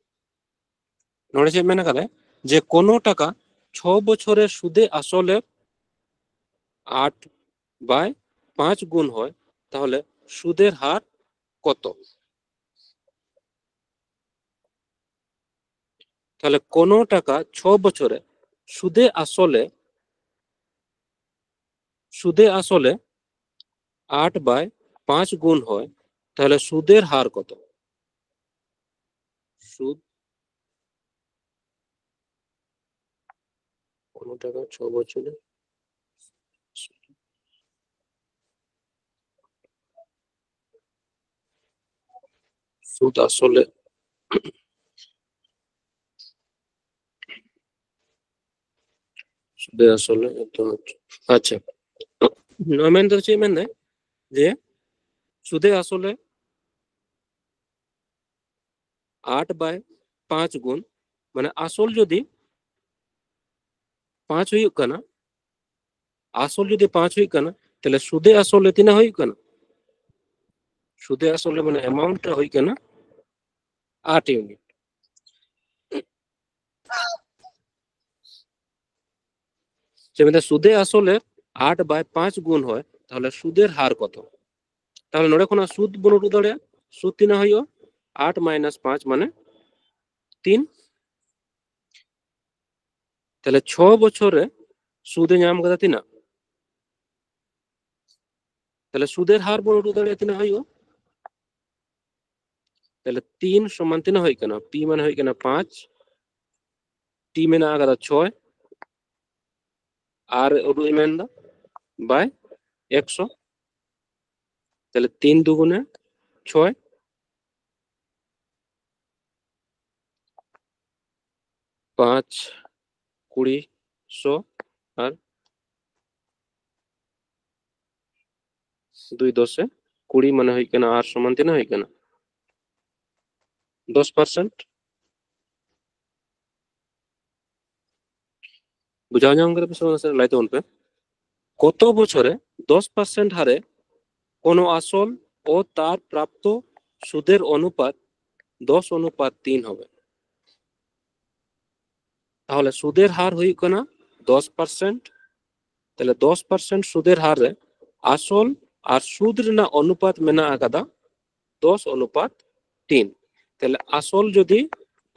ᱱᱚᱰᱮ ᱪᱮᱫ ᱢᱮᱱ ᱟᱠᱟᱫᱟᱭ ᱡᱮ ᱠᱳᱱᱳ ᱴᱟᱠᱟ ᱪᱷᱚ ᱵᱚᱪᱷᱚᱨᱮ ᱥᱩᱫᱮ ᱟᱥᱚᱞᱮ ᱟᱴ ᱵᱟᱭ ᱯᱟᱸᱪ ᱜᱩᱱ ᱦᱚᱭ, ᱛᱟᱦᱚᱞᱮ ᱥᱩᱫᱮᱨ ᱦᱟᱨ ᱠᱚᱛᱚ? ᱛᱟᱦᱚᱞᱮ ᱠᱳᱱᱳ ᱴᱟᱠᱟ ᱪᱷᱚ ᱵᱚᱪᱷᱚᱨᱮ ᱥᱩᱫᱮ ᱟᱥᱚᱞᱮ, ᱥᱩᱫᱮ ᱟᱥᱚᱞᱮ ᱟᱴ ᱵᱟᱭ ᱯᱟᱸᱪ ᱜᱩᱱ ᱦᱚᱭ, ᱛᱟᱦᱚᱞᱮ ᱥᱩᱫᱮᱨ ᱦᱟᱨ ᱠᱚᱛᱚ? ᱥᱩᱫ ᱠᱳᱱᱳ ᱴᱟᱠᱟ ᱪᱷᱚ ᱵᱚᱪᱷᱚᱨᱮ ᱥᱩᱫ ᱟᱥᱚᱞᱮ, ᱥᱩᱫᱮ ᱟᱥᱚᱞᱮ ᱮᱛᱚ, ᱟᱪᱪᱷᱟ᱾ ᱱᱚᱣᱟ ᱢᱮᱱ ᱫᱚ ᱪᱮᱫ ᱢᱮᱱᱫᱟᱭ? ᱡᱮ ᱥᱩᱫᱮ ᱟᱥᱚᱞᱮ ᱟᱴ ᱵᱟᱭ ᱯᱟᱸᱪ ᱜᱩᱱ, ᱢᱟᱱᱮ ᱟᱥᱚᱞ ᱡᱩᱫᱤ ᱯᱟᱸᱪ ᱦᱩᱭᱩᱜ ᱠᱟᱱᱟ, ᱟᱥᱚᱞ ᱡᱩᱫᱤ ᱯᱟᱸᱪ ᱦᱩᱭᱩᱜ ᱠᱟᱱᱟ, ᱛᱟᱦᱞᱮ ᱥᱩᱫᱮ ᱟᱥᱚᱞ ᱨᱮ ᱛᱤᱱᱟᱹᱜ ᱦᱩᱭᱩᱜ ᱠᱟᱱᱟ? ᱥᱩᱫᱮ ᱟᱥᱚᱞ ᱨᱮ ᱢᱟᱱᱮ ᱮᱢᱟᱣᱩᱱᱴ ᱦᱩᱭ ᱠᱟᱱᱟ ᱟᱴ ᱤᱭᱩᱱᱤᱴ᱾ ᱪᱮᱫ ᱢᱮᱱᱫᱟ, ᱥᱩᱫᱮ ᱟᱥᱚᱞᱮ ᱟᱴ ᱵᱟᱭ ᱯᱟᱸᱪ ᱜᱩᱱ ᱦᱚᱭ, ᱛᱟᱦᱚᱞᱮ ᱥᱩᱫᱮᱨ ᱦᱟᱨ ᱠᱚᱛᱚ? ᱛᱟᱦᱚᱞᱮ ᱱᱚᱰᱮ ᱠᱷᱚᱱᱟᱜ ᱥᱩᱫ ᱵᱚᱱ ᱩᱰᱩᱠ ᱫᱟᱲᱮᱭᱟᱜᱼᱟ᱾ ᱥᱩᱫ ᱛᱤᱱᱟᱹᱜ ᱦᱩᱭᱩᱜᱼᱟ? ᱟᱴ ᱢᱟᱭᱱᱟᱥ ᱯᱟᱸᱪ ᱢᱟᱱᱮ ᱛᱤᱱ᱾ ᱛᱟᱦᱚᱞᱮ ᱪᱷᱚ ᱵᱚᱪᱷᱚᱨ ᱨᱮ ᱥᱩᱫᱮ ᱧᱟᱢ ᱠᱟᱫᱟ ᱛᱤᱱᱟᱹᱜ? ᱛᱟᱦᱚᱞᱮ ᱥᱩᱫᱮᱨ ᱦᱟᱨ ᱵᱚᱱ ᱩᱰᱩᱠ ᱫᱟᱲᱮᱭᱟᱜᱼᱟ, ᱛᱤᱱᱟᱹᱜ ᱦᱩᱭᱩᱜᱼᱟ? ᱛᱟᱦᱚᱞᱮ ᱛᱤᱱ ᱥᱚᱢᱟᱱ ᱛᱤᱱᱟᱹᱜ ᱦᱩᱭᱩᱜ ᱠᱟᱱᱟ? ᱯᱤ ᱢᱟᱱᱮ ᱦᱩᱭᱩᱜ ᱠᱟᱱᱟ ᱯᱟᱸᱪ, ᱴᱤ ᱢᱮᱱᱟᱜ ᱟᱠᱟᱫᱟ ᱪᱷᱚᱭ, ᱟᱨ ᱩᱰᱩᱠ ᱤᱧ ᱢᱮᱱᱫᱟ ᱵᱟᱭ ᱮᱠᱥᱚ᱾ ᱛᱟᱦᱚᱞᱮ ᱛᱤᱱ ᱫᱩᱜᱩᱱᱮ ᱪᱷᱚᱭ, ᱯᱟᱸᱪ ᱠᱩᱲᱤ ᱥᱚ, ᱟᱨ ᱫᱩᱭ ᱫᱚᱥᱮ ᱠᱩᱲᱤ, ᱢᱟᱱᱮ ᱦᱩᱭᱩᱜ ᱠᱟᱱᱟ ᱟᱨ ᱥᱚᱢᱟᱱ ᱛᱤᱱᱟᱹᱜ ᱦᱩᱭᱩᱜ ᱠᱟᱱᱟ? ᱫᱚᱥ ᱯᱟᱨᱥᱮᱱᱴ᱾ ᱵᱩᱡᱷᱟᱹᱣ ᱧᱟᱢ ᱠᱮᱫᱟ ᱯᱮ ᱥᱮ ᱵᱟᱝ? ᱞᱟᱹᱭ ᱛᱟᱵᱚᱱ ᱯᱮ, ᱠᱚᱛᱚ ᱵᱚᱪᱷᱚᱨᱮ ᱫᱚᱥ ᱯᱟᱨᱥᱮᱱᱴ ᱦᱟᱨᱮ ᱠᱳᱱᱳ ᱟᱥᱚᱞ ও তার প্রাপ্ত সুদের অনুপাত দশ অনুপাত তিন হবে? ᱛᱟᱦᱚᱞᱮ ᱥᱩᱫᱮᱨ ᱦᱟᱨ ᱦᱩᱭᱩᱜ ᱠᱟᱱᱟ ᱫᱚᱥ ᱯᱟᱨᱥᱮᱱᱴ᱾ ᱛᱟᱦᱚᱞᱮ ᱫᱚᱥ ᱯᱟᱨᱥᱮᱱᱴ ᱥᱩᱫᱮᱨ ᱦᱟᱨ ᱨᱮ ᱟᱥᱚᱞ ᱟᱨ ᱥᱩᱫ ᱨᱮᱱᱟᱜ ᱚᱱᱩᱯᱟᱛ ᱢᱮᱱᱟᱜ ᱟᱠᱟᱫᱟ ᱫᱚᱥ ᱚᱱᱩᱯᱟᱛ ᱛᱤᱱ᱾ ᱛᱟᱦᱚᱞᱮ ᱟᱥᱚᱞ ᱡᱩᱫᱤ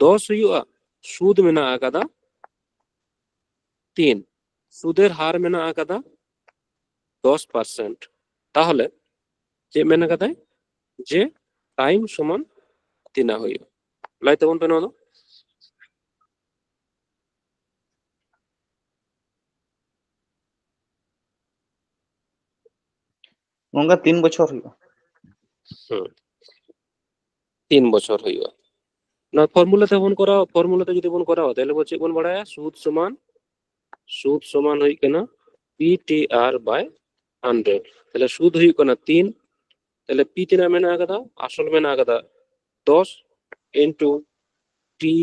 ᱫᱚᱥ ᱦᱩᱭᱩᱜᱼᱟ, ᱥᱩᱫ ᱢᱮᱱᱟᱜ ᱟᱠᱟᱫᱟ ᱛᱤᱱ, ᱥᱩᱫᱮᱨ ᱦᱟᱨ ᱢᱮᱱᱟᱜ ᱟᱠᱟᱫᱟ ᱫᱚᱥ ᱯᱟᱨᱥᱮᱱᱴ, ᱛᱟᱦᱚᱞᱮ ᱪᱮᱫ ᱢᱮᱱ ᱟᱠᱟᱫᱟᱭ? ᱡᱮ ᱴᱟᱭᱤᱢ ᱥᱚᱢᱟᱱ ᱛᱤᱱᱟᱹᱜ ᱦᱩᱭᱩᱜᱼᱟ? ᱞᱟᱹᱭ ᱛᱟᱵᱚᱱ ᱯᱮ ᱱᱚᱣᱟ ᱫᱚ᱾ ᱜᱚᱝᱠᱮ, ᱛᱤᱱ ᱵᱚᱪᱷᱚᱨ ᱦᱩᱭᱩᱜᱼᱟ᱾ ᱦᱩᱸ, ᱛᱤᱱ ᱵᱚᱪᱷᱚᱨ ᱦᱩᱭᱩᱜᱼᱟ᱾ ᱱᱚᱣᱟ ᱯᱷᱚᱨᱢᱩᱞᱟ ᱛᱮᱵᱚᱱ ᱠᱚᱨᱟᱣᱟ, ᱯᱷᱚᱨᱢᱩᱞᱟ ᱛᱮ ᱡᱩᱫᱤ ᱵᱚᱱ ᱠᱚᱨᱟᱣᱟ, ᱛᱟᱦᱞᱮ ᱵᱚ ᱪᱮᱫ ᱵᱚᱱ ᱵᱟᱲᱟᱭᱟ? ᱥᱩᱫ ᱥᱚᱢᱟᱱ, ᱥᱩᱫ ᱥᱚᱢᱟᱱ ᱦᱩᱭᱩᱜ ᱠᱟᱱᱟ P T R by hundred᱾ ᱛᱟᱦᱞᱮ ᱥᱩᱫ ᱦᱩᱭᱩᱜ ᱠᱟᱱᱟ ᱛᱤᱱ, ᱛᱟᱦᱞᱮ ᱯᱤ ᱛᱤᱱᱟᱹᱜ ᱢᱮᱱᱟᱜ ᱟᱠᱟᱫᱟ? ᱟᱥᱚᱞ ᱢᱮᱱᱟᱜ ᱟᱠᱟᱫᱟ ᱫᱚᱥ into ᱴᱤ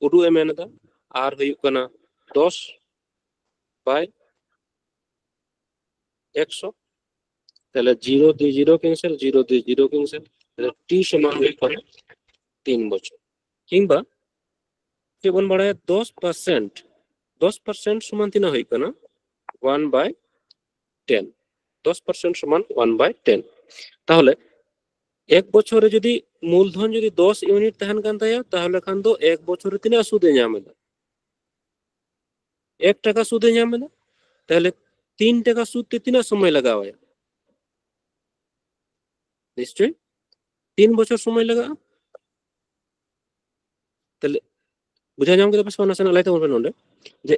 ᱩᱰᱩᱜ ᱮ ᱢᱮᱱ ᱮᱫᱟ, ᱟᱨ ᱦᱩᱭᱩᱜ ᱠᱟᱱᱟ ᱫᱚᱥ by ᱮᱠᱥᱚ᱾ ᱛᱟᱦᱞᱮ ᱡᱤᱨᱳ ᱫᱩᱭ ᱡᱤᱨᱳ ᱠᱮᱱᱥᱮᱞ, ᱡᱤᱨᱳ ᱫᱩᱭ ᱡᱤᱨᱳ ᱠᱮᱱᱥᱮᱞ, ᱛᱟᱦᱞᱮ ᱴᱤ ᱥᱚᱢᱟᱱ ᱦᱩᱭᱩᱜ ᱠᱟᱱᱟ ᱛᱤᱱ ᱵᱚᱪᱷᱚᱨ᱾ ᱠᱤᱝᱵᱟ ᱪᱮᱫ ᱵᱚᱱ ᱵᱟᱲᱟᱭᱟ, ᱫᱚᱥ ᱯᱟᱨᱥᱮᱱᱴ, ᱫᱚᱥ ᱯᱟᱨᱥᱮᱱᱴ ᱥᱚᱢᱟᱱ ᱛᱤᱱᱟᱹᱜ ᱦᱩᱭᱩᱜ ᱠᱟᱱᱟ? ᱚᱣᱟᱱ ᱵᱟᱭ ᱴᱮᱱ᱾ ᱫᱚᱥ ᱯᱟᱨᱥᱮᱱᱴ ᱥᱚᱢᱟᱱ ᱚᱣᱟᱱ ᱵᱟᱭ ᱴᱮᱱ᱾ ᱛᱟᱦᱚᱞᱮ ᱮᱠ ᱵᱚᱪᱷᱚᱨ ᱨᱮ ᱡᱩᱫᱤ ᱢᱩᱞᱫᱷᱚᱱ ᱡᱩᱫᱤ ᱫᱚᱥ ᱤᱭᱩᱱᱤᱴ ᱛᱟᱦᱮᱱ ᱠᱟᱱ ᱛᱟᱭᱟ, ᱛᱟᱦᱚᱞᱮ ᱠᱷᱟᱱ ᱫᱚ ᱮᱠ ᱵᱚᱪᱷᱚᱨ ᱨᱮ ᱛᱤᱱᱟᱹᱜ ᱥᱩᱫ ᱮ ᱧᱟᱢ ᱮᱫᱟ? ᱮᱠ ᱴᱟᱠᱟ ᱥᱩᱫ ᱮ ᱧᱟᱢ ᱮᱫᱟ᱾ ᱛᱟᱦᱚᱞᱮ ᱛᱤᱱ ᱴᱟᱠᱟ ᱥᱩᱫ ᱛᱮ ᱛᱤᱱᱟᱹᱜ ᱥᱚᱢᱚᱭ ᱞᱟᱜᱟᱣ ᱟᱭᱟ? ᱱᱤᱥᱪᱚᱭ ᱛᱤᱱ ᱵᱚᱪᱷᱚᱨ ᱥᱚᱢᱚᱭ ᱞᱟᱜᱟᱜᱼᱟ᱾ ᱛᱟᱦᱚᱞᱮ ᱵᱩᱡᱷᱟᱹᱣ ᱧᱟᱢ ᱠᱮᱫᱟ ᱯᱮ ᱥᱮ ᱵᱟᱝ? ᱱᱟᱥᱮᱱᱟᱜ ᱞᱟᱹᱭ ᱛᱟᱵᱚᱱ ᱯᱮ ᱱᱚᱰᱮ, ᱡᱮ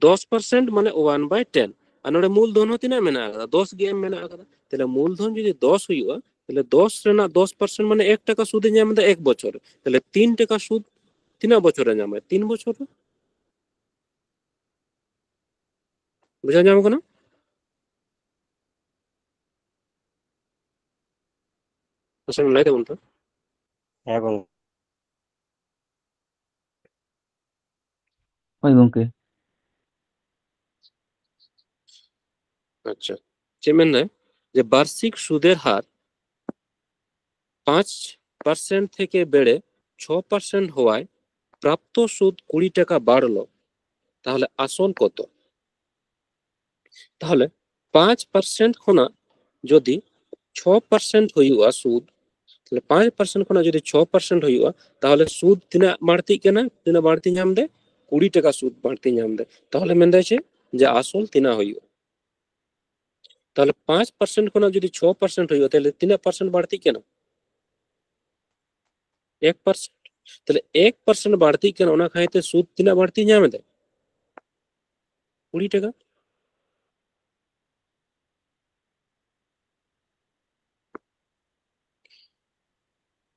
ᱫᱚᱥ ᱯᱟᱨᱥᱮᱱᱴ ᱢᱟᱱᱮ ᱚᱣᱟᱱ ᱵᱟᱭ ᱴᱮᱱ, ᱟᱨ ᱱᱚᱰᱮ ᱢᱩᱞᱫᱷᱚᱱ ᱦᱚᱸ ᱛᱤᱱᱟᱹᱜ ᱢᱮᱱᱟᱜ ᱟᱠᱟᱫᱟ? ᱫᱚᱥ ᱜᱮ ᱮᱢ ᱢᱮᱱᱟᱜ ᱟᱠᱟᱫᱟ᱾ ᱛᱟᱦᱚᱞᱮ ᱢᱩᱞᱫᱷᱚᱱ ᱡᱩᱫᱤ ᱫᱚᱥ ᱦᱩᱭᱩᱜᱼᱟ, ᱛᱟᱦᱚᱞᱮ ᱫᱚᱥ ᱨᱮᱱᱟᱜ ᱫᱚᱥ ᱯᱟᱨᱥᱮᱱᱴ ᱢᱟᱱᱮ ᱮᱠ ᱴᱟᱠᱟ ᱥᱩᱫ ᱮ ᱧᱟᱢ ᱮᱫᱟ ᱮᱠ ᱵᱚᱪᱷᱚᱨ᱾ ᱛᱟᱦᱚᱞᱮ ᱛᱤᱱ ᱴᱟᱠᱟ ᱥᱩᱫ ᱛᱤᱱᱟᱹᱜ ᱵᱚᱪᱷᱚᱨ ᱨᱮ ᱧᱟᱢᱟᱭ? ᱛᱤᱱ ᱵᱚᱪᱷᱚᱨ ᱨᱮ᱾ ᱵᱩᱡᱷᱟᱹᱣ ᱧᱟᱢ ᱠᱟᱱᱟ? ᱢᱟᱥᱮ ᱞᱟᱹᱭ ᱛᱟᱵᱚᱱ ᱯᱮ᱾ ᱦᱮᱸ ᱜᱚᱝᱠᱮ᱾ ᱦᱳᱭ ᱜᱚᱝᱠᱮ᱾ ᱟᱪᱪᱷᱟ, ᱪᱮᱫ ᱢᱮᱱᱫᱟᱭ? ᱡᱮ ᱵᱟᱨᱥᱤᱠ ᱥᱩᱫᱮᱨ ᱦᱟᱨ ᱯᱟᱸᱪ ᱯᱟᱨᱥᱮᱱᱴ ᱛᱷᱮᱠᱮ ᱵᱮᱲᱮ ᱪᱷᱚ ᱯᱟᱨᱥᱮᱱᱴ ᱦᱚᱣᱟᱭ, ᱯᱨᱟᱯᱛᱚ ᱥᱩᱫ ᱠᱩᱲᱤ ᱴᱟᱠᱟ ᱵᱟᱲᱞᱚ, ᱛᱟᱦᱚᱞᱮ ᱟᱥᱚᱞ ᱠᱚᱛᱚ? ᱛᱟᱦᱚᱞᱮ ᱯᱟᱸᱪ ᱯᱟᱨᱥᱮᱱᱴ ᱠᱷᱚᱱᱟᱜ ᱡᱩᱫᱤ ᱪᱷᱚ ᱯᱟᱨᱥᱮᱱᱴ ᱦᱩᱭᱩᱜᱼᱟ ᱥᱩᱫ, ᱛᱟᱦᱚᱞᱮ ᱯᱟᱸᱪ ᱯᱟᱨᱥᱮᱱᱴ ᱠᱷᱚᱱᱟᱜ ᱡᱩᱫᱤ ᱪᱷᱚ ᱯᱟᱨᱥᱮᱱᱴ ᱦᱩᱭᱩᱜᱼᱟ, ᱛᱟᱦᱚᱞᱮ ᱥᱩᱫ ᱛᱤᱱᱟᱹᱜ ᱵᱟᱹᱲᱛᱤᱜ ᱠᱟᱱᱟ? ᱛᱤᱱᱟᱹᱜ ᱵᱟᱹᱲᱛᱤ ᱧᱟᱢ ᱫᱟᱭ? ᱠᱩᱲᱤ ᱴᱟᱠᱟ ᱥᱩᱫ ᱵᱟᱹᱲᱛᱤ ᱧᱟᱢ ᱫᱟᱭ᱾ ᱛᱟᱦᱚᱞᱮ ᱢᱮᱱᱫᱟᱭ ᱪᱮᱫ? ᱡᱮ ᱟᱥᱚᱞ ᱛᱤᱱᱟᱹᱜ ᱦᱩᱭᱩᱜᱼᱟ? ᱛᱟᱦᱚᱞᱮ ᱯᱟᱸᱪ ᱯᱟᱨᱥᱮᱱᱴ ᱠᱷᱚᱱᱟᱜ ᱡᱩᱫᱤ ᱪᱷᱚ ᱯᱟᱨᱥᱮᱱᱴ ᱦᱩᱭᱩᱜᱼᱟ, ᱛᱟᱦᱚᱞᱮ ᱛᱤᱱᱟᱹᱜ ᱯᱟᱨᱥᱮᱱᱴ ᱵᱟᱹᱲᱛᱤᱜ ᱠᱟᱱᱟ? ᱮᱠ ᱯᱟᱨᱥᱮᱱᱴ᱾ ᱛᱟᱦᱚᱞᱮ ᱮᱠ ᱯᱟᱨᱥᱮᱱᱴ ᱵᱟᱹᱲᱛᱤᱜ ᱠᱟᱱᱟ, ᱚᱱᱟ ᱠᱷᱟᱹᱛᱤᱨ ᱛᱮ ᱥᱩᱫ ᱛᱤᱱᱟᱹᱜ ᱵᱟᱹᱲᱛᱤ ᱧᱟᱢ ᱮᱫᱟ? ᱠᱩᱲᱤ ᱴᱟᱠᱟ᱾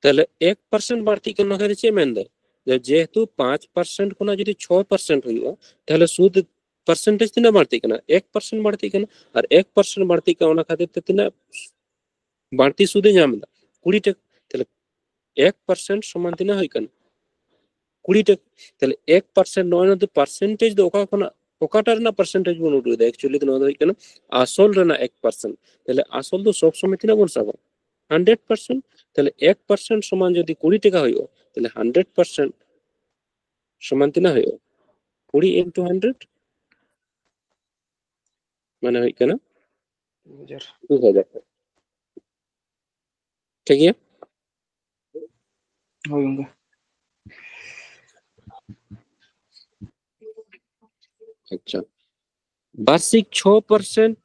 ᱛᱟᱦᱚᱞᱮ ᱮᱠ ᱯᱟᱨᱥᱮᱱᱴ ᱵᱟᱹᱲᱛᱤᱜ ᱠᱟᱱᱟ, ᱚᱱᱟ ᱠᱷᱟᱹᱛᱤᱨ ᱪᱮᱫ ᱢᱮᱱᱫᱟᱭ? ᱡᱮ ᱡᱮᱦᱮᱛᱩ ᱯᱟᱸᱪ ᱯᱟᱨᱥᱮᱱᱴ ᱠᱷᱚᱱᱟᱜ ᱡᱩᱫᱤ ᱪᱷᱚ ᱯᱟᱨᱥᱮᱱᱴ ᱦᱩᱭᱩᱜᱼᱟ, ᱛᱟᱦᱚᱞᱮ ᱥᱩᱫ ᱯᱟᱨᱥᱮᱱᱴᱮᱡᱽ ᱛᱤᱱᱟᱹᱜ ᱵᱟᱹᱲᱛᱤᱜ ᱠᱟᱱᱟ? ᱮᱠ ᱯᱟᱨᱥᱮᱱᱴ ᱵᱟᱹᱲᱛᱤᱜ ᱠᱟᱱᱟ᱾ ᱟᱨ ᱮᱠ ᱯᱟᱨᱥᱮᱱᱴ ᱵᱟᱹᱲᱛᱤᱜ ᱠᱟᱱᱟ, ᱚᱱᱟ ᱠᱷᱟᱹᱛᱤᱨ ᱛᱮ ᱛᱤᱱᱟᱹᱜ ᱵᱟᱹᱲᱛᱤ ᱥᱩᱫ ᱮ ᱧᱟᱢ ᱮᱫᱟ? ᱠᱩᱲᱤ ᱴᱟᱠᱟ᱾ ᱛᱟᱦᱚᱞᱮ ᱮᱠ ᱯᱟᱨᱥᱮᱱᱴ ᱥᱚᱢᱟᱱ ᱛᱤᱱᱟᱹᱜ ᱦᱩᱭᱩᱜ ᱠᱟᱱᱟ? ᱠᱩᱲᱤ ᱴᱟᱠᱟ᱾ ᱛᱟᱦᱚᱞᱮ ᱮᱠ ᱯᱟᱨᱥᱮᱱᱴ, ᱱᱚᱜᱼᱚᱭ ᱱᱚᱣᱟ ᱫᱚ ᱯᱟᱨᱥᱮᱱᱴᱮᱡᱽ ᱫᱚ ᱚᱠᱟ ᱠᱷᱚᱱᱟᱜ ᱚᱠᱟᱴᱟᱜ ᱨᱮᱱᱟᱜ ᱯᱟᱨᱥᱮᱱᱴᱮᱡᱽ ᱵᱚᱱ ᱩᱰᱩᱠ ᱮᱫᱟ? ᱮᱠᱪᱩᱭᱮᱞᱤ ᱫᱚ ᱱᱚᱣᱟ ᱫᱚ ᱦᱩᱭᱩᱜ ᱠᱟᱱᱟ ᱟᱥᱚᱞ ᱨᱮᱱᱟᱜ ᱮᱠ ᱯᱟᱨᱥᱮᱱᱴ᱾ ᱛᱟᱦᱚᱞᱮ ᱟᱥᱚᱞ ᱫᱚ ᱥᱚᱵ ᱥᱚᱢᱚᱭ ᱛᱤᱱᱟᱹᱜ ᱵᱚᱱ ᱥᱟᱵᱟ? Hundred percent. ᱛᱟᱦᱚᱞᱮ ᱮᱠ ᱯᱟᱨᱥᱮᱱᱴ ᱥᱚᱢᱟᱱ ᱡᱩᱫᱤ ᱠᱩᱲᱤ ᱴᱟᱠᱟ ᱦᱩᱭᱩᱜᱼᱟ, ᱛᱟᱦᱚᱞᱮ ᱦᱟᱱᱰᱨᱮᱰ ᱯᱟᱨᱥᱮᱱᱴ ᱥᱚᱢᱟᱱ ᱛᱤᱱᱟᱹᱜ ᱦᱩᱭᱩᱜᱼᱟ? ᱠᱩᱲᱤ ᱤᱱᱴᱩ ᱦᱟᱱᱰᱨᱮᱰ, ᱢᱟᱱᱮ ᱦᱩᱭᱩᱜ ᱠᱟᱱᱟ ᱫᱩ ᱦᱟᱡᱟᱨ᱾ ᱫᱩ ᱦᱟᱡᱟᱨ᱾ ᱴᱷᱤᱠ ᱜᱮᱭᱟ? ᱦᱳᱭ ᱜᱚᱝᱠᱮ᱾ ᱟᱪᱪᱷᱟ, ᱵᱟᱨᱥᱤᱠ ᱪᱷᱚ ᱯᱟᱨᱥᱮᱱᱴ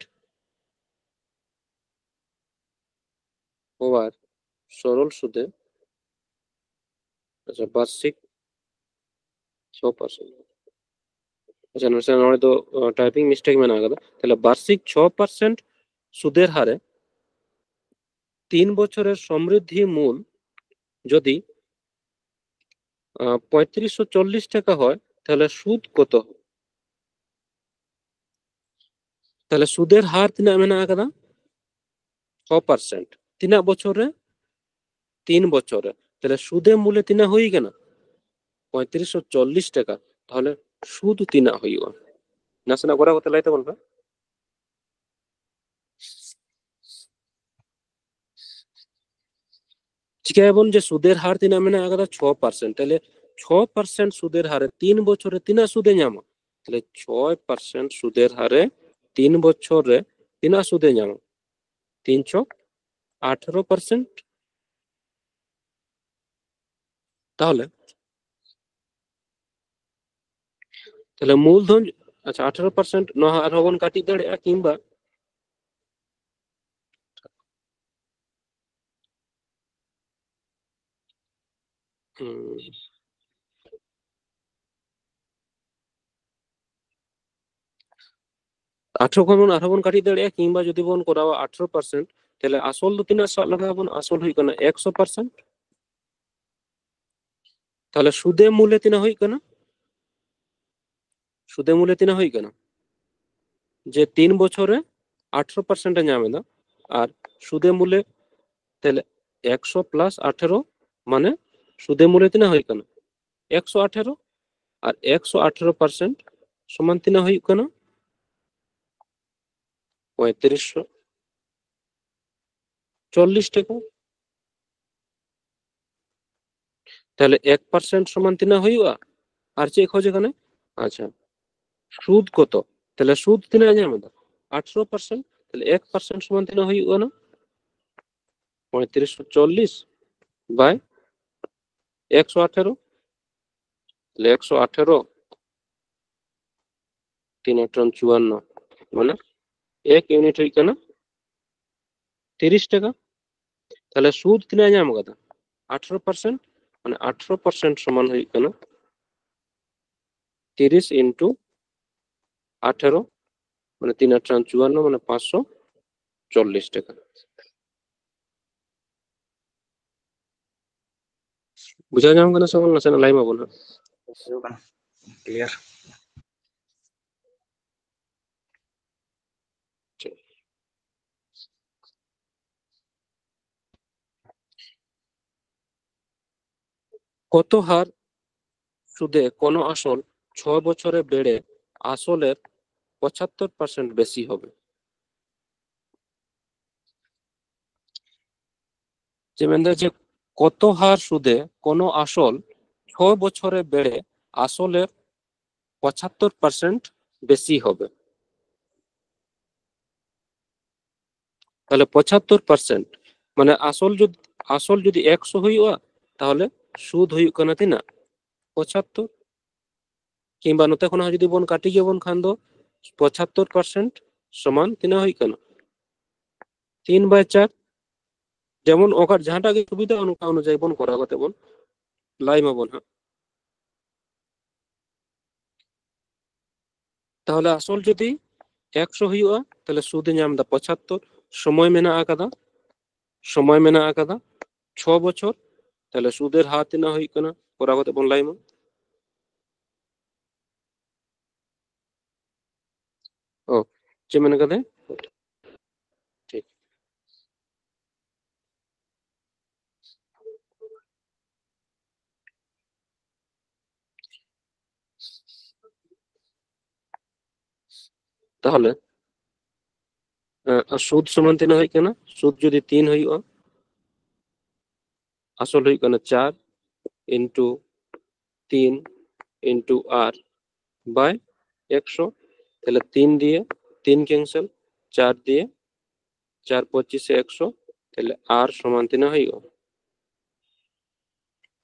ᱦᱚᱣᱟᱨ ᱥᱚᱨᱚᱞ ᱥᱩᱫᱮ, ᱟᱪᱪᱷᱟ, ᱵᱟᱨᱥᱤᱠ ᱪᱷᱚ ᱯᱟᱨᱥᱮᱱᱴ, ᱟᱪᱪᱷᱟ, ᱱᱚᱰᱮ ᱫᱚ ᱴᱟᱭᱯᱤᱝ ᱢᱤᱥᱴᱮᱠ ᱢᱮᱱᱟᱜ ᱟᱠᱟᱫᱟ᱾ ᱛᱟᱦᱚᱞᱮ ᱵᱟᱨᱥᱤᱠ ᱪᱷᱚ ᱯᱟᱨᱥᱮᱱᱴ ᱥᱩᱫᱮᱨ ᱦᱟᱨᱮ ᱛᱤᱱ ᱵᱚᱪᱷᱚᱨᱮᱨ ᱥᱚᱢᱨᱤᱫᱷᱤ ᱢᱩᱞ ᱡᱩᱫᱤ ᱯᱚᱸᱭᱛᱨᱤᱥ ᱥᱚ ᱪᱚᱞᱞᱤᱥ ᱴᱟᱠᱟ ᱦᱚᱭ, ᱛᱟᱦᱚᱞᱮ ᱥᱩᱫ ᱠᱚᱛᱚ? ᱛᱟᱦᱚᱞᱮ ᱥᱩᱫᱮᱨ ᱦᱟᱨ ᱛᱤᱱᱟᱹᱜ ᱢᱮᱱᱟᱜ ᱟᱠᱟᱫᱟ? ᱪᱷᱚ ᱯᱟᱨᱥᱮᱱᱴ᱾ ᱛᱤᱱᱟᱹᱜ ᱵᱚᱪᱷᱚᱨ ᱨᱮ? ᱛᱤᱱ ᱵᱚᱪᱷᱚᱨ ᱨᱮ᱾ ᱛᱟᱦᱚᱞᱮ ᱥᱩᱫᱮ ᱢᱩᱞᱮ ᱛᱤᱱᱟᱹᱜ ᱦᱩᱭ ᱠᱟᱱᱟ? ᱯᱚᱸᱭᱛᱨᱤᱥ ᱥᱚ ᱪᱚᱞᱞᱤᱥ ᱴᱟᱠᱟ᱾ ᱛᱟᱦᱚᱞᱮ ᱥᱩᱫ ᱛᱤᱱᱟᱹᱜ ᱦᱩᱭᱩᱜᱼᱟ? ᱱᱟᱥᱮᱱᱟᱜ ᱜᱚᱲᱟ ᱠᱟᱛᱮ ᱞᱟᱹᱭ ᱛᱟᱵᱚᱱ ᱯᱮ᱾ ᱪᱤᱠᱟᱹᱭᱟᱵᱚᱱ ᱡᱮ ᱥᱩᱫᱮᱨ ᱦᱟᱨ ᱛᱤᱱᱟᱹᱜ ᱢᱮᱱᱟᱜ ᱟᱠᱟᱫᱟ? ᱪᱷᱚ ᱯᱟᱨᱥᱮᱱᱴ᱾ ᱛᱟᱦᱚᱞᱮ ᱪᱷᱚ ᱯᱟᱨᱥᱮᱱᱴ ᱥᱩᱫᱮᱨ ᱦᱟᱨ ᱨᱮ ᱛᱤᱱ ᱵᱚᱪᱷᱚᱨ ᱨᱮ ᱛᱤᱱᱟᱹᱜ ᱥᱩᱫᱮ ᱧᱟᱢᱟ? ᱛᱟᱦᱚᱞᱮ ᱪᱷᱚᱭ ᱯᱟᱨᱥᱮᱱᱴ ᱥᱩᱫᱮᱨ ᱦᱟᱨ ᱨᱮ ᱛᱤᱱ ᱵᱚᱪᱷᱚᱨ ᱨᱮ ᱛᱤᱱᱟᱹᱜ ᱥᱩᱫᱮ ᱧᱟᱢᱟ? ᱛᱤᱱ ᱪᱷᱚᱠ ᱟᱴᱷᱨᱚ ᱯᱟᱨᱥᱮᱱᱴ᱾ ᱛᱟᱦᱚᱞᱮ, ᱛᱟᱦᱚᱞᱮ ᱢᱩᱞᱫᱷᱚᱱ, ᱟᱪᱪᱷᱟ, ᱟᱴᱷᱨᱚ ᱯᱟᱨᱥᱮᱱᱴ, ᱱᱚᱣᱟ ᱟᱨᱦᱚᱸ ᱵᱚᱱ ᱠᱟᱹᱴᱤᱡ ᱫᱟᱲᱮᱭᱟᱜᱼᱟ, ᱠᱤᱝᱵᱟ ᱦᱩᱸ᱾ ᱟᱴᱷᱨᱚ ᱠᱷᱚᱱ ᱵᱚᱱ ᱟᱨᱦᱚᱸ ᱵᱚᱱ ᱠᱟᱹᱴᱤᱡ ᱫᱟᱲᱮᱭᱟᱜᱼᱟ, ᱠᱤᱝᱵᱟ ᱡᱩᱫᱤ ᱵᱚᱱ ᱠᱚᱨᱟᱣᱟ ᱟᱴᱷᱨᱚ ᱯᱟᱨᱥᱮᱱᱴ, ᱛᱟᱦᱞᱮ ᱟᱥᱚᱞ ᱫᱚ ᱛᱤᱱᱟᱹᱜ ᱥᱟᱵ ᱞᱟᱜᱟᱣ ᱵᱚᱱᱟ? ᱟᱥᱚᱞ ᱦᱩᱭᱩᱜ ᱠᱟᱱᱟ ᱮᱠᱥᱚ ᱯᱟᱨᱥᱮᱱᱴ᱾ ᱛᱟᱦᱞᱮ ᱥᱩᱫᱮ ᱢᱩᱞᱮ ᱛᱤᱱᱟᱹᱜ ᱦᱩᱭᱩᱜ ᱠᱟᱱᱟ? ᱥᱩᱫᱮ ᱢᱩᱞᱮ ᱛᱤᱱᱟᱹᱜ ᱦᱩᱭᱩᱜ ᱠᱟᱱᱟ? ᱡᱮ ᱛᱤᱱ ᱵᱚᱪᱷᱚᱨ ᱨᱮ ᱟᱴᱷᱨᱚ ᱯᱟᱨᱥᱮᱱᱴ ᱮ ᱧᱟᱢ ᱮᱫᱟ, ᱟᱨ ᱥᱩᱫᱮ ᱢᱩᱞᱮ, ᱛᱟᱦᱞᱮ ᱮᱠᱥᱚ ᱯᱞᱟᱥ ᱟᱴᱷᱮᱨᱚ, ᱢᱟᱱᱮ ᱥᱩᱫᱮ ᱢᱩᱞᱮ ᱛᱤᱱᱟᱹᱜ ᱦᱩᱭᱩᱜ ᱠᱟᱱᱟ? ᱮᱠᱥᱚ ᱟᱴᱷᱮᱨᱚ᱾ ᱟᱨ ᱮᱠᱥᱚ ᱟᱴᱷᱮᱨᱚ ᱯᱟᱨᱥᱮᱱᱴ ᱥᱚᱢᱟᱱ ᱛᱤᱱᱟᱹᱜ ᱦᱩᱭᱩᱜ ᱠᱟᱱᱟ? ᱯᱚᱸᱭᱛᱨᱤᱥ ᱥᱚ ᱪᱚᱞᱞᱤᱥ ᱴᱟᱠᱟ᱾ ᱛᱟᱦᱞᱮ ᱮᱠ ᱯᱟᱨᱥᱮᱱᱴ ᱥᱚᱢᱟᱱ ᱛᱤᱱᱟᱹᱜ ᱦᱩᱭᱩᱜᱼᱟ? ᱟᱨ ᱪᱮᱫ ᱠᱷᱚᱡ ᱠᱟᱱᱟ? ᱟᱪᱪᱷᱟ, ᱥᱩᱫ ᱠᱚᱛᱚ? ᱛᱟᱦᱞᱮ ᱥᱩᱫ ᱛᱤᱱᱟᱹᱜ ᱧᱟᱢ ᱮᱫᱟ? ᱟᱴᱷᱨᱚ ᱯᱟᱨᱥᱮᱱᱴ᱾ ᱛᱟᱦᱞᱮ ᱮᱠ ᱯᱟᱨᱥᱮᱱᱴ ᱥᱚᱢᱟᱱ ᱛᱤᱱᱟᱹᱜ ᱦᱩᱭᱩᱜ ᱠᱟᱱᱟ? ᱯᱚᱸᱭᱛᱨᱤᱥ ᱥᱚ ᱪᱚᱞᱞᱤᱥ ᱵᱟᱭ ᱮᱠᱥᱚ ᱟᱴᱷᱮᱨᱚ᱾ ᱛᱟᱦᱞᱮ ᱮᱠᱥᱚ ᱟᱴᱷᱮᱨᱚ ᱛᱤᱱ ᱟᱴᱷᱨᱚ ᱪᱩᱣᱟᱱᱱᱚ, ᱢᱟᱱᱮ ᱮᱠ ᱤᱭᱩᱱᱤᱴ ᱦᱩᱭᱩᱜ ᱠᱟᱱᱟ ᱛᱤᱨᱤᱥ ᱴᱟᱠᱟ᱾ ᱛᱟᱦᱞᱮ ᱥᱩᱫ ᱛᱤᱱᱟᱹᱜ ᱧᱟᱢ ᱠᱟᱫᱟ? ᱟᱴᱷᱨᱚ ᱯᱟᱨᱥᱮᱱᱴ᱾ ᱢᱟᱱᱮ ᱟᱴᱷᱨᱚ ᱯᱟᱨᱥᱮᱱᱴ ᱥᱚᱢᱟᱱ ᱦᱩᱭᱩᱜ ᱠᱟᱱᱟ ᱛᱤᱨᱤᱥ ᱤᱱᱴᱩ ᱟᱴᱷᱮᱨᱚ, ᱢᱟᱱᱮ ᱛᱤᱱ ᱟᱴᱷᱨᱚ ᱪᱩᱣᱟᱱᱱᱚ, ᱢᱟᱱᱮ ᱯᱟᱸᱪᱥᱚ ᱪᱚᱞᱞᱤᱥ ᱴᱟᱠᱟ᱾ ᱵᱩᱡᱷᱟᱹᱣ ᱧᱟᱢ ᱠᱟᱱᱟ ᱥᱮ ᱵᱟᱝ? ᱱᱟᱥᱮᱱᱟᱜ ᱞᱟᱹᱭ ᱢᱟᱵᱚᱱ ᱦᱟᱸᱜ᱾ ᱵᱩᱡᱷᱟᱹᱣ ᱠᱟᱱᱟ, ᱠᱞᱤᱭᱟᱨ᱾ কত হার সুদে কোনো আসল ছ বছরে বেড়ে আসলের পঁচাত্তর পার্সেন্ট বেশি হবে? যে ᱢᱮᱱᱫᱟ ᱡᱮ ᱠᱚᱛᱚ ᱦᱟᱨ ᱥᱩᱫᱮ ᱠᱳᱱᱳ ᱟᱥᱚᱞ ᱪᱷᱚ ᱵᱚᱪᱷᱚᱨᱮ ᱵᱮᱲᱮ ᱟᱥᱚᱞᱮᱨ ᱯᱚᱸᱪᱟᱛᱛᱳᱨ ᱯᱟᱨᱥᱮᱱᱴ ᱵᱮᱥᱤ ᱦᱚᱵᱮ᱾ ᱛᱟᱦᱞᱮ ᱯᱚᱸᱪᱟᱛᱛᱳᱨ ᱯᱟᱨᱥᱮᱱᱴ, ᱢᱟᱱᱮ ᱟᱥᱚᱞ ᱡᱩᱫᱤ, ᱟᱥᱚᱞ ᱡᱩᱫᱤ ᱮᱠᱥᱚ ᱦᱩᱭᱩᱜᱼᱟ, ᱛᱟᱦᱞᱮ ᱥᱩᱫ ᱦᱩᱭᱩᱜ ᱠᱟᱱᱟ ᱛᱤᱱᱟᱹᱜ? ᱯᱚᱸᱪᱟᱛᱛᱳᱨ᱾ ᱠᱤᱝᱵᱟ ᱱᱚᱛᱮ ᱠᱷᱚᱱᱟᱜ ᱦᱚᱸ ᱡᱩᱫᱤ ᱵᱚᱱ ᱠᱟᱹᱴᱤᱡ ᱜᱮᱵᱚᱱ ᱠᱷᱟᱱ ᱫᱚ ᱯᱚᱸᱪᱟᱛᱛᱳᱨ ᱯᱟᱨᱥᱮᱱᱴ ᱥᱚᱢᱟᱱ ᱛᱤᱱᱟᱹᱜ ᱦᱩᱭᱩᱜ ᱠᱟᱱᱟ? ᱛᱤᱱ ᱵᱟᱭ ᱪᱟᱨ᱾ ᱡᱮᱢᱚᱱ ᱚᱠᱟ ᱡᱟᱦᱟᱸᱴᱟᱜ ᱜᱮ ᱥᱩᱵᱤᱫᱷᱟ, ᱚᱱᱠᱟ ᱚᱱᱩᱡᱟᱭᱤ ᱵᱚᱱ ᱠᱚᱨᱟᱣ ᱠᱟᱛᱮ ᱵᱚᱱ ᱞᱟᱭ ᱢᱟᱵᱚᱱ ᱦᱟᱸᱜ᱾ ᱛᱟᱦᱚᱞᱮ ᱟᱥᱚᱞ ᱡᱩᱫᱤ ᱮᱠᱥᱚ ᱦᱩᱭᱩᱜᱼᱟ, ᱛᱟᱦᱚᱞᱮ ᱥᱩᱫ ᱮ ᱧᱟᱢ ᱮᱫᱟ ᱯᱚᱸᱪᱟᱛᱛᱳᱨ᱾ ᱥᱚᱢᱚᱭ ᱢᱮᱱᱟᱜ ᱟᱠᱟᱫᱟ, ᱥᱚᱢᱚᱭ ᱢᱮᱱᱟᱜ ᱟᱠᱟᱫᱟ ᱪᱷᱚ ᱵᱚᱪᱷᱚᱨ᱾ ᱛᱟᱦᱚᱞᱮ ᱥᱩᱫᱮᱨ ᱦᱟᱨ ᱛᱤᱱᱟᱹᱜ ᱦᱩᱭᱩᱜ ᱠᱟᱱᱟ, ᱠᱚᱨᱟᱣ ᱠᱟᱛᱮ ᱵᱚᱱ ᱞᱟᱭ ᱢᱟ᱾ ᱚ, ᱪᱮᱫ ᱢᱮᱱ ᱠᱟᱫᱟᱭ? ᱴᱷᱤᱠ᱾ ᱛᱟᱦᱚᱞᱮ ᱥᱩᱫ ᱥᱚᱢᱟᱱ ᱛᱤᱱᱟᱹᱜ ᱦᱩᱭᱩᱜ ᱠᱟᱱᱟ? ᱥᱩᱫ ᱡᱩᱫᱤ ᱛᱤᱱ ᱦᱩᱭᱩᱜᱼᱟ, ᱟᱥᱚᱞ ᱦᱩᱭᱩᱜ ᱠᱟᱱᱟ ᱪᱟᱨ ᱤᱱᱴᱩ ᱛᱤᱱ ᱤᱱᱴᱩ ᱟᱨ ᱵᱟᱭ ᱮᱠᱥᱚ᱾ ᱛᱟᱦᱞᱮ ᱛᱤᱱ ᱫᱤᱭᱮ ᱛᱤᱱ ᱠᱮᱱᱥᱮᱞ, ᱪᱟᱨ ᱫᱤᱭᱮ ᱪᱟᱨ ᱯᱚᱸᱪᱤᱥᱮ ᱮᱠᱥᱚ, ᱛᱟᱦᱞᱮ ᱟᱨ ᱥᱚᱢᱟᱱ ᱛᱤᱱᱟᱹᱜ ᱦᱩᱭᱩᱜᱼᱟ?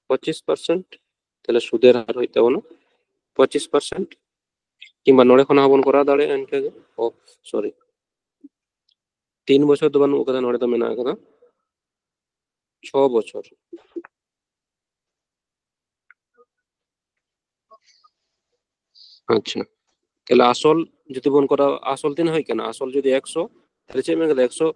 ᱯᱚᱸᱪᱤᱥ ᱯᱟᱨᱥᱮᱱᱴ᱾ ᱛᱟᱦᱞᱮ ᱥᱩᱫᱮᱨ ᱦᱟᱨ ᱦᱩᱭᱩᱜ ᱛᱟᱵᱚᱱᱟ ᱯᱚᱸᱪᱤᱥ ᱯᱟᱨᱥᱮᱱᱴ᱾ ᱠᱤᱝᱵᱟ ᱱᱚᱰᱮ ᱠᱷᱚᱱ ᱦᱚᱸᱵᱚᱱ ᱠᱚᱨᱟᱣ ᱫᱟᱲᱮᱭᱟᱜᱼᱟ ᱤᱱᱠᱟᱹᱜᱮ᱾ ᱚ, ᱥᱚᱨᱤ, ᱛᱤᱱ ᱵᱚᱪᱷᱚᱨ ᱫᱚ ᱵᱟᱹᱱᱩᱜ ᱟᱠᱟᱫᱟ, ᱱᱚᱰᱮ ᱫᱚ ᱢᱮᱱᱟᱜ ᱟᱠᱟᱫᱟ ᱪᱷᱚ ᱵᱚᱪᱷᱚᱨ᱾ ᱟᱪᱪᱷᱟ, ᱛᱟᱦᱞᱮ ᱟᱥᱚᱞ ᱡᱩᱫᱤ ᱵᱚᱱ ᱠᱚᱨᱟᱣᱟ, ᱟᱥᱚᱞ ᱛᱤᱱᱟᱹᱜ ᱦᱩᱭᱩᱜ ᱠᱟᱱᱟ? ᱟᱥᱚᱞ ᱡᱩᱫᱤ ᱮᱠᱥᱚ, ᱛᱟᱦᱞᱮ ᱪᱮᱫ ᱢᱮᱱ ᱠᱮᱫᱟ? ᱮᱠᱥᱚ,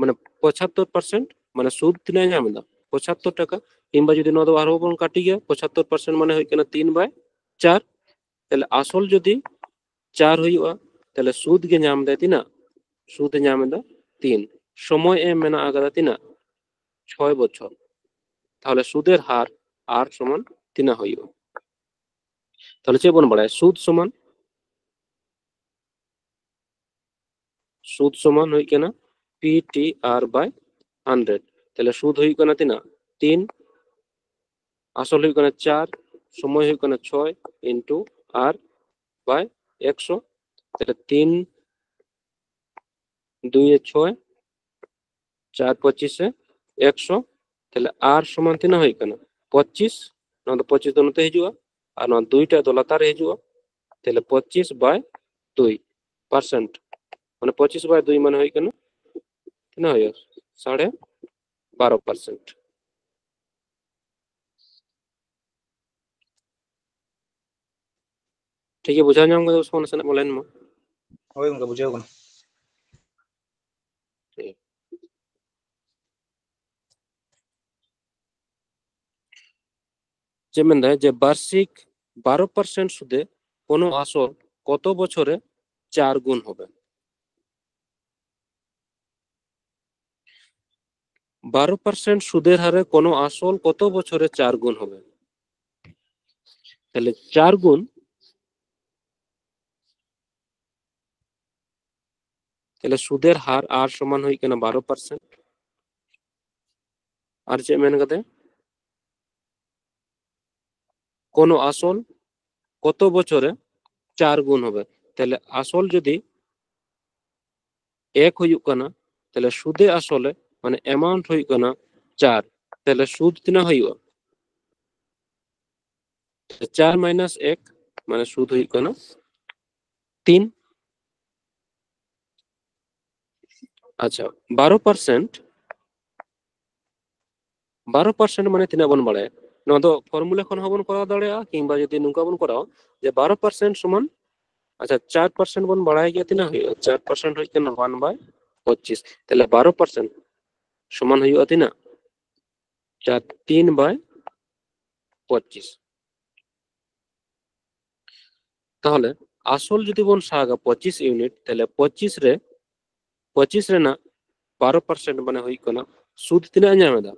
ᱢᱟᱱᱮ ᱯᱚᱸᱪᱟᱛᱛᱳᱨ ᱯᱟᱨᱥᱮᱱᱴ, ᱢᱟᱱᱮ ᱥᱩᱫ ᱛᱤᱱᱟᱹᱜ ᱮ ᱧᱟᱢ ᱮᱫᱟ? ᱯᱚᱸᱪᱟᱛᱛᱳᱨ ᱴᱟᱠᱟ᱾ ᱠᱤᱝᱵᱟ ᱡᱩᱫᱤ ᱱᱚᱣᱟ ᱫᱚ ᱟᱨᱦᱚᱸ ᱵᱚᱱ ᱠᱟᱹᱴᱤᱡ ᱜᱮᱭᱟ, ᱯᱚᱸᱪᱟᱛᱛᱳᱨ ᱯᱟᱨᱥᱮᱱᱴ ᱢᱟᱱᱮ ᱦᱩᱭᱩᱜ ᱠᱟᱱᱟ ᱛᱤᱱ ᱵᱟᱭ ᱪᱟᱨ᱾ ᱛᱟᱦᱞᱮ ᱟᱥᱚᱞ ᱡᱩᱫᱤ ᱪᱟᱨ ᱦᱩᱭᱩᱜᱼᱟ, ᱛᱟᱦᱞᱮ ᱥᱩᱫ ᱜᱮ ᱧᱟᱢ ᱮᱫᱟᱭ ᱛᱤᱱᱟᱹᱜ? ᱥᱩᱫ ᱮ ᱧᱟᱢ ᱮᱫᱟ ᱛᱤᱱ᱾ ᱥᱚᱢᱚᱭ ᱮᱢ ᱢᱮᱱᱟᱜ ᱟᱠᱟᱫᱟ ᱛᱤᱱᱟᱹᱜ? ᱪᱷᱚᱭ ᱵᱚᱪᱷᱚᱨ᱾ ᱛᱟᱦᱞᱮ ᱥᱩᱫᱮᱨ ᱦᱟᱨ ᱟᱨ ᱥᱚᱢᱟᱱ ᱛᱤᱱᱟᱹᱜ ᱦᱩᱭᱩᱜᱼᱟ? ᱛᱟᱦᱞᱮ ᱪᱮᱫ ᱵᱚᱱ ᱵᱟᱲᱟᱭᱟ? ᱥᱩᱫ ᱥᱚᱢᱟᱱ, ᱥᱩᱫ ᱥᱚᱢᱟᱱ ᱦᱩᱭᱩᱜ ᱠᱟᱱᱟ ᱯᱤ ᱴᱤ ᱟᱨ ᱵᱟᱭ ᱦᱟᱱᱰᱨᱮᱰ᱾ ᱛᱟᱦᱞᱮ ᱥᱩᱫ ᱦᱩᱭᱩᱜ ᱠᱟᱱᱟ ᱛᱤᱱᱟᱹᱜ? ᱛᱤᱱ᱾ ᱟᱥᱚᱞ ᱦᱩᱭᱩᱜ ᱠᱟᱱᱟ ᱪᱟᱨ, ᱥᱚᱢᱚᱭ ᱦᱩᱭᱩᱜ ᱠᱟᱱᱟ ᱪᱷᱚᱭ ᱤᱱᱴᱩ ᱟᱨ ᱵᱟᱭ ᱮᱠᱥᱚ᱾ ᱛᱟᱦᱞᱮ ᱛᱤᱱ ᱫᱩᱭᱮ ᱪᱷᱚᱭ, ᱪᱟᱨ ᱯᱚᱸᱪᱤᱥᱮ ᱮᱠᱥᱚ᱾ ᱛᱟᱦᱞᱮ ᱟᱨ ᱥᱚᱢᱟᱱ ᱛᱤᱱᱟᱹᱜ ᱦᱩᱭᱩᱜ ᱠᱟᱱᱟ? ᱯᱚᱸᱪᱤᱥ᱾ ᱱᱚᱣᱟ ᱫᱚ ᱯᱚᱸᱪᱤᱥ ᱫᱚ ᱱᱚᱛᱮ ᱦᱤᱡᱩᱜᱼᱟ, ᱟᱨ ᱱᱚᱣᱟ ᱫᱩᱭᱴᱟ ᱫᱚ ᱞᱟᱛᱟᱨ ᱨᱮ ᱦᱤᱡᱩᱜᱼᱟ᱾ ᱛᱟᱦᱞᱮ ᱯᱚᱸᱪᱤᱥ ᱵᱟᱭ ᱫᱩᱭ ᱯᱟᱨᱥᱮᱱᱴ, ᱢᱟᱱᱮ ᱯᱚᱸᱪᱤᱥ ᱵᱟᱭ ᱫᱩᱭ ᱢᱟᱱᱮ ᱦᱩᱭᱩᱜ ᱠᱟᱱᱟ ᱛᱤᱱᱟᱹᱜ ᱦᱩᱭᱩᱜᱼᱟ? ᱥᱟᱲᱮ ᱵᱟᱨᱚ ᱯᱟᱨᱥᱮᱱᱴ᱾ ᱴᱷᱤᱠ ᱜᱮᱭᱟ, ᱵᱩᱡᱷᱟᱹᱣ ᱧᱟᱢ ᱠᱟᱫᱟ ᱥᱮ ᱵᱟᱝ? ᱱᱟᱥᱮᱱᱟᱜ ᱵᱚᱞᱮᱱ ᱢᱟ᱾ ᱦᱳᱭ ᱜᱚᱝᱠᱮ, ᱵᱩᱡᱷᱟᱹᱣ ᱠᱟᱱᱟ᱾ ᱴᱷᱤᱠ᱾ ᱪᱮᱫ ᱢᱮᱱᱫᱟᱭ ᱡᱮ ᱵᱟᱨᱥᱤᱠ ᱵᱟᱨᱚ ᱯᱟᱨᱥᱮᱱᱴ ᱥᱩᱫᱮ ᱠᱳᱱᱳ ᱟᱥᱚᱞ ᱠᱚᱛᱚ ᱵᱚᱪᱷᱚᱨᱮ ᱪᱟᱨ ᱜᱩᱱ ᱦᱚᱵᱮ? ᱵᱟᱨᱚ ᱯᱟᱨᱥᱮᱱᱴ ᱥᱩᱫᱮᱨ ᱦᱟᱨᱮ ᱠᱳᱱᱳ ᱟᱥᱚᱞ ᱠᱚᱛᱚ ᱵᱚᱪᱷᱚᱨᱮ ᱪᱟᱨ ᱜᱩᱱ ᱦᱚᱵᱮ? ᱛᱟᱦᱞᱮ ᱪᱟᱨ ᱜᱩᱱ ᱛᱟᱦᱞᱮ ᱥᱩᱫᱮᱨ ᱦᱟᱨ R ᱥᱚᱢᱟᱱ ᱦᱩᱭᱩᱜ ᱠᱟᱱᱟ ᱵᱟᱨᱚ ᱯᱟᱨᱥᱮᱱᱴ᱾ ᱟᱨ ᱪᱮᱫ ᱢᱮᱱ ᱠᱟᱫᱟᱭ? কোনো আসল কত বছরে চার গুণ হবে? তাহলে আসল যদি এক ᱦᱩᱭᱩᱜ ᱠᱟᱱᱟ, ᱛᱟᱦᱞᱮ ᱥᱩᱫᱮ ᱟᱥᱚᱞᱮ, ᱢᱟᱱᱮ ᱮᱢᱟᱣᱩᱱᱴ ᱦᱩᱭᱩᱜ ᱠᱟᱱᱟ ᱪᱟᱨ᱾ ᱛᱟᱦᱞᱮ ᱥᱩᱫ ᱛᱤᱱᱟᱹᱜ ᱦᱩᱭᱩᱜᱼᱟ? ᱪᱟᱨ ᱢᱟᱭᱱᱟᱥ ᱮᱠ, ᱢᱟᱱᱮ ᱥᱩᱫ ᱦᱩᱭᱩᱜ ᱠᱟᱱᱟ ᱛᱤᱱ᱾ ᱟᱪᱪᱷᱟ, ᱵᱟᱨᱚ ᱯᱟᱨᱥᱮᱱᱴ, ᱵᱟᱨᱚ ᱯᱟᱨᱥᱮᱱᱴ ᱢᱟᱱᱮ ᱛᱤᱱᱟᱹᱜ ᱵᱚᱱ ᱵᱟᱲᱟᱭᱟ? ᱱᱚᱣᱟ ᱫᱚ ᱯᱷᱚᱨᱢᱩᱞᱟ ᱠᱷᱚᱱ ᱦᱚᱸᱵᱚᱱ ᱠᱚᱨᱟᱣ ᱫᱟᱲᱮᱭᱟᱜᱼᱟ, ᱠᱤᱝᱵᱟ ᱡᱩᱫᱤ ᱱᱚᱝᱠᱟ ᱵᱚᱱ ᱠᱚᱨᱟᱣᱟ ᱡᱮ ᱵᱟᱨᱚ ᱯᱟᱨᱥᱮᱱᱴ ᱥᱚᱢᱟᱱ, ᱟᱪᱪᱷᱟ, ᱪᱟᱨ ᱯᱟᱨᱥᱮᱱᱴ ᱵᱚᱱ ᱵᱟᱲᱟᱭ ᱜᱮᱭᱟ ᱛᱤᱱᱟᱹᱜ ᱦᱩᱭᱩᱜᱼᱟ? ᱪᱟᱨ ᱯᱟᱨᱥᱮᱱᱴ ᱦᱩᱭᱩᱜ ᱠᱟᱱᱟ ᱚᱣᱟᱱ ᱵᱟᱭ ᱯᱚᱸᱪᱤᱥ᱾ ᱛᱟᱦᱞᱮ ᱵᱟᱨᱚ ᱯᱟᱨᱥᱮᱱᱴ ᱥᱚᱢᱟᱱ ᱦᱩᱭᱩᱜᱼᱟ ᱛᱤᱱᱟᱹᱜ? ᱪᱟᱨ ᱛᱤᱱ ᱵᱟᱭ ᱯᱚᱸᱪᱤᱥ᱾ ᱛᱟᱦᱞᱮ ᱟᱥᱚᱞ ᱡᱩᱫᱤ ᱵᱚᱱ ᱥᱟᱵᱟ ᱯᱚᱸᱪᱤᱥ ᱤᱭᱩᱱᱤᱴ, ᱛᱟᱦᱞᱮ ᱯᱚᱸᱪᱤᱥ ᱨᱮ, ᱯᱚᱸᱪᱤᱥ ᱨᱮᱱᱟᱜ ᱵᱟᱨᱚ ᱯᱟᱨᱥᱮᱱᱴ ᱢᱟᱱᱮ ᱦᱩᱭᱩᱜ ᱠᱟᱱᱟ ᱥᱩᱫ ᱛᱤᱱᱟᱹᱜ ᱮ ᱧᱟᱢ ᱮᱫᱟ?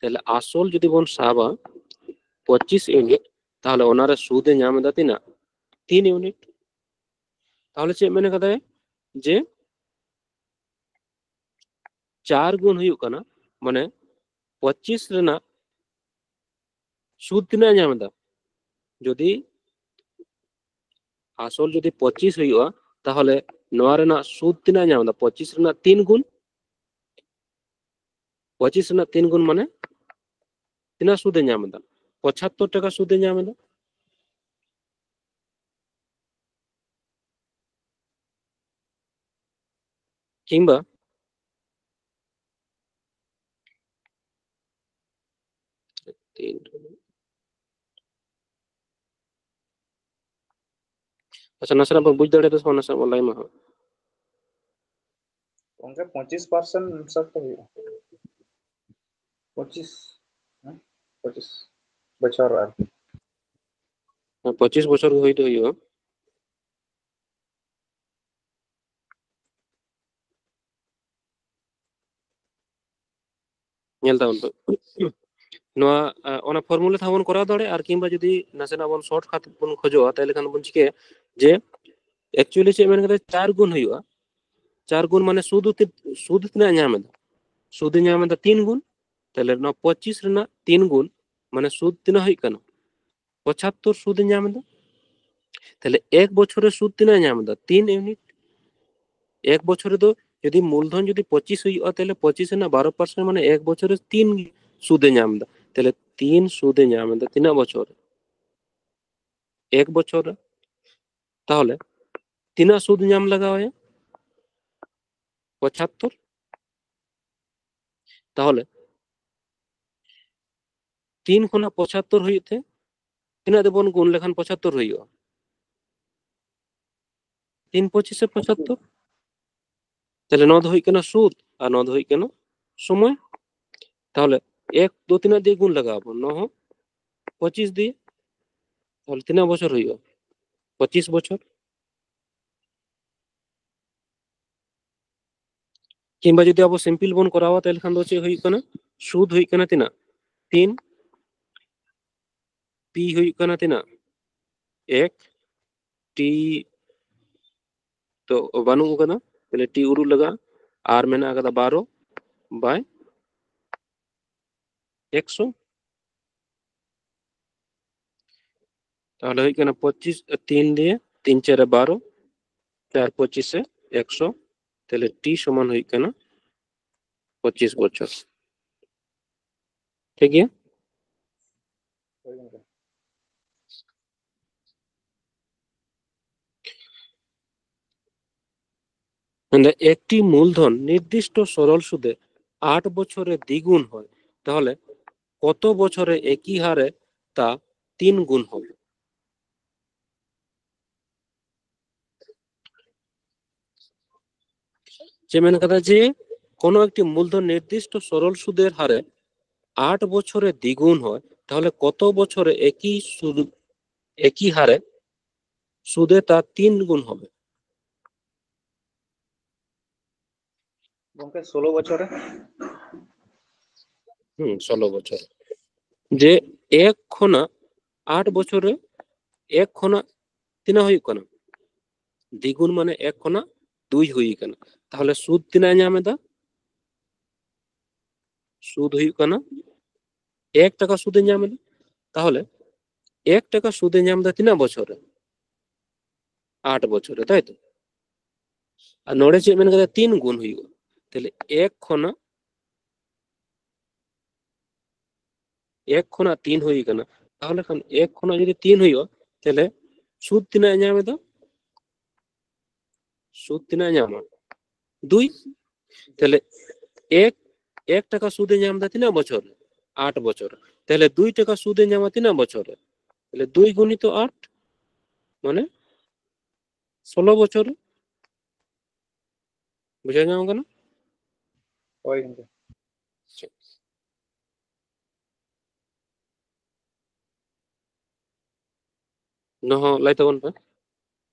ᱛᱟᱦᱞᱮ ᱟᱥᱚᱞ ᱡᱩᱫᱤ ᱵᱚᱱ ᱥᱟᱵᱟ ᱯᱚᱸᱪᱤᱥ ᱤᱭᱩᱱᱤᱴ, ᱛᱟᱦᱞᱮ ᱚᱱᱟᱨᱮ ᱥᱩᱫ ᱮ ᱧᱟᱢ ᱮᱫᱟ ᱛᱤᱱᱟᱹᱜ? ᱛᱤᱱ ᱤᱭᱩᱱᱤᱴ᱾ ᱛᱟᱦᱞᱮ ᱪᱮᱫ ᱢᱮᱱ ᱠᱟᱫᱟᱭ? ᱡᱮ ᱪᱟᱨ ᱜᱩᱱ ᱦᱩᱭᱩᱜ ᱠᱟᱱᱟ, ᱢᱟᱱᱮ ᱯᱚᱸᱪᱤᱥ ᱨᱮᱱᱟᱜ ᱥᱩᱫ ᱛᱤᱱᱟᱹᱜ ᱮ ᱧᱟᱢ ᱮᱫᱟ? ᱡᱩᱫᱤ ᱟᱥᱚᱞ ᱡᱩᱫᱤ ᱯᱚᱸᱪᱤᱥ ᱦᱩᱭᱩᱜᱼᱟ, ᱛᱟᱦᱞᱮ ᱱᱚᱣᱟ ᱨᱮᱱᱟᱜ ᱥᱩᱫ ᱛᱤᱱᱟᱹᱜ ᱮ ᱧᱟᱢ ᱮᱫᱟ? ᱯᱚᱸᱪᱤᱥ ᱨᱮᱱᱟᱜ ᱛᱤᱱ ᱜᱩᱱ᱾ ᱯᱚᱸᱪᱤᱥ ᱨᱮᱱᱟᱜ ᱛᱤᱱ ᱜᱩᱱ ᱢᱟᱱᱮ ᱛᱤᱱᱟᱹᱜ ᱥᱩᱫ ᱮ ᱧᱟᱢ ᱮᱫᱟ? ᱯᱚᱸᱪᱟᱛᱛᱳᱨ ᱴᱟᱠᱟ ᱥᱩᱫ ᱮ ᱧᱟᱢ ᱮᱫᱟ᱾ ᱠᱤᱝᱵᱟ ᱟᱪᱪᱷᱟ, ᱱᱟᱥᱮᱱᱟᱜ ᱵᱚᱱ ᱵᱩᱡᱽ ᱫᱟᱲᱮᱭᱟᱫᱟ ᱥᱮ ᱵᱟᱝ? ᱱᱟᱥᱮᱱᱟᱜ ᱵᱚᱱ ᱞᱟᱹᱭ ᱢᱟ ᱦᱟᱸᱜ᱾ ᱜᱚᱝᱠᱮ, ᱯᱚᱸᱪᱤᱥ ᱯᱟᱨᱥᱮᱱᱴ ᱦᱤᱥᱟᱹᱵ ᱛᱮ ᱦᱩᱭᱩᱜᱼᱟ᱾ ᱯᱚᱸᱪᱤᱥ, ᱦᱮᱸ? ᱯᱚᱸᱪᱤᱥ ᱵᱚᱪᱷᱚᱨ ᱟᱨᱠᱤ᱾ ᱦᱮᱸ, ᱯᱚᱸᱪᱤᱥ ᱵᱚᱪᱷᱚᱨ ᱜᱮ ᱦᱩᱭ ᱫᱚ ᱦᱩᱭᱩᱜᱼᱟ᱾ ᱧᱮᱞ ᱛᱟᱵᱚᱱ ᱯᱮ᱾ ᱱᱚᱣᱟ, ᱟ, ᱚᱱᱟ ᱯᱷᱚᱨᱢᱩᱞᱟ ᱛᱮᱦᱚᱸ ᱵᱚᱱ ᱠᱚᱨᱟᱣ ᱫᱟᱲᱮᱭᱟᱜᱼᱟ, ᱟᱨ ᱠᱤᱝᱵᱟ ᱡᱩᱫᱤ ᱱᱟᱥᱮᱱᱟᱜ ᱵᱚᱱ ᱥᱚᱨᱴ ᱠᱟᱴ ᱵᱚᱱ ᱠᱷᱚᱡᱚᱜᱼᱟ, ᱛᱟᱦᱚᱞᱮ ᱠᱷᱟᱱ ᱵᱚᱱ ᱪᱤᱠᱟᱹᱭᱟ? ᱡᱮ actually ᱪᱮᱫ ᱢᱮᱱ ᱠᱟᱫᱟ, ᱪᱟᱨ ᱜᱩᱱ ᱦᱩᱭᱩᱜᱼᱟ᱾ ᱪᱟᱨ ᱜᱩᱱ ᱢᱟᱱᱮ ᱥᱩᱫ ᱛᱤ-, ᱥᱩᱫ ᱛᱤᱱᱟᱹᱜ ᱧᱟᱢ ᱮᱫᱟ? ᱥᱩᱫ ᱧᱟᱢ ᱮᱫᱟ ᱛᱤᱱ ᱜᱩᱱ᱾ ᱛᱟᱦᱞᱮ ᱱᱚᱣᱟ ᱯᱚᱸᱪᱤᱥ ᱨᱮᱱᱟᱜ ᱛᱤᱱ ᱜᱩᱱ ᱢᱟᱱᱮ ᱥᱩᱫ ᱛᱤᱱᱟᱹᱜ ᱦᱩᱭᱩᱜ ᱠᱟᱱᱟ? ᱯᱚᱸᱪᱟᱛᱛᱳᱨ ᱥᱩᱫ ᱧᱟᱢ ᱮᱫᱟ᱾ ᱛᱟᱦᱞᱮ ᱮᱠ ᱵᱚᱪᱷᱚᱨ ᱨᱮ ᱥᱩᱫ ᱛᱤᱱᱟᱹᱜ ᱧᱟᱢ ᱮᱫᱟ? ᱛᱤᱱ ᱤᱭᱩᱱᱤᱴ᱾ ᱮᱠ ᱵᱚᱪᱷᱚᱨ ᱨᱮᱫᱚ ᱡᱩᱫᱤ ᱢᱩᱞᱫᱷᱚᱱ ᱡᱩᱫᱤ ᱯᱚᱸᱪᱤᱥ ᱦᱩᱭᱩᱜᱼᱟ, ᱛᱟᱦᱞᱮ ᱯᱚᱸᱪᱤᱥ ᱨᱮᱱᱟᱜ ᱵᱟᱨᱚ ᱯᱟᱨᱥᱮᱱᱴ ᱢᱟᱱᱮ ᱮᱠ ᱵᱚᱪᱷᱚᱨ ᱨᱮ ᱛᱤᱱ ᱥᱩᱫ ᱮ ᱧᱟᱢ ᱮᱫᱟ᱾ ᱛᱟᱦᱞᱮ ᱛᱤᱱ ᱥᱩᱫ ᱮ ᱧᱟᱢ ᱮᱫᱟ ᱛᱤᱱᱟᱹᱜ ᱵᱚᱪᱷᱚᱨ ᱨᱮ? ᱮᱠ ᱵᱚᱪᱷᱚᱨ ᱨᱮ᱾ ᱛᱟᱦᱚᱞᱮ ᱛᱤᱱᱟᱹᱜ ᱥᱩᱫ ᱧᱟᱢ ᱞᱟᱜᱟᱣ ᱟᱭᱟ? ᱯᱚᱸᱪᱟᱛᱛᱳᱨ᱾ ᱛᱟᱦᱚᱞᱮ ᱛᱤᱱ ᱠᱷᱚᱱᱟᱜ ᱯᱚᱸᱪᱟᱛᱛᱳᱨ ᱦᱩᱭᱩᱜ ᱛᱮ ᱛᱤᱱᱟᱹᱜ ᱛᱮᱵᱚᱱ ᱜᱩᱱ ᱞᱮᱠᱷᱟᱱ ᱯᱚᱸᱪᱟᱛᱛᱳᱨ ᱦᱩᱭᱩᱜᱼᱟ? ᱛᱤᱱ ᱯᱚᱸᱪᱤᱥᱮ ᱯᱚᱸᱪᱟᱛᱛᱳᱨ᱾ ᱛᱟᱦᱞᱮ ᱱᱚᱣᱟ ᱫᱚ ᱦᱩᱭᱩᱜ ᱠᱟᱱᱟ ᱥᱩᱫ ᱟᱨ ᱱᱚᱣᱟ ᱫᱚ ᱦᱩᱭᱩᱜ ᱠᱟᱱᱟ ᱥᱚᱢᱚᱭ᱾ ᱛᱟᱦᱚᱞᱮ ᱮᱠ ᱫᱚ ᱛᱤᱱᱟᱹᱜ ᱫᱤᱭᱮ ᱜᱩᱱ ᱞᱟᱜᱟᱣ ᱟᱵᱚᱱ? ᱱᱚᱣᱟ ᱦᱚᱸ ᱯᱚᱸᱪᱤᱥ ᱫᱤᱭᱮ᱾ ᱛᱟᱦᱚᱞᱮ ᱛᱤᱱᱟᱹᱜ ᱵᱚᱪᱷᱚᱨ ᱦᱩᱭᱩᱜᱼᱟ? ᱯᱚᱸᱪᱤᱥ ᱵᱚᱪᱷᱚᱨ᱾ ᱠᱤᱝᱵᱟ ᱡᱩᱫᱤ ᱟᱵᱚ ᱥᱤᱢᱯᱤᱞ ᱵᱚᱱ ᱠᱚᱨᱟᱣᱟ, ᱛᱟᱦᱚᱞᱮ ᱠᱷᱟᱱ ᱫᱚ ᱪᱮᱫ ᱦᱩᱭᱩᱜ ᱠᱟᱱᱟ? ᱥᱩᱫ ᱦᱩᱭᱩᱜ ᱠᱟᱱᱟ ᱛᱤᱱᱟᱹᱜ? ᱛᱤᱱ᱾ ᱯᱤ ᱦᱩᱭᱩᱜ ᱠᱟᱱᱟ ᱛᱤᱱᱟᱹᱜ? ᱮᱠ᱾ ᱴᱤ ᱛᱚ ᱵᱟᱹᱱᱩᱜ ᱟᱠᱟᱫᱟ, ᱛᱟᱦᱞᱮ ᱴᱤ ᱩᱰᱩᱠ ᱞᱟᱜᱟᱜᱼᱟ᱾ ᱟᱨ ᱢᱮᱱᱟᱜ ᱟᱠᱟᱫᱟ ᱵᱟᱨᱚ ᱵᱟᱭ ᱮᱠᱥᱚ᱾ ᱛᱟᱦᱚᱞᱮ ᱦᱩᱭᱩᱜ ᱠᱟᱱᱟ ᱯᱚᱸᱪᱤᱥ, ᱛᱤᱱ ᱫᱤᱭᱮ ᱛᱤᱱ ᱪᱟᱨᱮ ᱵᱟᱨᱚ, ᱪᱟᱨ ᱯᱚᱸᱪᱤᱥᱮ ᱮᱠᱥᱚ᱾ ᱛᱟᱦᱞᱮ ᱴᱤ ᱥᱚᱢᱟᱱ ᱦᱩᱭᱩᱜ ᱠᱟᱱᱟ ᱯᱚᱸᱪᱤᱥ ᱵᱚᱪᱷᱚᱨ᱾ ᱴᱷᱤᱠ ᱜᱮᱭᱟ᱾ ᱢᱟᱱᱮ ᱮᱠᱴᱤ ᱢᱩᱞᱫᱷᱚᱱ নির্দিষ্ট সরল সুদে আট বছরে দ্বিগুণ হয়, তাহলে কত বছরে একই হারে তা তিন গুণ হবে? যে ᱢᱮᱱ ᱠᱟᱫᱟ ᱡᱮ ᱠᱳᱱᱳ ᱮᱠᱴᱤ ᱢᱩᱞᱫᱷᱚᱱ নির্দিষ্ট সরল সুদের হারে আট বছরে দ্বিগুণ হয়, তাহলে কত বছরে একই সুদ, একই হারে সুদে তা তিন গুণ হবে? ᱜᱚᱝᱠᱮ, ᱥᱳᱞᱳ ᱵᱚᱪᱷᱚᱨ ᱨᱮ᱾ ᱦᱩᱸ, ᱥᱳᱞᱳ ᱵᱚᱪᱷᱚᱨ᱾ ᱡᱮ ᱮᱠ ᱠᱷᱚᱱᱟᱜ ᱟᱴ ᱵᱚᱪᱷᱚᱨ ᱨᱮ ᱮᱠ ᱠᱷᱚᱱᱟᱜ ᱛᱤᱱᱟᱹᱜ ᱦᱩᱭᱩᱜ ᱠᱟᱱᱟ? ᱫᱤᱜᱩᱱ ᱢᱟᱱᱮ ᱮᱠ ᱠᱷᱚᱱᱟᱜ ᱫᱩᱭ ᱦᱩᱭ ᱠᱟᱱᱟ᱾ ᱛᱟᱦᱚᱞᱮ ᱥᱩᱫ ᱛᱤᱱᱟᱹᱜ ᱮ ᱧᱟᱢ ᱮᱫᱟ? ᱥᱩᱫ ᱦᱩᱭᱩᱜ ᱠᱟᱱᱟ ᱮᱠ ᱴᱟᱠᱟ ᱥᱩᱫ ᱮ ᱧᱟᱢ ᱮᱫᱟ᱾ ᱛᱟᱦᱚᱞᱮ ᱮᱠ ᱴᱟᱠᱟ ᱥᱩᱫ ᱮ ᱧᱟᱢ ᱮᱫᱟ ᱛᱤᱱᱟᱹᱜ ᱵᱚᱪᱷᱚᱨ ᱨᱮ? ᱟᱴ ᱵᱚᱪᱷᱚᱨ ᱨᱮ, ᱛᱟᱭ ᱛᱚ? ᱟᱨ ᱱᱚᱰᱮ ᱪᱮᱫ ᱢᱮᱱ ᱠᱟᱫᱟ? ᱛᱤᱱ ᱜᱩᱱ ᱦᱩᱭᱩᱜᱼᱟ᱾ ᱛᱟᱦᱞᱮ ᱮᱠ ᱠᱷᱚᱱᱟᱜ, ᱮᱠ ᱠᱷᱚᱱᱟᱜ ᱛᱤᱱ ᱦᱩᱭ ᱠᱟᱱᱟ, ᱛᱟᱦᱚᱞᱮ ᱠᱷᱟᱱ ᱮᱠ ᱠᱷᱚᱱᱟᱜ ᱡᱩᱫᱤ ᱛᱤᱱ ᱦᱩᱭᱩᱜᱼᱟ, ᱛᱟᱦᱞᱮ ᱥᱩᱫ ᱛᱤᱱᱟᱹᱜ ᱮ ᱧᱟᱢ ᱮᱫᱟ? ᱥᱩᱫ ᱛᱤᱱᱟᱹᱜ ᱮ ᱧᱟᱢᱟ? ᱫᱩᱭ᱾ ᱛᱟᱦᱞᱮ ᱮᱠ, ᱮᱠ ᱴᱟᱠᱟ ᱥᱩᱫ ᱮ ᱧᱟᱢ ᱮᱫᱟ ᱛᱤᱱᱟᱹᱜ ᱵᱚᱪᱷᱚᱨ ᱨᱮ? ᱟᱴ ᱵᱚᱪᱷᱚᱨ᱾ ᱛᱟᱦᱞᱮ ᱫᱩᱭ ᱴᱟᱠᱟ ᱥᱩᱫ ᱮ ᱧᱟᱢᱟ ᱛᱤᱱᱟᱹᱜ ᱵᱚᱪᱷᱚᱨ ᱨᱮ? ᱛᱟᱦᱞᱮ ᱫᱩᱭ ᱜᱩᱱᱤᱛᱚ ᱟᱴ, ᱢᱟᱱᱮ ᱥᱳᱞᱳ ᱵᱚᱪᱷᱚᱨ ᱨᱮ᱾ ᱵᱩᱡᱷᱟᱹᱣ ᱧᱟᱢ ᱠᱟᱱᱟ? ᱦᱳᱭ ᱜᱚᱝᱠᱮ᱾ ᱱᱚᱣᱟ ᱦᱚᱸ ᱞᱟᱹᱭ ᱛᱟᱵᱚᱱ ᱯᱮ,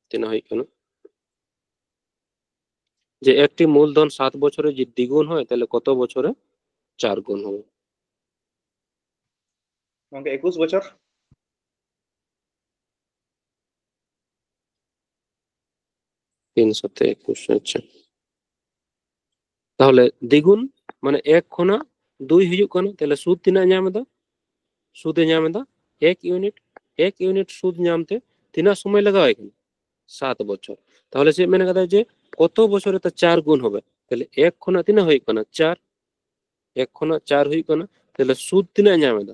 ᱛᱤᱱᱟᱹᱜ ᱦᱩᱭᱩᱜ ᱠᱟᱱᱟ? ᱡᱮ ᱮᱠᱴᱤ ᱢᱩᱞᱫᱷᱚᱱ ᱥᱟᱛ ᱵᱚᱪᱷᱚᱨᱮ ᱡᱩᱫᱤ ᱫᱤᱜᱩᱱ ᱦᱚᱭ, ᱛᱟᱦᱞᱮ ᱠᱚᱛᱚ ᱵᱚᱪᱷᱚᱨᱮ ᱪᱟᱨ ᱜᱩᱱ ᱦᱚᱭ? ᱜᱚᱝᱠᱮ, ᱮᱠᱩᱥ ᱵᱚᱪᱷᱚᱨ᱾ ᱛᱤᱱ ᱥᱟᱛᱮ ᱮᱠᱩᱥ, ᱟᱪᱪᱷᱟ᱾ ᱛᱟᱦᱚᱞᱮ ᱫᱤᱜᱩᱱ ᱢᱟᱱᱮ ᱮᱠ ᱠᱷᱚᱱᱟᱜ ᱫᱩᱭ ᱦᱤᱡᱩᱜ ᱠᱟᱱᱟ, ᱛᱟᱦᱞᱮ ᱥᱩᱫ ᱛᱤᱱᱟᱹᱜ ᱧᱟᱢ ᱮᱫᱟ? ᱥᱩᱫ ᱮ ᱧᱟᱢ ᱮᱫᱟ ᱮᱠ ᱤᱭᱩᱱᱤᱴ᱾ ᱮᱠ ᱤᱭᱩᱱᱤᱴ ᱥᱩᱫ ᱧᱟᱢ ᱛᱮ ᱛᱤᱱᱟᱹᱜ ᱥᱚᱢᱚᱭ ᱞᱟᱜᱟᱣ ᱟᱭ ᱠᱟᱱᱟ? ᱥᱟᱛ ᱵᱚᱪᱷᱚᱨ᱾ ᱛᱟᱦᱚᱞᱮ ᱪᱮᱫ ᱢᱮᱱ ᱠᱟᱫᱟ ᱡᱮ ᱠᱚᱛᱚ ᱵᱚᱪᱷᱚᱨ ᱨᱮ ᱛᱟ ᱪᱟᱨ ᱜᱩᱱ ᱦᱚᱵᱮ? ᱛᱟᱦᱞᱮ ᱮᱠ ᱠᱷᱚᱱᱟᱜ ᱛᱤᱱᱟᱹᱜ ᱦᱩᱭᱩᱜ ᱠᱟᱱᱟ? ᱪᱟᱨ᱾ ᱮᱠ ᱠᱷᱚᱱᱟᱜ ᱪᱟᱨ ᱦᱩᱭᱩᱜ ᱠᱟᱱᱟ, ᱛᱟᱦᱞᱮ ᱥᱩᱫ ᱛᱤᱱᱟᱹᱜ ᱧᱟᱢ ᱮᱫᱟ?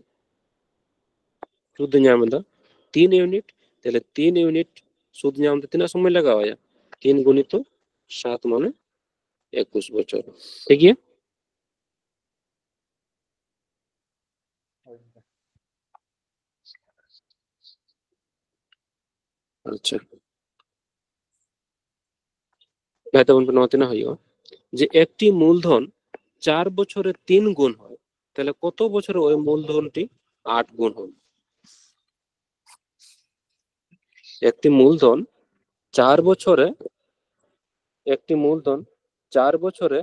ᱥᱩᱫ ᱮ ᱧᱟᱢ ᱮᱫᱟ ᱛᱤᱱ ᱤᱭᱩᱱᱤᱴ᱾ ᱛᱟᱦᱞᱮ ᱛᱤᱱ ᱤᱭᱩᱱᱤᱴ ᱥᱩᱫ ᱧᱟᱢ ᱛᱮ ᱛᱤᱱᱟᱹᱜ ᱥᱚᱢᱚᱭ ᱞᱟᱜᱟᱣ ᱟᱭᱟ? ᱛᱤᱱ ᱜᱩᱱᱤᱛᱚ ᱥᱟᱛ ᱢᱟᱱᱮ ᱮᱠᱩᱥ ᱵᱚᱪᱷᱚᱨ᱾ ᱴᱷᱤᱠ ᱜᱮᱭᱟ? ᱟᱪᱪᱷᱟ, ᱞᱟᱹᱭ ᱛᱟᱵᱚᱱ ᱯᱮ, ᱱᱚᱣᱟ ᱛᱤᱱᱟᱹᱜ ᱦᱩᱭᱩᱜᱼᱟ? ᱡᱮ ᱮᱠᱴᱤ ᱢᱩᱞᱫᱷᱚᱱ ᱪᱟᱨ ᱵᱚᱪᱷᱚᱨ ᱨᱮ ᱛᱤᱱ ᱜᱩᱱ ᱦᱚᱭ, ᱛᱟᱦᱞᱮ ᱠᱚᱛᱚ ᱵᱚᱪᱷᱚᱨ ᱨᱮ ᱳᱭ ᱢᱩᱞᱫᱷᱚᱱ ᱴᱤ ᱟᱴ ᱜᱩᱱ ᱦᱚᱭ? ᱮᱠᱴᱤ ᱢᱩᱞᱫᱷᱚᱱ ᱪᱟᱨ ᱵᱚᱪᱷᱚᱨ ᱨᱮ, ᱮᱠᱴᱤ ᱢᱩᱞᱫᱷᱚᱱ ᱪᱟᱨ ᱵᱚᱪᱷᱚᱨ ᱨᱮ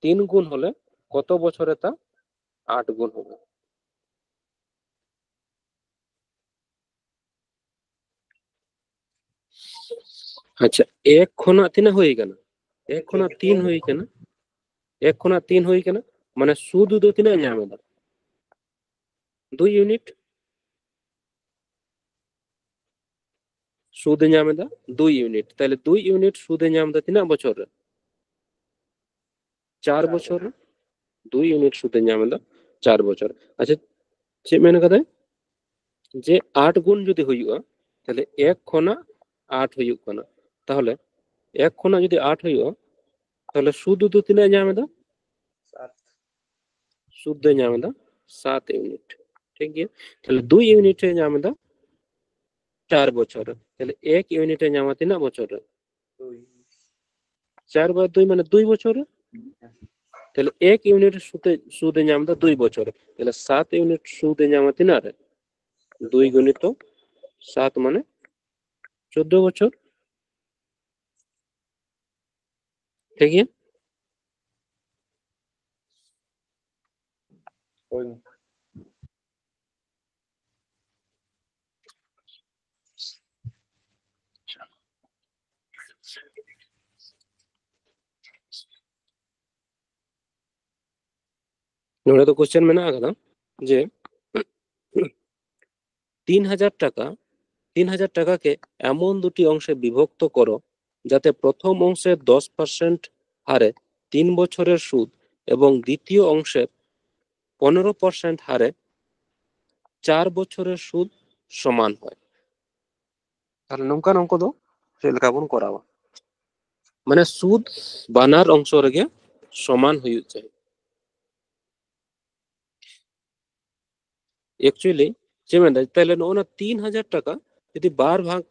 ᱛᱤᱱ ᱜᱩᱱ ᱦᱚᱞᱮ ᱠᱚᱛᱚ ᱵᱚᱪᱷᱚᱨ ᱨᱮ ᱛᱟ ᱟᱴ ᱜᱩᱱ ᱦᱚᱵᱮ? ᱟᱪᱪᱷᱟ, ᱮᱠ ᱠᱷᱚᱱᱟᱜ ᱛᱤᱱᱟᱹᱜ ᱦᱩᱭ ᱠᱟᱱᱟ? ᱮᱠ ᱠᱷᱚᱱᱟᱜ ᱛᱤᱱ ᱦᱩᱭ ᱠᱟᱱᱟ᱾ ᱮᱠ ᱠᱷᱚᱱᱟᱜ ᱛᱤᱱ ᱦᱩᱭ ᱠᱟᱱᱟ, ᱢᱟᱱᱮ ᱥᱩᱫ ᱫᱚ ᱛᱤᱱᱟᱹᱜ ᱧᱟᱢ ᱮᱫᱟ? ᱫᱩᱭ ᱤᱭᱩᱱᱤᱴ᱾ ᱥᱩᱫ ᱮ ᱧᱟᱢ ᱮᱫᱟ ᱫᱩᱭ ᱤᱭᱩᱱᱤᱴ᱾ ᱛᱟᱦᱞᱮ ᱫᱩᱭ ᱤᱭᱩᱱᱤᱴ ᱥᱩᱫ ᱮ ᱧᱟᱢ ᱮᱫᱟ ᱛᱤᱱᱟᱹᱜ ᱵᱚᱪᱷᱚᱨ ᱨᱮ? ᱪᱟᱨ ᱵᱚᱪᱷᱚᱨ ᱨᱮ ᱫᱩᱭ ᱤᱭᱩᱱᱤᱴ ᱥᱩᱫ ᱮ ᱧᱟᱢ ᱮᱫᱟ, ᱪᱟᱨ ᱵᱚᱪᱷᱚᱨ᱾ ᱟᱪᱪᱷᱟ, ᱪᱮᱫ ᱢᱮᱱ ᱠᱟᱫᱟᱭ? ᱡᱮ ᱟᱴ ᱜᱩᱱ ᱡᱩᱫᱤ ᱦᱩᱭᱩᱜᱼᱟ, ᱛᱟᱦᱞᱮ ᱮᱠ ᱠᱷᱚᱱᱟᱜ ᱟᱴ ᱦᱩᱭᱩᱜ ᱠᱟᱱᱟ᱾ ᱛᱟᱦᱞᱮ ᱮᱠ ᱠᱷᱚᱱᱟᱜ ᱡᱩᱫᱤ ᱟᱴ ᱦᱩᱭᱩᱜᱼᱟ, ᱛᱟᱦᱞᱮ ᱥᱩᱫ ᱫᱚ ᱛᱤᱱᱟᱹᱜ ᱧᱟᱢ ᱮᱫᱟ? ᱥᱩᱫ ᱫᱚᱭ ᱧᱟᱢ ᱮᱫᱟ ᱥᱟᱛ ᱤᱭᱩᱱᱤᱴ᱾ ᱴᱷᱤᱠ ᱜᱮᱭᱟ, ᱛᱟᱦᱞᱮ ᱫᱩᱭ ᱤᱭᱩᱱᱤᱴ ᱮ ᱧᱟᱢ ᱮᱫᱟ ᱪᱟᱨ ᱵᱚᱪᱷᱚᱨ ᱨᱮ᱾ ᱛᱟᱦᱞᱮ ᱮᱠ ᱤᱭᱩᱱᱤᱴ ᱮ ᱧᱟᱢᱟ ᱛᱤᱱᱟᱹᱜ ᱵᱚᱪᱷᱚᱨ ᱨᱮ? ᱪᱟᱨ ᱵᱟᱭ ᱫᱩᱭ ᱢᱟᱱᱮ ᱫᱩᱭ ᱵᱚᱪᱷᱚᱨ ᱨᱮ᱾ ᱛᱟᱦᱞᱮ ᱮᱠ ᱤᱭᱩᱱᱤᱴ ᱥᱩᱫ ᱮ, ᱥᱩᱫ ᱮ ᱧᱟᱢ ᱮᱫᱟ ᱫᱩᱭ ᱵᱚᱪᱷᱚᱨ ᱨᱮ᱾ ᱛᱟᱦᱞᱮ ᱥᱟᱛ ᱤᱭᱩᱱᱤᱴ ᱥᱩᱫ ᱮ ᱧᱟᱢᱟ ᱛᱤᱱᱟᱹᱜ ᱨᱮ? ᱫᱩᱭ ᱜᱩᱱᱤᱛᱚ ᱥᱟᱛ ᱢᱟᱱᱮ ᱪᱳᱫᱫᱳ ᱵᱚᱪᱷᱚᱨ᱾ ᱴᱷᱤᱠ ᱜᱮᱭᱟ? ᱦᱳᱭ᱾ ᱱᱚᱰᱮ ᱫᱚ ᱠᱚᱥᱪᱮᱱ ᱢᱮᱱᱟᱜ ᱟᱠᱟᱫᱟ ᱡᱮ ᱛᱤᱱ ᱦᱟᱡᱟᱨ টাকা, তিন হাজার টাকাকে এমন দুটি অংশে বিভক্ত করো যাতে প্রথম অংশে দশ পার্সেন্ট হারে তিন বছরের সুদ এবং দ্বিতীয় অংশে পনেরো পার্সেন্ট হারে চার বছরের সুদ সমান হয়। ᱛᱟᱦᱞᱮ ᱱᱚᱝᱠᱟᱱ ᱚᱝᱠᱚ ᱫᱚ ᱪᱮᱫ ᱞᱮᱠᱟ ᱵᱚᱱ ᱠᱚᱨᱟᱣᱟ? ᱢᱟᱱᱮ ᱥᱩᱫ ᱵᱟᱱᱟᱨ ᱚᱝᱥᱚ ᱨᱮᱜᱮ ᱥᱚᱢᱟᱱ ᱦᱩᱭᱩᱜ ᱪᱟᱹᱦᱤ᱾ ᱮᱠᱪᱩᱭᱮᱞᱤ ᱪᱮᱫ ᱢᱮᱱᱫᱟ, ᱛᱟᱦᱞᱮ ᱱᱚᱜᱼᱚ ᱱᱟ ᱛᱤᱱ ᱦᱟᱡᱟᱨ ᱴᱟᱠᱟ ᱡᱩᱫᱤ ᱵᱟᱨ ᱵᱷᱟᱜᱽ,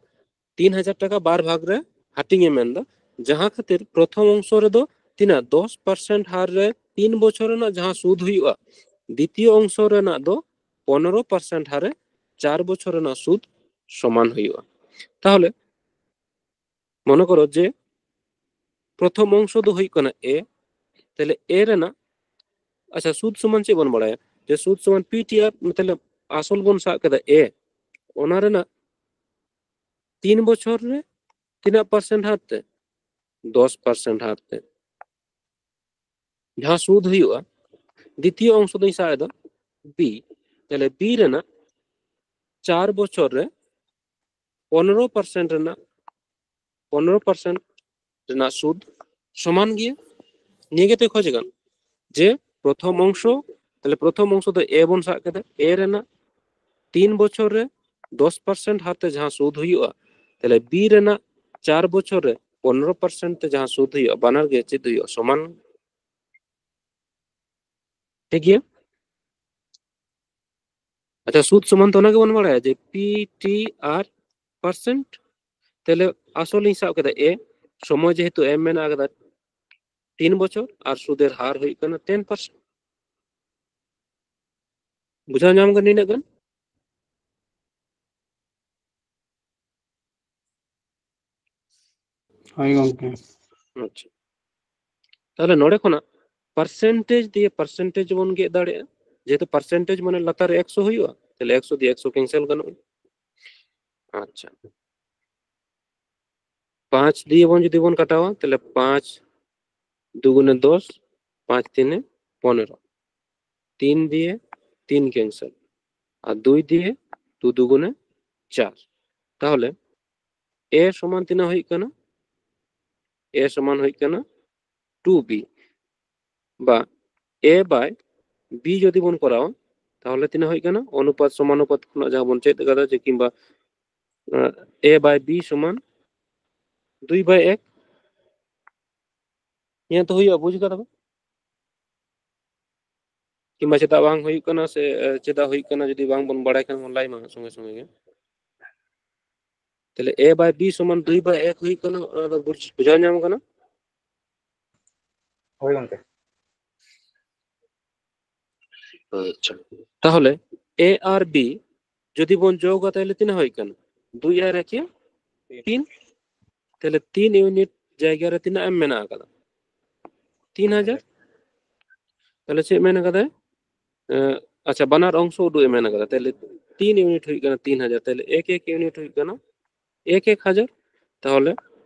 ᱛᱤᱱ ᱦᱟᱡᱟᱨ ᱴᱟᱠᱟ ᱵᱟᱨ ᱵᱷᱟᱜᱽ ᱨᱮ ᱦᱟᱹᱴᱤᱧ ᱮ ᱢᱮᱱᱫᱟ, ᱡᱟᱦᱟᱸ ᱠᱷᱟᱹᱛᱤᱨ ᱯᱨᱚᱛᱷᱚᱢ ᱚᱝᱥᱚ ᱨᱮᱫᱚ ᱛᱤᱱᱟᱹᱜ ᱫᱚᱥ ᱯᱟᱨᱥᱮᱱᱴ ᱦᱟᱨ ᱨᱮ ᱛᱤᱱ ᱵᱚᱪᱷᱚᱨ ᱨᱮᱱᱟᱜ ᱡᱟᱦᱟᱸ ᱥᱩᱫ ᱦᱩᱭᱩᱜᱼᱟ, ᱫᱤᱛᱤᱭᱚ ᱚᱝᱥᱚ ᱨᱮᱱᱟᱜ ᱫᱚ ᱯᱚᱱᱨᱚ ᱯᱟᱨᱥᱮᱱᱴ ᱦᱟᱨ ᱨᱮ ᱪᱟᱨ ᱵᱚᱪᱷᱚᱨ ᱨᱮᱱᱟᱜ ᱥᱩᱫ ᱥᱚᱢᱟᱱ ᱦᱩᱭᱩᱜᱼᱟ᱾ ᱛᱟᱦᱚᱞᱮ ᱢᱚᱱᱮ ᱠᱚᱨᱚ ᱡᱮ ᱯᱨᱚᱛᱷᱚᱢ ᱚᱝᱥᱚ ᱫᱚ ᱦᱩᱭᱩᱜ ᱠᱟᱱᱟ ᱮ, ᱛᱟᱦᱞᱮ ᱮ ᱨᱮᱱᱟᱜ, ᱟᱪᱪᱷᱟ, ᱥᱩᱫ ᱥᱚᱢᱟᱱ ᱪᱮᱫ ᱵᱚᱱ ᱵᱟᱲᱟᱭᱟ? ᱡᱮ ᱥᱩᱫ ᱥᱚᱢᱟᱱ ᱯᱤ ᱴᱤ ᱟᱨ, ᱢᱚᱛᱞᱚᱵ ᱟᱥᱚᱞ ᱵᱚᱱ ᱥᱟᱵ ᱠᱮᱫᱟ ᱮ, ᱚᱱᱟ ᱨᱮᱱᱟᱜ ᱛᱤᱱ ᱵᱚᱪᱷᱚᱨ ᱨᱮ ᱛᱤᱱᱟᱹᱜ ᱯᱟᱨᱥᱮᱱᱴ ᱦᱟᱨ ᱛᱮ? ᱫᱚᱥ ᱯᱟᱨᱥᱮᱱᱴ ᱦᱟᱨ ᱛᱮ᱾ ᱡᱟᱦᱟᱸ ᱥᱩᱫ ᱦᱩᱭᱩᱜᱼᱟ, ᱫᱤᱛᱤᱭᱚ ᱚᱝᱥᱚ ᱫᱚᱧ ᱥᱟᱵ ᱮᱫᱟ ᱵᱤ᱾ ᱛᱟᱦᱞᱮ ᱵᱤ ᱨᱮᱱᱟᱜ ᱪᱟᱨ ᱵᱚᱪᱷᱚᱨ ᱨᱮ ᱯᱚᱱᱨᱚ ᱯᱟᱨᱥᱮᱱᱴ ᱨᱮᱱᱟᱜ, ᱯᱚᱱᱨᱚ ᱯᱟᱨᱥᱮᱱᱴ ᱨᱮᱱᱟᱜ ᱥᱩᱫ ᱥᱚᱢᱟᱱ ᱜᱮᱭᱟ᱾ ᱱᱤᱭᱟᱹ ᱜᱮᱛᱚᱭ ᱠᱷᱚᱡ ᱠᱟᱱ, ᱡᱮ ᱯᱨᱚᱛᱷᱚᱢ ᱚᱝᱥᱚ, ᱛᱟᱦᱞᱮ ᱯᱨᱚᱛᱷᱚᱢ ᱚᱝᱥᱚ ᱫᱚ ᱮ ᱵᱚᱱ ᱥᱟᱵ ᱠᱮᱫᱟ, ᱮ ᱨᱮᱱᱟᱜ ᱛᱤᱱ ᱵᱚᱪᱷᱚᱨ ᱨᱮ ᱫᱚᱥ ᱯᱟᱨᱥᱮᱱᱴ ᱦᱟᱨ ᱛᱮ ᱡᱟᱦᱟᱸ ᱥᱩᱫ ᱦᱩᱭᱩᱜᱼᱟ, ᱛᱟᱦᱞᱮ ᱵᱤ ᱨᱮᱱᱟᱜ ᱪᱟᱨ ᱵᱚᱪᱷᱚᱨ ᱨᱮ ᱯᱚᱱᱨᱚ ᱯᱟᱨᱥᱮᱱᱴ ᱛᱮ ᱡᱟᱦᱟᱸ ᱥᱩᱫ ᱦᱩᱭᱩᱜᱼᱟ, ᱵᱟᱱᱟᱨ ᱜᱮ ᱪᱮᱫ ᱦᱩᱭᱩᱜᱼᱟ? ᱥᱚᱢᱟᱱ᱾ ᱴᱷᱤᱠ ᱜᱮᱭᱟ? ᱟᱪᱪᱷᱟ, ᱥᱩᱫ ᱥᱚᱢᱟᱱ ᱛᱚ ᱚᱱᱟ ᱜᱮᱵᱚᱱ ᱵᱟᱲᱟᱭᱟ ᱡᱮ ᱯᱤ ᱴᱤ ᱟᱨ ᱯᱟᱨᱥᱮᱱᱴ᱾ ᱛᱟᱦᱞᱮ ᱟᱥᱚᱞ ᱤᱧ ᱥᱟᱵ ᱠᱮᱫᱟ ᱮ, ᱥᱚᱢᱚᱭ ᱡᱮᱦᱮᱛᱩ ᱮᱢ ᱢᱮᱱᱟᱜ ᱟᱠᱟᱫᱟ ᱛᱤᱱ ᱵᱚᱪᱷᱚᱨ ᱟᱨ ᱥᱩᱫᱮᱨ ᱦᱟᱨ ᱦᱩᱭᱩᱜ ᱠᱟᱱᱟ ᱴᱮᱱ ᱯᱟᱨᱥᱮᱱᱴ᱾ ᱵᱩᱡᱷᱟᱹᱣ ᱧᱟᱢ ᱠᱟᱱᱟ ᱱᱤᱱᱟᱹᱜ ᱜᱟᱱ? ᱦᱳᱭ ᱜᱚᱝᱠᱮ᱾ ᱟᱪᱪᱷᱟ, ᱛᱟᱦᱞᱮ ᱱᱚᱰᱮ ᱠᱷᱚᱱᱟᱜ ᱯᱟᱨᱥᱮᱱᱴᱮᱡᱽ ᱫᱤᱭᱮ ᱯᱟᱨᱥᱮᱱᱴᱮᱡᱽ ᱵᱚᱱ ᱜᱮᱫ ᱫᱟᱲᱮᱭᱟᱜᱼᱟ, ᱡᱮᱦᱮᱛᱩ ᱯᱟᱨᱥᱮᱱᱴᱮᱡᱽ ᱢᱟᱱᱮ ᱞᱟᱛᱟᱨ ᱨᱮ ᱮᱠᱥᱚ ᱦᱩᱭᱩᱜᱼᱟ, ᱛᱟᱦᱞᱮ ᱮᱠᱥᱚ ᱫᱤᱭᱮ ᱮᱠᱥᱚ ᱠᱮᱱᱥᱮᱞ ᱜᱟᱱᱚᱜᱼᱟ᱾ ᱟᱪᱪᱷᱟ, ᱯᱟᱸᱪ ᱫᱤᱭᱮ ᱵᱚᱱ ᱡᱩᱫᱤ ᱵᱚᱱ ᱠᱟᱴᱟᱣᱟ, ᱛᱟᱦᱞᱮ ᱯᱟᱸᱪ ᱫᱩᱜᱩᱱᱮ ᱫᱚᱥ, ᱯᱟᱸᱪ ᱛᱤᱱᱮ ᱯᱚᱱᱮᱨᱚ, ᱛᱤᱱ ᱫᱤᱭᱮ ᱛᱤᱱ ᱠᱮᱱᱥᱮᱞ, ᱟᱨ ᱫᱩᱭ ᱫᱤᱭᱮ ᱫᱩ ᱫᱩᱜᱩᱱᱮ ᱪᱟᱨ᱾ ᱛᱟᱦᱚᱞᱮ ᱮ ᱥᱚᱢᱟᱱ ᱛᱤᱱᱟᱹᱜ ᱦᱩᱭᱩᱜ ᱠᱟᱱᱟ? ᱮ ᱥᱚᱢᱟᱱ ᱦᱩᱭᱩᱜ ᱠᱟᱱᱟ ᱴᱩ ᱵᱤ, ᱵᱟ ᱮ ᱵᱟᱭ ᱵᱤ ᱡᱩᱫᱤ ᱵᱚᱱ ᱠᱚᱨᱟᱣᱟ, ᱛᱟᱦᱚᱞᱮ ᱛᱤᱱᱟᱹᱜ ᱦᱩᱭᱩᱜ ᱠᱟᱱᱟ? ᱚᱱᱩᱯᱟᱛ ᱥᱚᱢᱟᱱᱩᱯᱟᱛ ᱠᱷᱚᱱᱟᱜ ᱡᱟᱦᱟᱸ ᱵᱚᱱ ᱪᱮᱫ ᱠᱟᱫᱟ, ᱡᱮ ᱠᱤᱝᱵᱟ ᱮ ᱵᱟᱭ ᱵᱤ ᱥᱚᱢᱟᱱ ᱫᱩᱭ ᱵᱟᱭ ᱮᱠ᱾ ᱱᱤᱭᱟᱹ ᱛᱚ ᱦᱩᱭᱩᱜᱼᱟ, ᱵᱩᱡᱽ ᱠᱟᱫᱟ ᱯᱮ? ᱠᱤᱝᱵᱟ ᱪᱮᱫᱟᱜ ᱵᱟᱝ ᱦᱩᱭᱩᱜ ᱠᱟᱱᱟ, ᱥᱮ ᱮ, ᱪᱮᱫᱟᱜ ᱦᱩᱭᱩᱜ ᱠᱟᱱᱟ, ᱡᱩᱫᱤ ᱵᱟᱝ ᱵᱚᱱ ᱵᱟᱲᱟᱭ ᱠᱷᱟᱱ ᱵᱚᱱ ᱞᱟᱹᱭ ᱢᱟ ᱥᱚᱸᱜᱮ ᱥᱚᱸᱜᱮ ᱜᱮ᱾ ᱛᱟᱦᱞᱮ ᱮ ᱵᱟᱭ ᱵᱤ ᱥᱚᱢᱟᱱ ᱫᱩᱭ ᱵᱟᱭ ᱮᱠ ᱦᱩᱭᱩᱜ ᱠᱟᱱᱟ, ᱚᱱᱟ ᱫᱚ ᱵᱩᱡᱽ-, ᱵᱩᱡᱷᱟᱹᱣ ᱧᱟᱢ ᱠᱟᱱᱟ? ᱦᱳᱭ ᱜᱚᱝᱠᱮ᱾ ᱟᱪᱪᱷᱟ, ᱛᱟᱦᱚᱞᱮ ᱮ ᱟᱨ ᱵᱤ ᱡᱩᱫᱤ ᱵᱚᱱ ᱡᱳᱜᱟ, ᱛᱟᱦᱞᱮ ᱛᱤᱱᱟᱹᱜ ᱦᱩᱭᱩᱜ ᱠᱟᱱᱟ? ᱫᱩᱭ ᱟᱨ ᱮᱠᱮ ᱛᱤᱱ᱾ ᱛᱟᱦᱞᱮ ᱛᱤᱱ ᱤᱭᱩᱱᱤᱴ ᱡᱟᱭᱜᱟ ᱨᱮ ᱛᱤᱱᱟᱹᱜ ᱮᱢ ᱢᱮᱱᱟᱜ ᱟᱠᱟᱫᱟ? ᱛᱤᱱ ᱦᱟᱡᱟᱨ᱾ ᱛᱟᱦᱞᱮ ᱪᱮᱫ ᱢᱮᱱ ᱟᱠᱟᱫᱟᱭ? ᱮ, ᱟᱪᱪᱷᱟ, ᱵᱟᱱᱟᱨ ᱚᱝᱥᱚ ᱩᱫᱩᱜ ᱮ ᱢᱮᱱ ᱟᱠᱟᱫᱟ᱾ ᱛᱟᱦᱞᱮ ᱛᱤᱱ ᱤᱭᱩᱱᱤᱴ ᱦᱩᱭᱩᱜ ᱠᱟᱱᱟ ᱛᱤᱱ ᱦᱟᱡᱟᱨ, ᱛᱟᱦᱞᱮ ᱮᱠ ᱮᱠ ᱤᱭᱩᱱᱤᱴ ᱦᱩᱭᱩᱜ ᱠᱟᱱᱟ ᱮᱠ ᱮᱠ ᱦᱟᱡᱟᱨ᱾ ᱛᱟᱦᱚᱞᱮ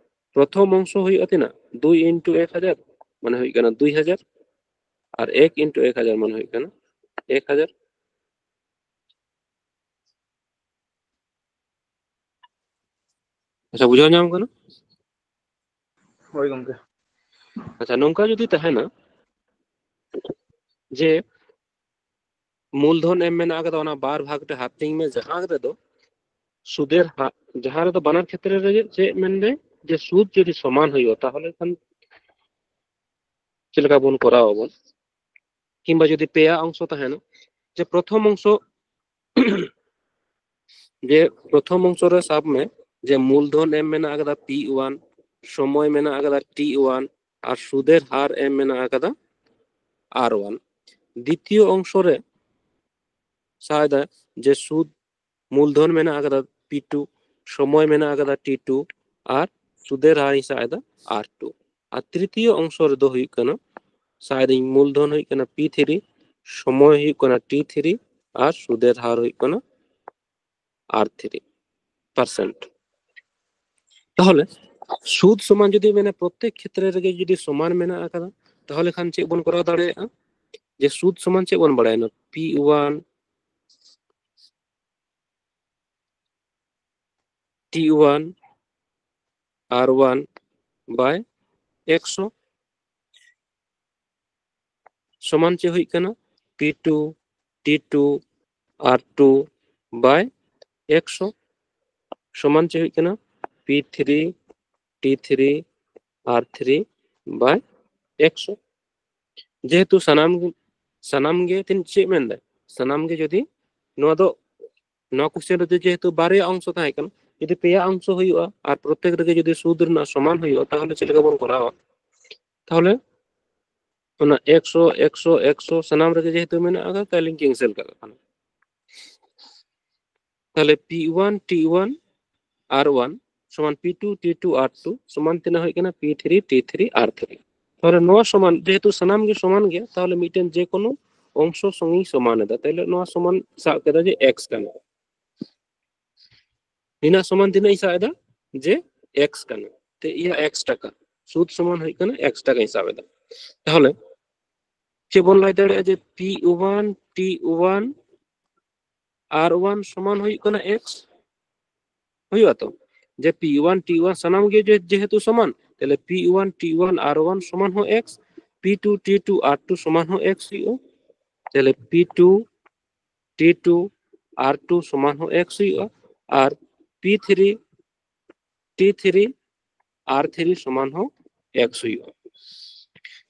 ᱯᱨᱚᱛᱷᱚᱢ ᱚᱝᱥᱚ ᱦᱩᱭᱩᱜᱼᱟ ᱛᱤᱱᱟᱹᱜ? ᱫᱩᱭ ᱤᱱᱴᱩ ᱮᱠ ᱦᱟᱡᱟᱨ, ᱢᱟᱱᱮ ᱦᱩᱭᱩᱜ ᱠᱟᱱᱟ ᱫᱩᱭ ᱦᱟᱡᱟᱨ, ᱟᱨ ᱮᱠ ᱤᱱᱴᱩ ᱮᱠ ᱦᱟᱡᱟᱨ ᱢᱟᱱᱮ ᱦᱩᱭᱩᱜ ᱠᱟᱱᱟ ᱮᱠ ᱦᱟᱡᱟᱨ᱾ ᱟᱪᱪᱷᱟ, ᱵᱩᱡᱷᱟᱹᱣ ᱧᱟᱢ ᱠᱟᱱᱟ? ᱦᱳᱭ ᱜᱚᱝᱠᱮ᱾ ᱟᱪᱪᱷᱟ, ᱱᱚᱝᱠᱟ ᱡᱩᱫᱤ ᱛᱟᱦᱮᱱᱟ ᱡᱮ ᱢᱩᱞᱫᱷᱚᱱ ᱮᱢ ᱢᱮᱱᱟᱜ ᱟᱠᱟᱫᱟ, ᱚᱱᱟ ᱵᱟᱨ ᱵᱷᱟᱜᱽ ᱨᱮ ᱦᱟᱹᱴᱤᱧ ᱢᱮ, ᱡᱟᱦᱟᱸ ᱨᱮᱫᱚ ᱥᱩᱫᱮᱨ ᱦᱟ-, ᱡᱟᱦᱟᱸ ᱨᱮᱫᱚ ᱵᱟᱱᱟᱨ ᱠᱷᱮᱛᱨᱮ ᱨᱮᱜᱮ ᱪᱮᱫ ᱢᱮᱱᱫᱟᱭ ᱡᱮ ᱥᱩᱫ ᱡᱩᱫᱤ ᱥᱚᱢᱟᱱ ᱦᱩᱭᱩᱜᱼᱟ, ᱛᱟᱦᱚᱞᱮ ᱠᱷᱟᱱ ᱪᱮᱫ ᱞᱮᱠᱟ ᱵᱚᱱ ᱠᱚᱨᱟᱣ ᱟᱵᱚᱱ? ᱠᱤᱝᱵᱟ ᱡᱩᱫᱤ ᱯᱮᱭᱟ ᱚᱝᱥᱚ ᱛᱟᱦᱮᱱᱟ, ᱡᱮ ᱯᱨᱚᱛᱷᱚᱢ ᱚᱝᱥᱚ ᱡᱮ ᱯᱨᱚᱛᱷᱚᱢ ᱚᱝᱥᱚ ᱨᱮ ᱥᱟᱵ ᱢᱮ ᱡᱮ ᱢᱩᱞᱫᱷᱚᱱ ᱮᱢ ᱢᱮᱱᱟᱜ ᱟᱠᱟᱫᱟ ᱯᱤ ᱳᱣᱟᱱ, ᱥᱚᱢᱚᱭ ᱢᱮᱱᱟᱜ ᱟᱠᱟᱫᱟ ᱴᱤ ᱳᱣᱟᱱ, ᱟᱨ ᱥᱩᱫᱮᱨ ᱦᱟᱨ ᱮᱢ ᱢᱮᱱᱟᱜ ᱟᱠᱟᱫᱟ ᱟᱨ ᱳᱣᱟᱱ᱾ ᱫᱤᱛᱤᱭᱚ ᱚᱝᱥᱚ ᱨᱮ ᱥᱟᱵ ᱮᱫᱟ ᱡᱮ ᱥᱩᱫ ᱢᱩᱞᱫᱷᱚᱱ ᱢᱮᱱᱟᱜ ᱟᱠᱟᱫᱟ ᱯᱤ ᱴᱩ, ᱥᱚᱢᱚᱭ ᱢᱮᱱᱟᱜ ᱟᱠᱟᱫᱟ ᱴᱤ ᱴᱩ, ᱟᱨ ᱥᱩᱫᱮᱨ ᱦᱟᱨ ᱤᱧ ᱥᱟᱵ ᱮᱫᱟ ᱟᱨ ᱴᱩ᱾ ᱟᱨ ᱛᱨᱤᱛᱤᱭᱚ ᱚᱝᱥᱚ ᱨᱮᱫᱚ ᱦᱩᱭᱩᱜ ᱠᱟᱱᱟ, ᱥᱟᱵ ᱮᱫᱟᱹᱧ ᱢᱩᱞᱫᱷᱚᱱ ᱦᱩᱭᱩᱜ ᱠᱟᱱᱟ ᱯᱤ ᱛᱷᱨᱤ, ᱥᱚᱢᱚᱭ ᱦᱩᱭᱩᱜ ᱠᱟᱱᱟ ᱴᱤ ᱛᱷᱨᱤ, ᱟᱨ ᱥᱩᱫᱮᱨ ᱦᱟᱨ ᱦᱩᱭᱩᱜ ᱠᱟᱱᱟ ᱟᱨ ᱛᱷᱨᱤ ᱯᱟᱨᱥᱮᱱᱴ᱾ ᱛᱟᱦᱚᱞᱮ ᱥᱩᱫ ᱥᱚᱢᱟᱱ ᱡᱩᱫᱤ ᱢᱮᱱᱟ ᱯᱨᱚᱛᱮᱠ ᱠᱷᱮᱛᱨᱮ ᱨᱮᱜᱮ ᱡᱩᱫᱤ ᱥᱚᱢᱟᱱ ᱢᱮᱱᱟᱜ ᱟᱠᱟᱫᱟ, ᱛᱟᱦᱚᱞᱮ ᱠᱷᱟᱱ ᱪᱮᱫ ᱵᱚᱱ ᱠᱚᱨᱟᱣ ᱫᱟᱲᱮᱭᱟᱜᱼᱟ? ᱡᱮ ᱥᱩᱫ ᱥᱚᱢᱟᱱ ᱪᱮᱫ ᱵᱚᱱ ᱵᱟᱲᱟᱭᱟ? ᱯᱤ ᱳᱣᱟᱱ, ᱴᱤ ᱳᱣᱟᱱ, ᱟᱨ ᱳᱣᱟᱱ ᱵᱟᱭ ᱮᱠᱥᱚ ᱥᱚᱢᱟᱱ ᱪᱮᱫ ᱦᱩᱭᱩᱜ ᱠᱟᱱᱟ? ᱯᱤ ᱴᱩ, ᱴᱤ ᱴᱩ, ᱟᱨ ᱴᱩ ᱵᱟᱭ ᱮᱠᱥᱚ ᱥᱚᱢᱟᱱ ᱪᱮᱫ ᱦᱩᱭᱩᱜ ᱠᱟᱱᱟ? ᱯᱤ ᱛᱷᱨᱤ, ᱴᱤ ᱛᱷᱨᱤ, ᱟᱨ ᱛᱷᱨᱤ ᱵᱟᱭ ᱮᱠᱥᱚ᱾ ᱡᱮᱦᱮᱛᱩ ᱥᱟᱱᱟᱢ, ᱥᱟᱱᱟᱢ ᱜᱮ ᱛᱤᱱ-, ᱪᱮᱫ ᱢᱮᱱᱫᱟ? ᱥᱟᱱᱟᱢ ᱜᱮ ᱡᱩᱫᱤ ᱱᱚᱣᱟ ᱫᱚ, ᱱᱚᱣᱟ ᱠᱚᱥᱪᱮᱱ ᱨᱮᱫᱚ ᱡᱮᱦᱮᱛᱩ ᱵᱟᱨᱭᱟ ᱚᱝᱥᱚ ᱛᱟᱦᱮᱸ ᱠᱟᱱᱟ, ᱡᱩᱫᱤ ᱯᱮᱭᱟ ᱚᱝᱥᱚ ᱦᱩᱭᱩᱜᱼᱟ ᱟᱨ ᱯᱨᱚᱛᱮᱠ ᱨᱮᱜᱮ ᱡᱩᱫᱤ ᱥᱩᱫ ᱨᱮᱱᱟᱜ ᱥᱚᱢᱟᱱ ᱦᱩᱭᱩᱜᱼᱟ, ᱛᱟᱦᱚᱞᱮ ᱪᱮᱫ ᱞᱮᱠᱟ ᱵᱚᱱ ᱠᱚᱨᱟᱣᱟ? ᱛᱟᱦᱚᱞᱮ ᱚᱱᱟ ᱮᱠᱥᱚ, ᱮᱠᱥᱚ, ᱮᱠᱥᱚ ᱥᱟᱱᱟᱢ ᱨᱮᱜᱮ ᱡᱮᱦᱮᱛᱩ ᱢᱮᱱᱟᱜ ᱟᱠᱟᱫᱟ, ᱛᱟᱦᱚᱞᱮᱧ ᱠᱮᱱᱥᱮᱞ ᱠᱟᱜ ᱠᱟᱱᱟ᱾ ᱛᱟᱦᱚᱞᱮ ᱯᱤ ᱳᱣᱟᱱ ᱴᱤ ᱳᱣᱟᱱ ᱟᱨ ᱳᱣᱟᱱ ᱥᱚᱢᱟᱱ ᱯᱤ ᱴᱩ ᱴᱤ ᱴᱩ ᱟᱨ ᱴᱩ ᱥᱚᱢᱟᱱ ᱛᱤᱱᱟᱹᱜ ᱦᱩᱭᱩᱜ ᱠᱟᱱᱟ? ᱯᱤ ᱛᱷᱨᱤ ᱴᱤ ᱛᱷᱨᱤ ᱟᱨ ᱛᱷᱨᱤ᱾ ᱛᱟᱦᱚᱞᱮ ᱱᱚᱣᱟ ᱥᱚᱢᱟᱱ, ᱡᱮᱦᱮᱛᱩ ᱥᱟᱱᱟᱢ ᱜᱮ ᱥᱚᱢᱟᱱ ᱜᱮᱭᱟ, ᱛᱟᱦᱚᱞᱮ ᱢᱤᱫᱴᱮᱱ ᱡᱮ ᱠᱳᱱᱳ ᱚᱝᱥᱚ ᱥᱚᱸᱜᱮᱧ ᱥᱚᱢᱟᱱ ᱮᱫᱟ᱾ ᱛᱟᱦᱚᱞᱮ ᱱᱚᱣᱟ ᱥᱚᱢᱟᱱ ᱥᱟᱵ ᱠᱮᱫᱟ ᱡᱮ ᱮᱠᱥ ᱠᱟᱱᱟ᱾ ᱱᱤᱱᱟᱹᱜ ᱥᱚᱢᱟᱱ ᱛᱤᱱᱟᱹᱜ ᱤᱧ ᱥᱟᱵ ᱮᱫᱟ? ᱡᱮ x ᱠᱟᱱᱟ, ᱛᱮ ᱤᱭᱟᱹ x ᱴᱟᱠᱟ, ᱥᱩᱫ ᱥᱚᱢᱟᱱ ᱦᱩᱭᱩᱜ ᱠᱟᱱᱟ x ᱴᱟᱠᱟᱧ ᱥᱟᱵ ᱮᱫᱟ᱾ ᱛᱟᱦᱚᱞᱮ ᱪᱮᱫ ᱵᱚᱱ ᱞᱟᱹᱭ ᱫᱟᱲᱮᱭᱟᱜᱼᱟ ᱡᱮ p one t one r one ᱥᱚᱢᱟᱱ ᱦᱩᱭᱩᱜ ᱠᱟᱱᱟ x? ᱦᱩᱭᱩᱜᱼᱟ ᱛᱚ, ᱡᱮ p one t one ᱥᱟᱱᱟᱢ ᱜᱮ ᱡᱮ-, ᱡᱮᱦᱮᱛᱩ ᱥᱚᱢᱟᱱ, ᱛᱟᱦᱞᱮ p one t one r one ᱥᱚᱢᱟᱱ ᱦᱚᱸ x, p two t two r two ᱥᱚᱢᱟᱱ ᱦᱚᱸ x ᱦᱩᱭᱩᱜᱼᱟ᱾ ᱛᱟᱦᱞᱮ p two t two r two ᱥᱚᱢᱟᱱ ᱦᱚᱸ x ᱦᱩᱭᱩᱜᱼᱟ, ᱟᱨ p three t three r three ᱥᱚᱢᱟᱱ ᱦᱚᱸ x ᱦᱩᱭᱩᱜᱼᱟ᱾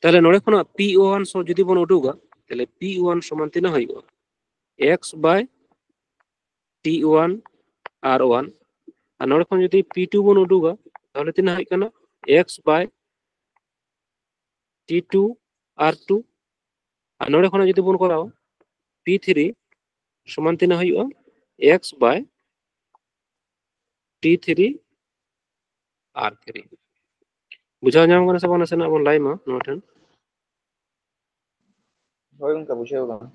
ᱛᱟᱦᱞᱮ ᱱᱚᱰᱮ ᱠᱷᱚᱱᱟᱜ p one ᱥᱚ ᱡᱩᱫᱤ ᱵᱚᱱ ᱩᱰᱩᱠᱟ, ᱛᱟᱦᱞᱮ p one ᱥᱚᱢᱟᱱ ᱛᱤᱱᱟᱹᱜ ᱦᱩᱭᱩᱜᱼᱟ? x by t one r one, ᱟᱨ ᱱᱚᱰᱮ ᱠᱷᱚᱱ ᱡᱩᱫᱤ p two ᱵᱚᱱ ᱩᱰᱩᱠᱟ, ᱛᱟᱦᱞᱮ ᱛᱤᱱᱟᱹᱜ ᱦᱩᱭᱩᱜ ᱠᱟᱱᱟ? x by t two r two, ᱟᱨ ᱱᱚᱰᱮ ᱠᱷᱚᱱᱟᱜ ᱡᱩᱫᱤ ᱵᱚᱱ ᱠᱚᱨᱟᱣᱟ, p three ᱥᱚᱢᱟᱱ ᱛᱤᱱᱟᱹᱜ ᱦᱩᱭᱩᱜᱼᱟ? x by t three r three᱾ ᱵᱩᱡᱷᱟᱹᱣ ᱧᱟᱢ ᱠᱟᱱᱟ ᱥᱮ ᱵᱟᱝ? ᱱᱟᱥᱮᱱᱟᱜ ᱵᱚᱱ ᱞᱟᱹᱭ ᱢᱟ ᱱᱚᱣᱟ ᱴᱷᱮᱱ᱾ ᱦᱳᱭ ᱜᱚᱝᱠᱮ, ᱵᱩᱡᱷᱟᱹᱣ ᱠᱟᱱᱟ᱾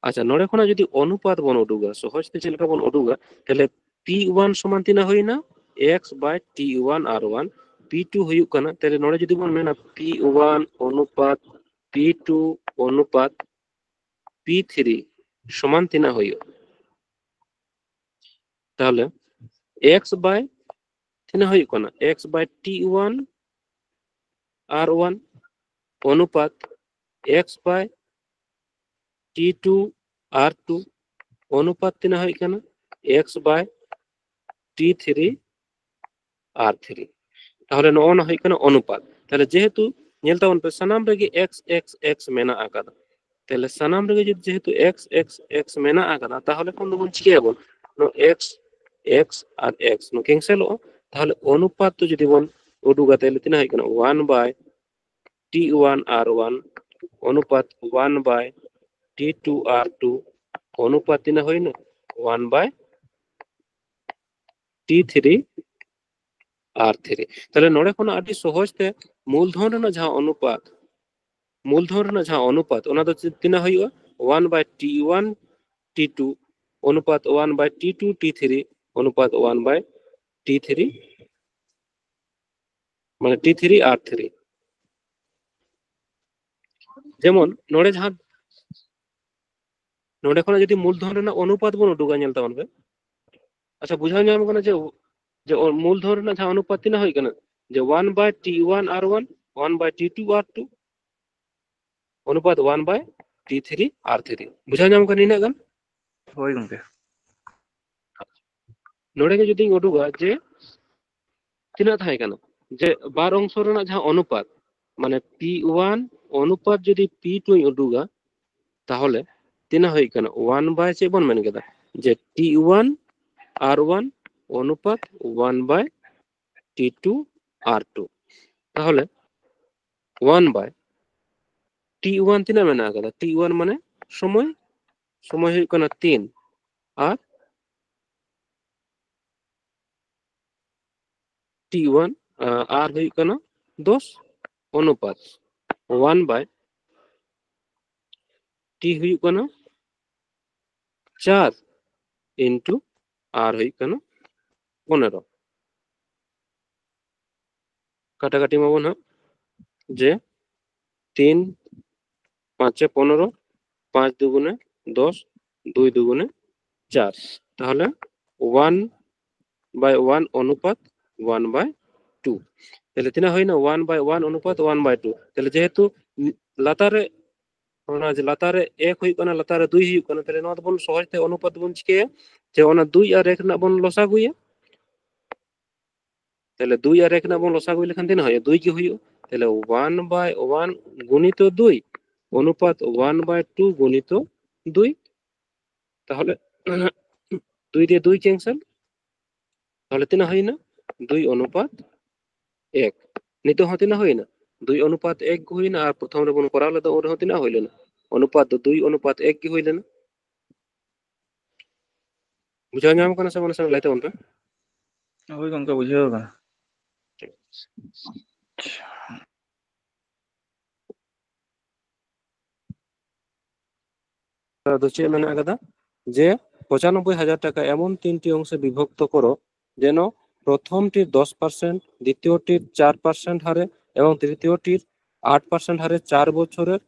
ᱟᱪᱪᱷᱟ, ᱱᱚᱰᱮ ᱠᱷᱚᱱᱟᱜ ᱡᱩᱫᱤ ᱚᱱᱩᱯᱟᱛ ᱵᱚᱱ ᱩᱰᱩᱠᱟ, ᱥᱚᱦᱚᱡ ᱛᱮ ᱪᱮᱫ ᱞᱮᱠᱟ ᱵᱚᱱ ᱩᱰᱩᱠᱟ, ᱛᱟᱦᱞᱮ p one ᱥᱚᱢᱟᱱ ᱛᱤᱱᱟᱹᱜ ᱦᱩᱭᱱᱟ? x by t one r one᱾ p two ᱦᱩᱭᱩᱜ ᱠᱟᱱᱟ, ᱛᱟᱦᱞᱮ ᱱᱚᱰᱮ ᱡᱩᱫᱤ ᱵᱚᱱ ᱢᱮᱱᱟ p one ᱚᱱᱩᱯᱟᱛ p two ᱚᱱᱩᱯᱟᱛ p three ᱥᱚᱢᱟᱱ ᱛᱤᱱᱟᱹᱜ ᱦᱩᱭᱩᱜᱼᱟ? ᱛᱟᱦᱞᱮ x by ᱛᱤᱱᱟᱹᱜ ᱦᱩᱭᱩᱜ ᱠᱟᱱᱟ? x by t one r one ᱚᱱᱩᱯᱟᱛ x by t two r two ᱚᱱᱩᱯᱟᱛ ᱛᱤᱱᱟᱹᱜ ᱦᱩᱭᱩᱜ ᱠᱟᱱᱟ? x by t three r three᱾ ᱛᱟᱦᱞᱮ ᱱᱚᱜᱼᱚ ᱱᱟ ᱦᱩᱭᱩᱜ ᱠᱟᱱᱟ ᱚᱱᱩᱯᱟᱛ᱾ ᱛᱟᱦᱞᱮ ᱡᱮᱦᱮᱛᱩ ᱧᱮᱞ ᱛᱟᱵᱚᱱ ᱯᱮ, ᱥᱟᱱᱟᱢ ᱨᱮᱜᱮ x x x ᱢᱮᱱᱟᱜ ᱟᱠᱟᱫᱟ᱾ ᱛᱟᱦᱞᱮ ᱥᱟᱱᱟᱢ ᱨᱮᱜᱮ ᱡᱩᱫᱤ ᱡᱮᱦᱮᱛᱩ x x x ᱢᱮᱱᱟᱜ ᱟᱠᱟᱫᱟ, ᱛᱟᱦᱞᱮ ᱠᱷᱟᱱ ᱫᱚᱵᱚᱱ ᱪᱤᱠᱟᱹᱭᱟᱵᱚᱱ? ᱱᱚᱣᱟ x x ᱟᱨ x ᱱᱚᱣᱟ ᱠᱮᱱᱥᱮᱞᱚᱜᱼᱟ᱾ ᱛᱟᱦᱞᱮ ᱚᱱᱩᱯᱟᱛ ᱫᱚ ᱡᱩᱫᱤ ᱵᱚᱱ ᱩᱰᱩᱠᱟ, ᱛᱟᱦᱞᱮ ᱛᱤᱱᱟᱹᱜ ᱦᱩᱭᱩᱜ ᱠᱟᱱᱟ? one by t one r one ᱚᱱᱩᱯᱟᱛ one by t two r two ᱚᱱᱩᱯᱟᱛ ᱛᱤᱱᱟᱹᱜ ᱦᱩᱭᱱᱟ? one by t three r three᱾ ᱛᱟᱦᱞᱮ ᱱᱚᱰᱮ ᱠᱷᱚᱱᱟᱜ ᱟᱹᱰᱤ ᱥᱚᱦᱚᱡ ᱛᱮ ᱢᱩᱞᱫᱷᱚᱱ ᱨᱮᱱᱟᱜ ᱡᱟᱦᱟᱸ ᱚᱱᱩᱯᱟᱛ, ᱢᱩᱞᱫᱷᱚᱱ ᱨᱮᱱᱟᱜ ᱡᱟᱦᱟᱸ ᱚᱱᱩᱯᱟᱛ, ᱚᱱᱟ ᱫᱚ ᱛᱤᱱᱟᱹᱜ ᱦᱩᱭᱩᱜᱼᱟ? one by t one t two ᱚᱱᱩᱯᱟᱛ one by t two t three ᱚᱱᱩᱯᱟᱛ one by t three ᱢᱟᱱᱮ ᱴᱤ ᱛᱷᱨᱤ ᱟᱨ ᱛᱷᱨᱤ᱾ ᱡᱮᱢᱚᱱ ᱱᱚᱰᱮ ᱡᱟᱦᱟᱸ, ᱱᱚᱰᱮ ᱠᱷᱚᱱᱟᱜ ᱡᱩᱫᱤ ᱢᱩᱞᱫᱷᱚᱱ ᱨᱮᱱᱟᱜ ᱚᱱᱩᱯᱟᱛ ᱵᱚᱱ ᱩᱰᱩᱠᱟ, ᱧᱮᱞ ᱛᱟᱵᱚᱱ ᱯᱮ᱾ ᱟᱪᱪᱷᱟ, ᱵᱩᱡᱷᱟᱹᱣ ᱧᱟᱢ ᱠᱟᱱᱟ ᱡᱮ, ᱡᱮ ᱚ-, ᱢᱩᱞᱫᱷᱚᱱ ᱨᱮᱱᱟᱜ ᱡᱟᱦᱟᱸ ᱚᱱᱩᱯᱟᱛ ᱛᱤᱱᱟᱹᱜ ᱦᱩᱭᱩᱜ ᱠᱟᱱᱟ, ᱡᱮ one by T one R one, one by T two R two, ᱚᱱᱩᱯᱟᱛ one by T three R three᱾ ᱵᱩᱡᱷᱟᱹᱣ ᱧᱟᱢ ᱠᱟᱱᱟ ᱱᱤᱱᱟᱹᱜ ᱜᱟᱱ? ᱦᱳᱭ ᱜᱚᱝᱠᱮ᱾ ᱱᱚᱰᱮ ᱜᱮ ᱡᱩᱫᱤᱧ ᱩᱰᱩᱠᱟ ᱡᱮ ᱛᱤᱱᱟᱹᱜ ᱛᱟᱦᱮᱸ ᱠᱟᱱᱟ, ᱡᱮ ᱵᱟᱨ ᱚᱝᱥᱚ ᱨᱮᱱᱟᱜ ᱡᱟᱦᱟᱸ ᱚᱱᱩᱯᱟᱛ, ᱢᱟᱱᱮ P one ᱚᱱᱩᱯᱟᱛ ᱡᱩᱫᱤ P two ᱤᱧ ᱩᱰᱩᱠᱟ, ᱛᱟᱦᱚᱞᱮ ᱛᱤᱱᱟᱹᱜ ᱦᱩᱭᱩᱜ ᱠᱟᱱᱟ? One by ᱪᱮᱫ ᱵᱚᱱ ᱢᱮᱱ ᱠᱮᱫᱟ, ᱡᱮ T one R one ᱚᱱᱩᱯᱟᱛ one by T two R two᱾ ᱛᱟᱦᱚᱞᱮ one by T one ᱛᱤᱱᱟᱹᱜ ᱢᱮᱱᱟᱜ ᱟᱠᱟᱫᱟ? T one ᱢᱟᱱᱮ ᱥᱚᱢᱚᱭ, ᱥᱚᱢᱚᱭ ᱦᱩᱭᱩᱜ ᱠᱟᱱᱟ ᱛᱤᱱ, ᱟᱨ T one ᱟᱨ ᱦᱩᱭᱩᱜ ᱠᱟᱱᱟ ᱫᱚᱥ ᱚᱱᱩᱯᱟᱛ, one by T ᱦᱩᱭᱩᱜ ᱠᱟᱱᱟ ᱪᱟᱨ into R ᱦᱩᱭᱩᱜ ᱠᱟᱱᱟ ᱯᱚᱱᱮᱨᱚ᱾ ᱠᱟᱴᱟᱠᱟᱴᱤ ᱢᱟᱵᱚᱱ ᱦᱟᱸᱜ, ᱡᱮ ᱛᱤᱱ ᱯᱟᱸᱪᱮ ᱯᱚᱱᱮᱨᱚ, ᱯᱟᱸᱪ ᱫᱩᱜᱩᱱᱮ ᱫᱚᱥ, ᱫᱩᱭ ᱫᱩᱜᱩᱱᱮ ᱪᱟᱨ, ᱛᱟᱦᱚᱞᱮ one by one ᱚᱱᱩᱯᱟᱛ one by two᱾ ᱛᱟᱦᱚᱞᱮ ᱛᱤᱱᱟᱹᱜ ᱦᱩᱭᱱᱟ? One by one ᱚᱱᱩᱯᱟᱛ one by two᱾ ᱛᱟᱦᱚᱞᱮ ᱡᱮᱦᱮᱛᱩ ᱞᱟᱛᱟᱨ ᱨᱮ, ᱚᱱᱟ ᱡᱮ ᱞᱟᱛᱟᱨ ᱨᱮ ᱮᱠ ᱦᱩᱭᱩᱜ ᱠᱟᱱᱟ, ᱞᱟᱛᱟᱨ ᱨᱮ ᱫᱩᱭ ᱦᱩᱭᱩᱜ ᱠᱟᱱᱟ, ᱛᱟᱦᱚᱞᱮ ᱱᱚᱣᱟ ᱫᱚᱵᱚᱱ ᱥᱚᱦᱚᱡ ᱛᱮ ᱚᱱᱩᱯᱟᱛ ᱵᱚᱱ ᱪᱤᱠᱟᱹᱭᱟ ᱡᱮ ᱚᱱᱟ ᱫᱩᱭ ᱟᱨ ᱮᱠ ᱨᱮᱱᱟᱜ ᱵᱚᱱ ᱞᱚᱥᱟᱜᱩᱭᱟ᱾ ᱛᱟᱦᱚᱞᱮ ᱫᱩᱭ ᱟᱨ ᱮᱠ ᱨᱮᱱᱟᱜ ᱵᱚᱱ ᱞᱚᱥᱟᱜᱩᱭ ᱞᱮᱠᱷᱟᱱ ᱛᱤᱱᱟᱹᱜ ᱦᱩᱭᱩᱜᱼᱟ? ᱫᱩᱭ ᱜᱮ ᱦᱩᱭᱩᱜᱼᱟ᱾ ᱛᱟᱦᱚᱞᱮ one by one ᱜᱩᱱᱤᱛᱚ ᱫᱩᱭ ᱚᱱᱩᱯᱟᱛ one by two ᱜᱩᱱᱤᱛᱚ ᱫᱩᱭ᱾ ᱛᱟᱦᱚᱞᱮ ᱫᱩᱭ ᱫᱤᱭᱮ ᱫᱩᱭ cancel, ᱛᱟᱦᱚᱞᱮ ᱛᱤᱱᱟᱹᱜ ᱦᱩᱭᱱᱟ? ᱫᱩᱭ ᱚᱱᱩᱯᱟᱛ ᱮᱠ᱾ ᱱᱤᱛᱚᱜ ᱦᱚᱸ ᱛᱤᱱᱟᱹᱜ ᱦᱩᱭᱱᱟ? ᱫᱩᱭ ᱚᱱᱩᱯᱟᱛ ᱮᱠ ᱜᱮ ᱦᱩᱭᱱᱟ᱾ ᱟᱨ ᱯᱨᱚᱛᱷᱚᱢ ᱨᱮᱵᱚᱱ ᱠᱚᱨᱟᱣ ᱞᱮᱫᱟ, ᱩᱱ ᱨᱮᱦᱚᱸ ᱛᱤᱱᱟᱹᱜ ᱦᱩᱭ ᱞᱮᱱᱟ? ᱚᱱᱩᱯᱟᱛ ᱫᱚ ᱫᱩᱭ ᱚᱱᱩᱯᱟᱛ ᱮᱠ ᱜᱮ ᱦᱩᱭ ᱞᱮᱱᱟ᱾ ᱵᱩᱡᱷᱟᱹᱣ ᱧᱟᱢ ᱠᱟᱱᱟ ᱥᱮ ᱵᱟᱝ? ᱱᱟᱥᱮᱱᱟᱜ ᱞᱟᱹᱭ ᱛᱟᱵᱚᱱ ᱯᱮ᱾ ᱦᱳᱭ ᱜᱚᱝᱠᱮ, ᱵᱩᱡᱷᱟᱹᱣ ᱠᱟᱱᱟ᱾ ᱫᱚ ᱪᱮᱫ ᱢᱮᱱᱟᱜ ᱟᱠᱟᱫᱟ? ᱡᱮ ᱯᱚᱸᱪᱟᱱᱚᱵᱵᱳᱭ ᱦᱟᱡᱟᱨ ᱴᱟᱠᱟ ᱮᱢᱚᱱ ᱛᱤᱱᱴᱤ ᱚᱝᱥᱮ ᱵᱤᱵᱷᱚᱠᱛᱚ ᱠᱚᱨᱚ, ᱡᱮᱱᱚ প্রথমটির দশ পার্সেন্ট, দ্বিতীয়টির চার পার্সেন্ট হারে এবং তৃতীয়টির আট পার্সেন্ট হারে চার বছরের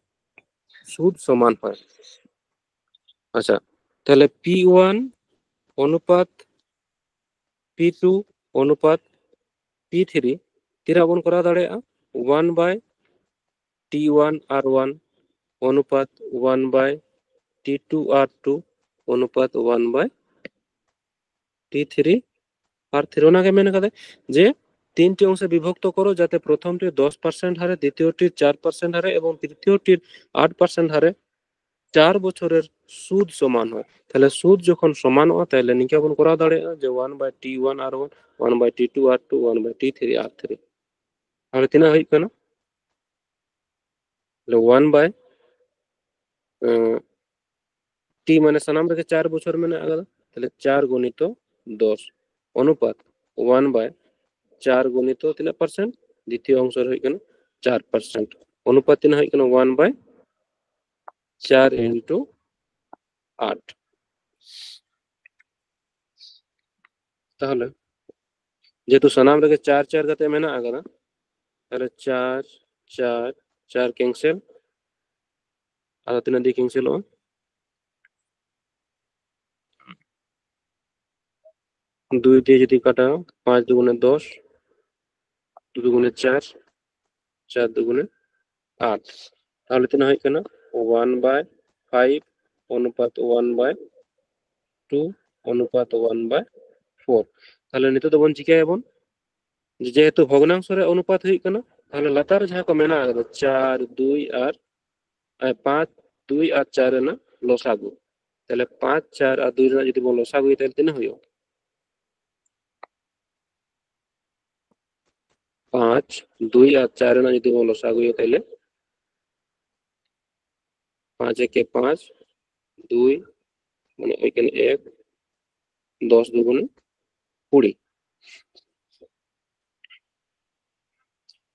সুদ সমান হয়। আচ্ছা, তাহলে পি ওয়ান অনুপাত পি টু অনুপাত পি থ্রি ᱛᱤᱱᱟᱹᱜ ᱵᱚᱱ ᱠᱚᱨᱟᱣ ᱫᱟᱲᱮᱭᱟᱜᱼᱟ? One by T one R one ᱚᱱᱩᱯᱟᱛ one by T two R two ᱚᱱᱩᱯᱟᱛ one by T three R three। ᱚᱱᱟᱜᱮ ᱢᱮᱱ ᱠᱟᱫᱟᱭ ᱡᱮ তিনটি অংশে বিভক্ত করো, যাতে প্রথমটির দশ পার্সেন্ট হারে, দ্বিতীয়টির চার পার্সেন্ট হারে এবং তৃতীয়টির আট পার্সেন্ট হারে চার বছরের সুদ সমান হয়। তাহলে সুদ যখন সমানᱚᱜᱼᱟ, তাহলে ᱱᱤᱝᱠᱟᱹ ᱵᱚᱱ ᱠᱚᱨᱟᱣ ᱫᱟᱲᱮᱭᱟᱜᱼᱟ ᱡᱮ one by T one R one, one by T two R two, one by T three R three᱾ ᱛᱟᱦᱚᱞᱮ ᱛᱤᱱᱟᱹᱜ ᱦᱩᱭᱩᱜ ᱠᱟᱱᱟ? ᱛᱟᱦᱚᱞᱮ one by ᱴᱤ ᱢᱟᱱᱮ ᱥᱟᱱᱟᱢ ᱨᱮᱜᱮ ᱪᱟᱨ ᱵᱚᱪᱷᱚᱨ ᱢᱮᱱᱟᱜ ᱟᱠᱟᱫᱟ, ᱛᱟᱦᱚᱞᱮ ᱪᱟᱨ ᱜᱩᱱᱤᱛᱚ ᱫᱚᱥ ᱚᱱᱩᱯᱟᱛ one by ᱪᱟᱨ ᱜᱩᱱᱤᱛᱚ ᱛᱤᱱᱟᱹᱜ ᱯᱟᱨᱥᱮᱱᱴ? ᱫᱤᱛᱤᱭᱚ ᱚᱝᱥᱚ ᱨᱮ ᱦᱩᱭᱩᱜ ᱠᱟᱱᱟ ᱪᱟᱨ ᱯᱟᱨᱥᱮᱱᱴ᱾ ᱚᱱᱩᱯᱟᱛ ᱛᱤᱱᱟᱹᱜ ᱦᱩᱭᱩᱜ ᱠᱟᱱᱟ? One by ᱪᱟᱨ into ᱟᱴ᱾ ᱛᱟᱦᱚᱞᱮ ᱡᱮᱦᱮᱛᱩ ᱥᱟᱱᱟᱢ ᱨᱮᱜᱮ ᱪᱟᱨ ᱪᱟᱨ ᱠᱟᱛᱮ ᱢᱮᱱᱟᱜ ᱟᱠᱟᱫᱟ, ᱛᱟᱦᱚᱞᱮ ᱪᱟᱨ ᱪᱟᱨ ᱪᱟᱨ cancel, ᱟᱫᱚ ᱛᱤᱱᱟᱹᱜ ᱫᱤᱭᱮ cancelᱚᱜᱼᱟ? ᱫᱩᱭ ᱫᱤᱭᱮ ᱡᱩᱫᱤ ᱠᱟᱴᱟᱣ, ᱯᱟᱸᱪ ᱫᱩᱜᱩᱱᱮ ᱫᱚᱥ, ᱫᱩ ᱫᱩᱜᱩᱱᱮ ᱪᱟᱨ, ᱪᱟᱨ ᱫᱩᱜᱩᱱᱮ ᱟᱴ, ᱛᱟᱦᱚᱞᱮ ᱛᱤᱱᱟᱹᱜ ᱦᱩᱭᱩᱜ ᱠᱟᱱᱟ? One by five ᱚᱱᱩᱯᱟᱛ one by two ᱚᱱᱩᱯᱟᱛ one by four᱾ ᱛᱟᱦᱚᱞᱮ ᱱᱤᱛᱚᱜ ᱫᱚᱵᱚᱱ ᱪᱤᱠᱟᱹᱭᱟᱵᱚᱱ? ᱡᱮᱦᱮᱛᱩ ᱵᱷᱚᱜᱽᱱᱟᱝᱥᱚ ᱨᱮ ᱚᱱᱩᱯᱟᱛ ᱦᱩᱭᱩᱜ ᱠᱟᱱᱟ, ᱛᱟᱦᱚᱞᱮ ᱞᱟᱛᱟᱨ ᱨᱮ ᱡᱟᱦᱟᱸ ᱠᱚ ᱢᱮᱱᱟᱜ ᱟᱠᱟᱫᱟ, ᱪᱟᱨ, ᱫᱩᱭ ᱟᱨ, ᱟᱨ ᱯᱟᱸᱪ, ᱫᱩᱭ ᱟᱨ ᱪᱟᱨ ᱨᱮᱱᱟᱜ ᱞᱚᱥᱟᱜᱩ, ᱛᱟᱦᱚᱞᱮ ᱯᱟᱸᱪ, ᱪᱟᱨ ᱟᱨ ᱫᱩᱭ ᱨᱮᱱᱟᱜ ᱡᱩᱫᱤ ᱵᱚᱱ ᱞᱚᱥᱟᱜᱩᱭᱟ, ᱛᱟᱦᱚᱞᱮ ᱛᱤᱱᱟᱹᱜ ᱦᱩᱭᱩᱜᱼᱟ? ᱯᱟᱸᱪ, ᱫᱩᱭ ᱟᱨ ᱪᱟᱨ ᱨᱮᱱᱟᱜ ᱡᱩᱫᱤ ᱵᱚᱱ ᱞᱚᱥᱟᱜᱩᱭᱟ, ᱛᱟᱦᱚᱞᱮ ᱯᱟᱸᱪ ᱮᱠᱮ ᱯᱟᱸᱪ, ᱫᱩᱭ, ᱢᱟᱱᱮ ᱦᱩᱭᱩᱜ ᱠᱟᱱᱟ ᱮᱠ, ᱫᱚᱥ ᱫᱩᱜᱩᱱᱮ ᱠᱩᱲᱤ᱾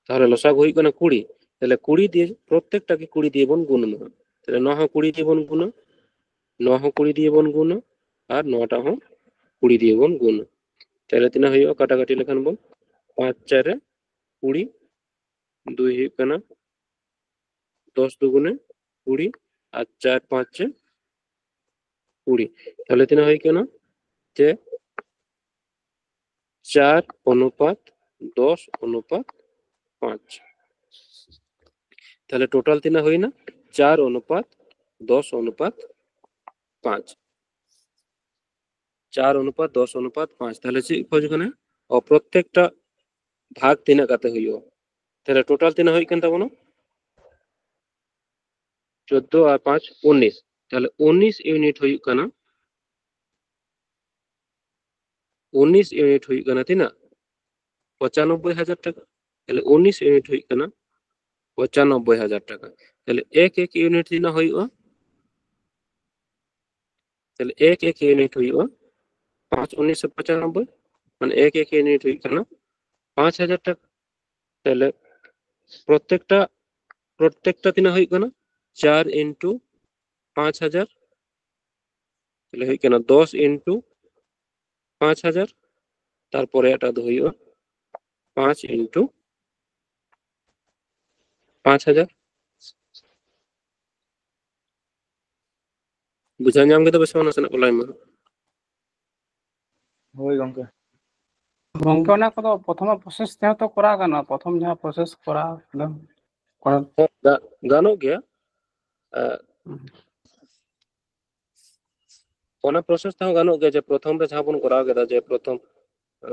ᱛᱟᱦᱚᱞᱮ ᱞᱚᱥᱟᱜᱩ ᱦᱩᱭᱩᱜ ᱠᱟᱱᱟ ᱠᱩᱲᱤ᱾ ᱛᱟᱦᱚᱞᱮ ᱠᱩᱲᱤ ᱫᱤᱭᱮ, ᱯᱨᱚᱛᱮᱠᱴᱟ ᱜᱮ ᱠᱩᱲᱤ ᱫᱤᱭᱮ ᱵᱚᱱ ᱜᱩᱱᱟ᱾ ᱛᱟᱦᱚᱞᱮ ᱱᱚᱣᱟ ᱦᱚᱸ ᱠᱩᱲᱤ ᱫᱤᱭᱮ ᱵᱚᱱ ᱜᱩᱱᱟ, ᱱᱚᱣᱟ ᱦᱚᱸ ᱠᱩᱲᱤ ᱫᱤᱭᱮ ᱵᱚᱱ ᱜᱩᱱᱟ, ᱟᱨ ᱱᱚᱣᱟᱴᱟᱜ ᱦᱚᱸ ᱠᱩᱲᱤ ᱫᱤᱭᱮ ᱵᱚᱱ ᱜᱩᱱᱟ᱾ ᱛᱟᱦᱞᱮ ᱛᱤᱱᱟᱹᱜ ᱦᱩᱭᱩᱜᱼᱟ? ᱠᱟᱴᱟᱠᱟᱴᱤ ᱞᱮᱠᱷᱟᱱ ᱵᱚᱱ, ᱯᱟᱸᱪ ᱪᱟᱨᱮ ᱠᱩᱲᱤ, ᱫᱩᱭ ᱦᱩᱭᱩᱜ ᱠᱟᱱᱟ ᱫᱚᱥ ᱫᱩᱜᱩᱱᱮ ᱠᱩᱲᱤ, ᱟᱨ ᱪᱟᱨ ᱯᱟᱸᱪᱮ ᱠᱩᱲᱤ᱾ ᱛᱟᱦᱞᱮ ᱛᱤᱱᱟᱹᱜ ᱦᱩᱭ ᱠᱟᱱᱟ? ᱡᱮ ᱪᱟᱨ ᱚᱱᱩᱯᱟᱛ ᱫᱚᱥ ᱚᱱᱩᱯᱟᱛ ᱯᱟᱸᱪ᱾ ᱛᱟᱦᱞᱮ ᱴᱳᱴᱟᱞ ᱛᱤᱱᱟᱹᱜ ᱦᱩᱭᱱᱟ? ᱪᱟᱨ ᱚᱱᱩᱯᱟᱛ ᱫᱚᱥ ᱚᱱᱩᱯᱟᱛ ᱯᱟᱸᱪ᱾ ᱪᱟᱨ ᱚᱱᱩᱯᱟᱛ ᱫᱚᱥ ᱚᱱᱩᱯᱟᱛ ᱯᱟᱸᱪ᱾ ᱛᱟᱦᱞᱮ ᱪᱮᱫ ᱠᱷᱚᱡ ᱠᱟᱱᱟ? ᱚ, ᱯᱨᱚᱛᱛᱮᱠᱴᱟ ᱵᱷᱟᱜᱽ ᱛᱤᱱᱟᱹᱜ ᱠᱟᱛᱮ ᱦᱩᱭᱩᱜᱼᱟ? ᱛᱟᱦᱞᱮ ᱴᱳᱴᱟᱞ ᱛᱤᱱᱟᱹᱜ ᱦᱩᱭᱩᱜ ᱠᱟᱱ ᱛᱟᱵᱚᱱᱟ? ᱪᱳᱫᱫᱳ ᱟᱨ ᱯᱟᱸᱪ ᱩᱱᱤᱥ᱾ ᱛᱟᱦᱞᱮ ᱩᱱᱤᱥ ᱤᱭᱩᱱᱤᱴ ᱦᱩᱭᱩᱜ ᱠᱟᱱᱟ, ᱩᱱᱤᱥ ᱤᱭᱩᱱᱤᱴ ᱦᱩᱭᱩᱜ ᱠᱟᱱᱟ ᱛᱤᱱᱟᱹᱜ? ᱯᱚᱸᱪᱟᱱᱚᱵᱵᱳᱭ ᱦᱟᱡᱟᱨ ᱴᱟᱠᱟ᱾ ᱛᱟᱦᱞᱮ ᱩᱱᱤᱥ ᱤᱭᱩᱱᱤᱴ ᱦᱩᱭᱩᱜ ᱠᱟᱱᱟ ᱯᱚᱸᱪᱟᱱᱚᱵᱵᱳᱭ ᱦᱟᱡᱟᱨ ᱴᱟᱠᱟ᱾ ᱛᱟᱦᱞᱮ ᱮᱠ ᱮᱠ ᱤᱭᱩᱱᱤᱴ ᱛᱤᱱᱟᱹᱜ ᱦᱩᱭᱩᱜᱼᱟ? ᱛᱟᱦᱞᱮ ᱮᱠ ᱮᱠ ᱤᱭᱩᱱᱤᱴ ᱦᱩᱭᱩᱜᱼᱟ ᱯᱟᱸᱪ ᱩᱱᱤᱥ ᱯᱚᱸᱪᱟᱱᱚᱵᱵᱳᱭ, ᱢᱟᱱᱮ ᱮᱠ ᱮᱠ ᱤᱭᱩᱱᱤᱴ ᱦᱩᱭᱩᱜ ᱠᱟᱱᱟ ᱯᱟᱸᱪ ᱦᱟᱡᱟᱨ ᱴᱟᱠᱟ᱾ ᱛᱟᱦᱞᱮ ᱯᱨᱚᱛᱛᱮᱠᱴᱟ, ᱯᱨᱚᱛᱛᱮᱠᱴᱟ ᱛᱤᱱᱟᱹᱜ ᱦᱩᱭᱩᱜ ᱠᱟᱱᱟ? ᱪᱟᱨ ᱤᱱᱴᱩ ᱯᱟᱸᱪ ᱦᱟᱡᱟᱨ, ᱛᱟᱦᱞᱮ ᱦᱩᱭᱩᱜ ᱠᱟᱱᱟ ᱫᱚᱥ ᱤᱱᱴᱩ ᱯᱟᱸᱪ ᱦᱟᱡᱟᱨ᱾ ᱛᱟᱨᱯᱚᱨᱮ ᱮᱴᱟᱜ ᱫᱚ ᱦᱩᱭᱩᱜᱼᱟ ᱯᱟᱸᱪ ᱤᱱᱴᱩ ᱯᱟᱸᱪ ᱦᱟᱡᱟᱨ᱾ ᱵᱩᱡᱷᱟᱹᱣ ᱧᱟᱢ ᱠᱮᱫᱟ ᱯᱮ ᱥᱮ ᱵᱟᱝ? ᱱᱟᱥᱮᱱᱟᱜ ᱠᱚ ᱞᱟᱹᱭ ᱢᱮ᱾ ᱦᱳᱭ ᱜᱚᱝᱠᱮ᱾ ᱜᱚᱝᱠᱮ, ᱚᱱᱟ ᱠᱚᱫᱚ ᱯᱨᱚᱛᱷᱚᱢ ᱯᱨᱚᱥᱮᱥ ᱛᱮᱦᱚᱸ ᱛᱚ ᱠᱚᱨᱟᱣ ᱜᱟᱱᱚᱜᱼᱟ, ᱯᱨᱚᱛᱷᱚᱢ ᱡᱟᱦᱟᱸ ᱯᱨᱚᱥᱮᱥ ᱠᱚᱨᱟᱣ ᱠᱟᱫᱟ, ᱠᱚᱨᱟᱣ᱾ ᱦᱮᱸ, ᱜᱟ-, ᱜᱟᱱᱚᱜ ᱜᱮᱭᱟ᱾ ᱮ, ᱦᱩᱸ᱾ ᱚᱱᱟ ᱯᱨᱚᱥᱮᱥ ᱛᱮᱦᱚᱸ ᱜᱟᱱᱚᱜ ᱜᱮᱭᱟ, ᱡᱮ ᱯᱨᱚᱛᱷᱚᱢ ᱨᱮ ᱡᱟᱦᱟᱸ ᱵᱚᱱ ᱠᱚᱨᱟᱣ ᱠᱮᱫᱟ, ᱡᱮ ᱯᱨᱚᱛᱷᱚᱢ, ᱮ,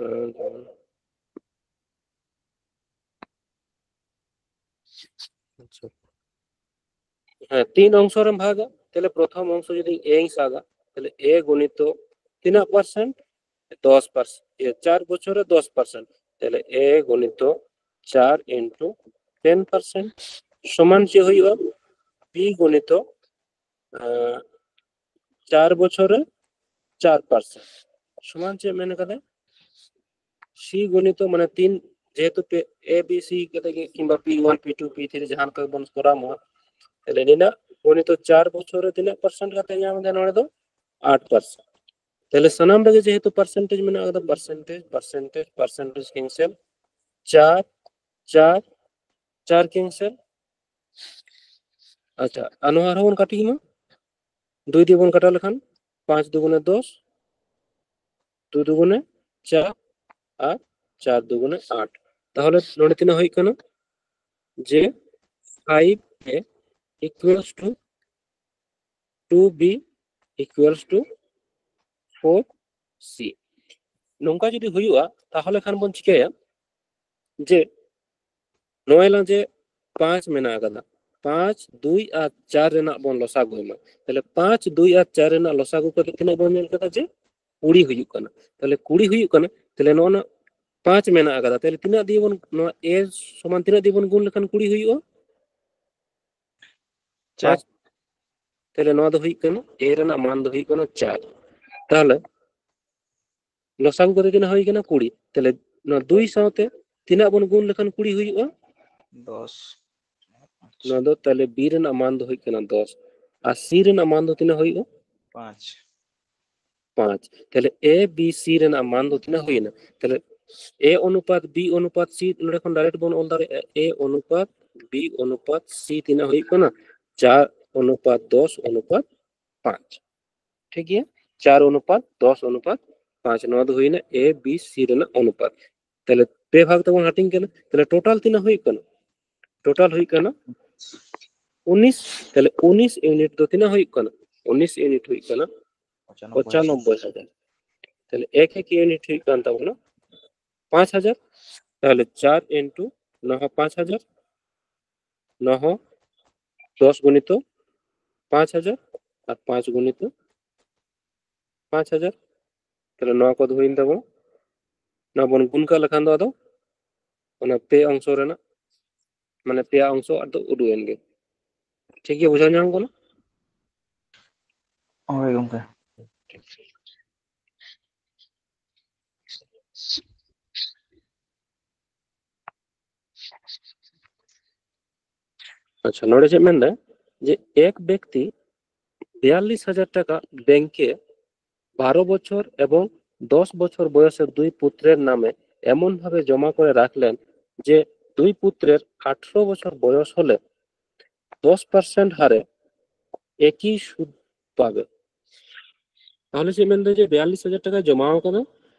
ᱟᱪᱪᱷᱟ᱾ ᱦᱮᱸ, ᱛᱤᱱ ᱚᱝᱥᱚ ᱨᱮᱢ ᱵᱷᱟᱜᱟ, ᱛᱟᱦᱞᱮ ᱯᱨᱚᱛᱷᱚᱢ ᱚᱝᱥᱚ ᱡᱩᱫᱤ A ᱤᱧ ᱥᱟᱵᱟ, ᱛᱟᱦᱞᱮ A ᱜᱩᱱᱤᱛᱚ ᱛᱤᱱᱟᱹᱜ ᱯᱟᱨᱥᱮᱱᱴ? ᱫᱚᱥ ᱯᱟᱨᱥᱮᱱᱴ᱾ ᱤᱭᱟᱹ, ᱪᱟᱨ ᱵᱚᱪᱷᱚᱨ ᱨᱮ ᱫᱚᱥ ᱯᱟᱨᱥᱮᱱᱴ᱾ ᱛᱟᱦᱞᱮ A ᱜᱩᱱᱤᱛᱚ ᱪᱟᱨ into ten percent ᱥᱚᱢᱟᱱ ᱪᱮᱫ ᱦᱩᱭᱩᱜᱼᱟ? B ᱜᱩᱱᱤᱛᱚ, ᱟᱸ, ᱪᱟᱨ ᱵᱚᱪᱷᱚᱨ ᱨᱮ ᱪᱟᱨ percent ᱥᱚᱢᱟᱱ ᱪᱮᱫ ᱢᱮᱱ ᱠᱟᱫᱟ? C ᱜᱩᱱᱤᱛᱚ, ᱢᱟᱱᱮ ᱛᱤᱱ, ᱡᱮᱦᱮᱛᱩ ᱯᱮ, A B C ᱠᱟᱛᱮ ᱜᱮ, ᱠᱤᱝᱵᱟ P one P two P three ᱡᱟᱦᱟᱸ ᱞᱮᱠᱟ ᱵᱚᱱ ᱠᱚᱨᱟᱣ ᱢᱟ, ᱛᱟᱦᱞᱮ ᱱᱤᱱᱟᱹᱜ ᱜᱩᱱᱤᱛᱚ ᱪᱟᱨ ᱵᱚᱪᱷᱚᱨ ᱨᱮ ᱛᱤᱱᱟᱹᱜ percent ᱠᱟᱛᱮ ᱧᱟᱢ ᱮᱫᱟ ᱱᱚᱰᱮ ᱫᱚ? ᱟᱴ percent᱾ ᱛᱟᱦᱞᱮ ᱥᱟᱱᱟᱢ ᱨᱮᱜᱮ ᱡᱮᱦᱮᱛᱩ ᱯᱟᱨᱥᱮᱱᱴᱮᱡᱽ ᱢᱮᱱᱟᱜ ᱟᱠᱟᱫᱟ, ᱯᱟᱨᱥᱮᱱᱴᱮᱡᱽ ᱯᱟᱨᱥᱮᱱᱴᱮᱡᱽ ᱯᱟᱨᱥᱮᱱᱴᱮᱡᱽ ᱠᱮᱱᱥᱮᱞ, ᱪᱟᱨ ᱪᱟᱨ ᱪᱟᱨ ᱠᱮᱱᱥᱮᱞ᱾ ᱟᱪᱪᱷᱟ, ᱟᱨ ᱱᱚᱣᱟ ᱟᱨᱦᱚᱸ ᱵᱚᱱ ᱠᱟᱹᱴᱤ ᱢᱟ, ᱫᱩᱭ ᱫᱤᱭᱮ ᱵᱚᱱ ᱠᱟᱴᱟᱣ ᱞᱮᱠᱷᱟᱱ ᱯᱟᱸᱪ ᱫᱩᱜᱩᱱᱮ ᱫᱚᱥ, ᱫᱩ ᱫᱩᱜᱩᱱᱮ ᱪᱟᱨ, ᱟᱨ ᱪᱟᱨ ᱫᱩᱜᱩᱱᱮ ᱟᱴ᱾ ᱛᱟᱦᱚᱞᱮ ᱱᱚᱰᱮ ᱛᱤᱱᱟᱹᱜ ᱦᱩᱭᱩᱜ ᱠᱟᱱᱟ? ᱡᱮ five A equals to two B equals to four C᱾ ᱱᱚᱝᱠᱟ ᱡᱩᱫᱤ ᱦᱩᱭᱩᱜᱼᱟ, ᱛᱟᱦᱚᱞᱮ ᱠᱷᱟᱱ ᱵᱚᱱ ᱪᱤᱠᱟᱹᱭᱟ ᱡᱮ ᱱᱚᱜᱼᱚᱭ ᱞᱟᱝ ᱡᱮ ᱯᱟᱸᱪ ᱢᱮᱱᱟᱜ ᱟᱠᱟᱫᱟ, ᱯᱟᱸᱪ, ᱫᱩᱭ ᱟᱨ ᱪᱟᱨ ᱨᱮᱱᱟᱜ ᱵᱚᱱ ᱞᱚᱥᱟᱜᱩᱭ ᱢᱟ᱾ ᱛᱟᱦᱞᱮ ᱯᱟᱸᱪ, ᱫᱩᱭ ᱟᱨ ᱪᱟᱨ ᱨᱮᱱᱟᱜ ᱞᱚᱥᱟᱜᱩ ᱠᱟᱛᱮ ᱛᱤᱱᱟᱹᱜ ᱵᱚᱱ ᱧᱮᱞ ᱠᱮᱫᱟ? ᱡᱮ ᱠᱩᱲᱤ ᱦᱩᱭᱩᱜ ᱠᱟᱱᱟ᱾ ᱛᱟᱦᱞᱮ ᱠᱩᱲᱤ ᱦᱩᱭᱩᱜ ᱠᱟᱱᱟ, ᱛᱟᱦᱞᱮ ᱱᱚᱜᱼᱚ ᱱᱟ ᱯᱟᱸᱪ ᱢᱮᱱᱟᱜ ᱟᱠᱟᱫᱟ, ᱛᱟᱦᱞᱮ ᱛᱤᱱᱟᱹᱜ ᱫᱤᱭᱮ ᱵᱚᱱ, ᱱᱚᱣᱟ A ᱥᱚᱢᱟᱱ ᱛᱤᱱᱟᱹᱜ ᱫᱤᱭᱮ ᱵᱚᱱ ᱜᱩᱱ ᱞᱮᱠᱷᱟᱱ ᱠᱩᱲᱤ ᱦᱩᱭᱩᱜᱼᱟ? ᱪᱟᱨ᱾ ᱯᱟᱸᱪ᱾ ᱛᱟᱦᱞᱮ ᱱᱚᱣᱟ ᱫᱚ ᱦᱩᱭᱩᱜ ᱠᱟᱱᱟ, A ᱨᱮᱱᱟᱜ ᱢᱟᱱ ᱫᱚ ᱦᱩᱭᱩᱜ ᱠᱟᱱᱟ ᱪᱟᱨ᱾ ᱛᱟᱦᱞᱮ ᱞᱚᱥᱟᱜᱩ ᱠᱟᱛᱮ ᱛᱤᱱᱟᱹᱜ ᱦᱩᱭ ᱠᱟᱱᱟ? ᱠᱩᱲᱤ᱾ ᱛᱟᱦᱞᱮ ᱱᱚᱣᱟ ᱫᱩᱭ ᱥᱟᱶᱛᱮ ᱛᱤᱱᱟᱹᱜ ᱵᱚᱱ ᱜᱩᱱ ᱞᱮᱠᱷᱟᱱ ᱠᱩᱲᱤ ᱦᱩᱭᱩᱜᱼᱟ? ᱫᱚᱥ᱾ ᱱᱚᱣᱟ ᱫᱚ ᱛᱟᱦᱞᱮ B ᱨᱮᱱᱟᱜ ᱢᱟᱱ ᱫᱚ ᱦᱩᱭᱩᱜ ᱠᱟᱱᱟ ᱫᱚᱥ, ᱟᱨ C ᱨᱮᱱᱟᱜ ᱢᱟᱱ ᱫᱚ ᱛᱤᱱᱟᱹᱜ ᱦᱩᱭᱩᱜᱼᱟ? ᱯᱟᱸᱪ᱾ ᱯᱟᱸᱪ᱾ ᱛᱟᱦᱞᱮ A B C ᱨᱮᱱᱟᱜ ᱢᱟᱱ ᱫᱚ ᱛᱤᱱᱟᱹᱜ ᱦᱩᱭᱱᱟ? ᱛᱟᱦᱞᱮ A ᱚᱱᱩᱯᱟᱛ B ᱚᱱᱩᱯᱟᱛ C, ᱱᱚᱰᱮ ᱠᱷᱚᱱ direct ᱵᱚᱱ ᱚᱞ ᱫᱟᱲᱮᱭᱟᱜᱼᱟ, A ᱚᱱᱩᱯᱟᱛ B ᱚᱱᱩᱯᱟᱛ C ᱛᱤᱱᱟᱹᱜ ᱦᱩᱭᱩᱜ ᱠᱟᱱᱟ? ᱪᱟᱨ ᱚᱱᱩᱯᱟᱛ ᱫᱚᱥ ᱚᱱᱩᱯᱟᱛ ᱯᱟᱸᱪ᱾ ᱴᱷᱤᱠ ᱜᱮᱭᱟ, ᱪᱟᱨ ᱚᱱᱩᱯᱟᱛ ᱫᱚᱥ ᱚᱱᱩᱯᱟᱛ ᱯᱟᱸᱪ, ᱱᱚᱣᱟ ᱫᱚ ᱦᱩᱭᱱᱟ A B C ᱨᱮᱱᱟᱜ ᱚᱱᱩᱯᱟᱛ᱾ ᱛᱟᱦᱞᱮ ᱯᱮ ᱵᱷᱟᱜᱽ ᱛᱮᱵᱚᱱ ᱦᱟᱹᱴᱤᱧ ᱠᱟᱱᱟ, ᱛᱟᱦᱞᱮ total ᱛᱤᱱᱟᱹᱜ ᱦᱩᱭᱩᱜ ᱠᱟᱱᱟ? Total ᱦᱩᱭᱩᱜ ᱠᱟᱱᱟ ᱩᱱᱤᱥ᱾ ᱛᱟᱦᱞᱮ ᱩᱱᱤᱥ ᱤᱭᱩᱱᱤᱴ ᱫᱚ ᱛᱤᱱᱟᱹᱜ ᱦᱩᱭᱩᱜ ᱠᱟᱱᱟ? ᱩᱱᱤᱥ ᱤᱭᱩᱱᱤᱴ ᱦᱩᱭᱩᱜ ᱠᱟᱱᱟ ᱯᱚᱸᱪᱟᱱᱚᱵᱵᱳᱭ ᱦᱟᱡᱟᱨ᱾ ᱛᱟᱦᱞᱮ ᱮᱠ ᱮᱠ ᱤᱭᱩᱱᱤᱴ ᱦᱩᱭᱩᱜ ᱠᱟᱱ ᱛᱟᱵᱚᱱᱟ ᱯᱟᱸᱪ ᱦᱟᱡᱟᱨ᱾ ᱛᱟᱦᱞᱮ ᱪᱟᱨ into ᱱᱚᱣᱟ ᱦᱚᱸ ᱯᱟᱸᱪ ᱦᱟᱡᱟᱨ, ᱱᱚᱣᱟ ᱦᱚᱸ ᱫᱚᱥ ᱜᱩᱱᱤᱛᱚ ᱯᱟᱸᱪ ᱦᱟᱡᱟᱨ ᱟᱨ ᱯᱟᱸᱪ ᱜᱩᱱᱤᱛᱚ ᱯᱟᱸᱪ ᱦᱟᱡᱟᱨ᱾ ᱛᱟᱦᱞᱮ ᱱᱚᱣᱟ ᱠᱚᱫᱚ ᱦᱩᱭᱮᱱ ᱛᱟᱵᱚᱱᱟ᱾ ᱱᱚᱣᱟ ᱵᱚᱱ ᱜᱩᱱ ᱠᱟᱜ ᱞᱮᱠᱷᱟᱱ ᱫᱚ ᱟᱫᱚ ᱚᱱᱟ ᱯᱮ ᱚᱝᱥᱚ ᱨᱮᱱᱟᱜ, ᱢᱟᱱᱮ ᱯᱮᱭᱟ ᱚᱝᱥᱚ ᱟᱫᱚ ᱩᱰᱩᱠ ᱮᱱ ᱜᱮ᱾ ᱴᱷᱤᱠ ᱜᱮ ᱵᱩᱡᱷᱟᱹᱣ ᱧᱟᱢ ᱠᱟᱱᱟ? ᱦᱳᱭ ᱜᱚᱝᱠᱮ᱾ ᱟᱪᱪᱷᱟ, ᱱᱚᱰᱮ ᱪᱮᱫ ᱢᱮᱱᱫᱟ ᱡᱮ ᱮᱠ ᱵᱮᱠᱛᱤ ᱵᱤᱭᱟᱞᱞᱤᱥ ᱦᱟᱡᱟᱨ ᱴᱟᱠᱟ ᱵᱮᱝᱠᱮ বারো বছর এবং দশ বছর বয়সের দুই পুত্রের নামে এমনভাবে জমা করে রাখলেন যে দুই পুত্রের আঠারো বছর বয়স হলে দশ পার্সেন্ট হারে একই সুদ পাবে। তাহলে ᱥᱮ ᱢᱮᱱᱫᱟ ᱡᱮ ᱵᱤᱭᱟᱞᱞᱤᱥ ᱦᱟᱡᱟᱨ ᱴᱟᱠᱟ ᱡᱚᱢᱟ ᱟᱠᱟᱱᱟ,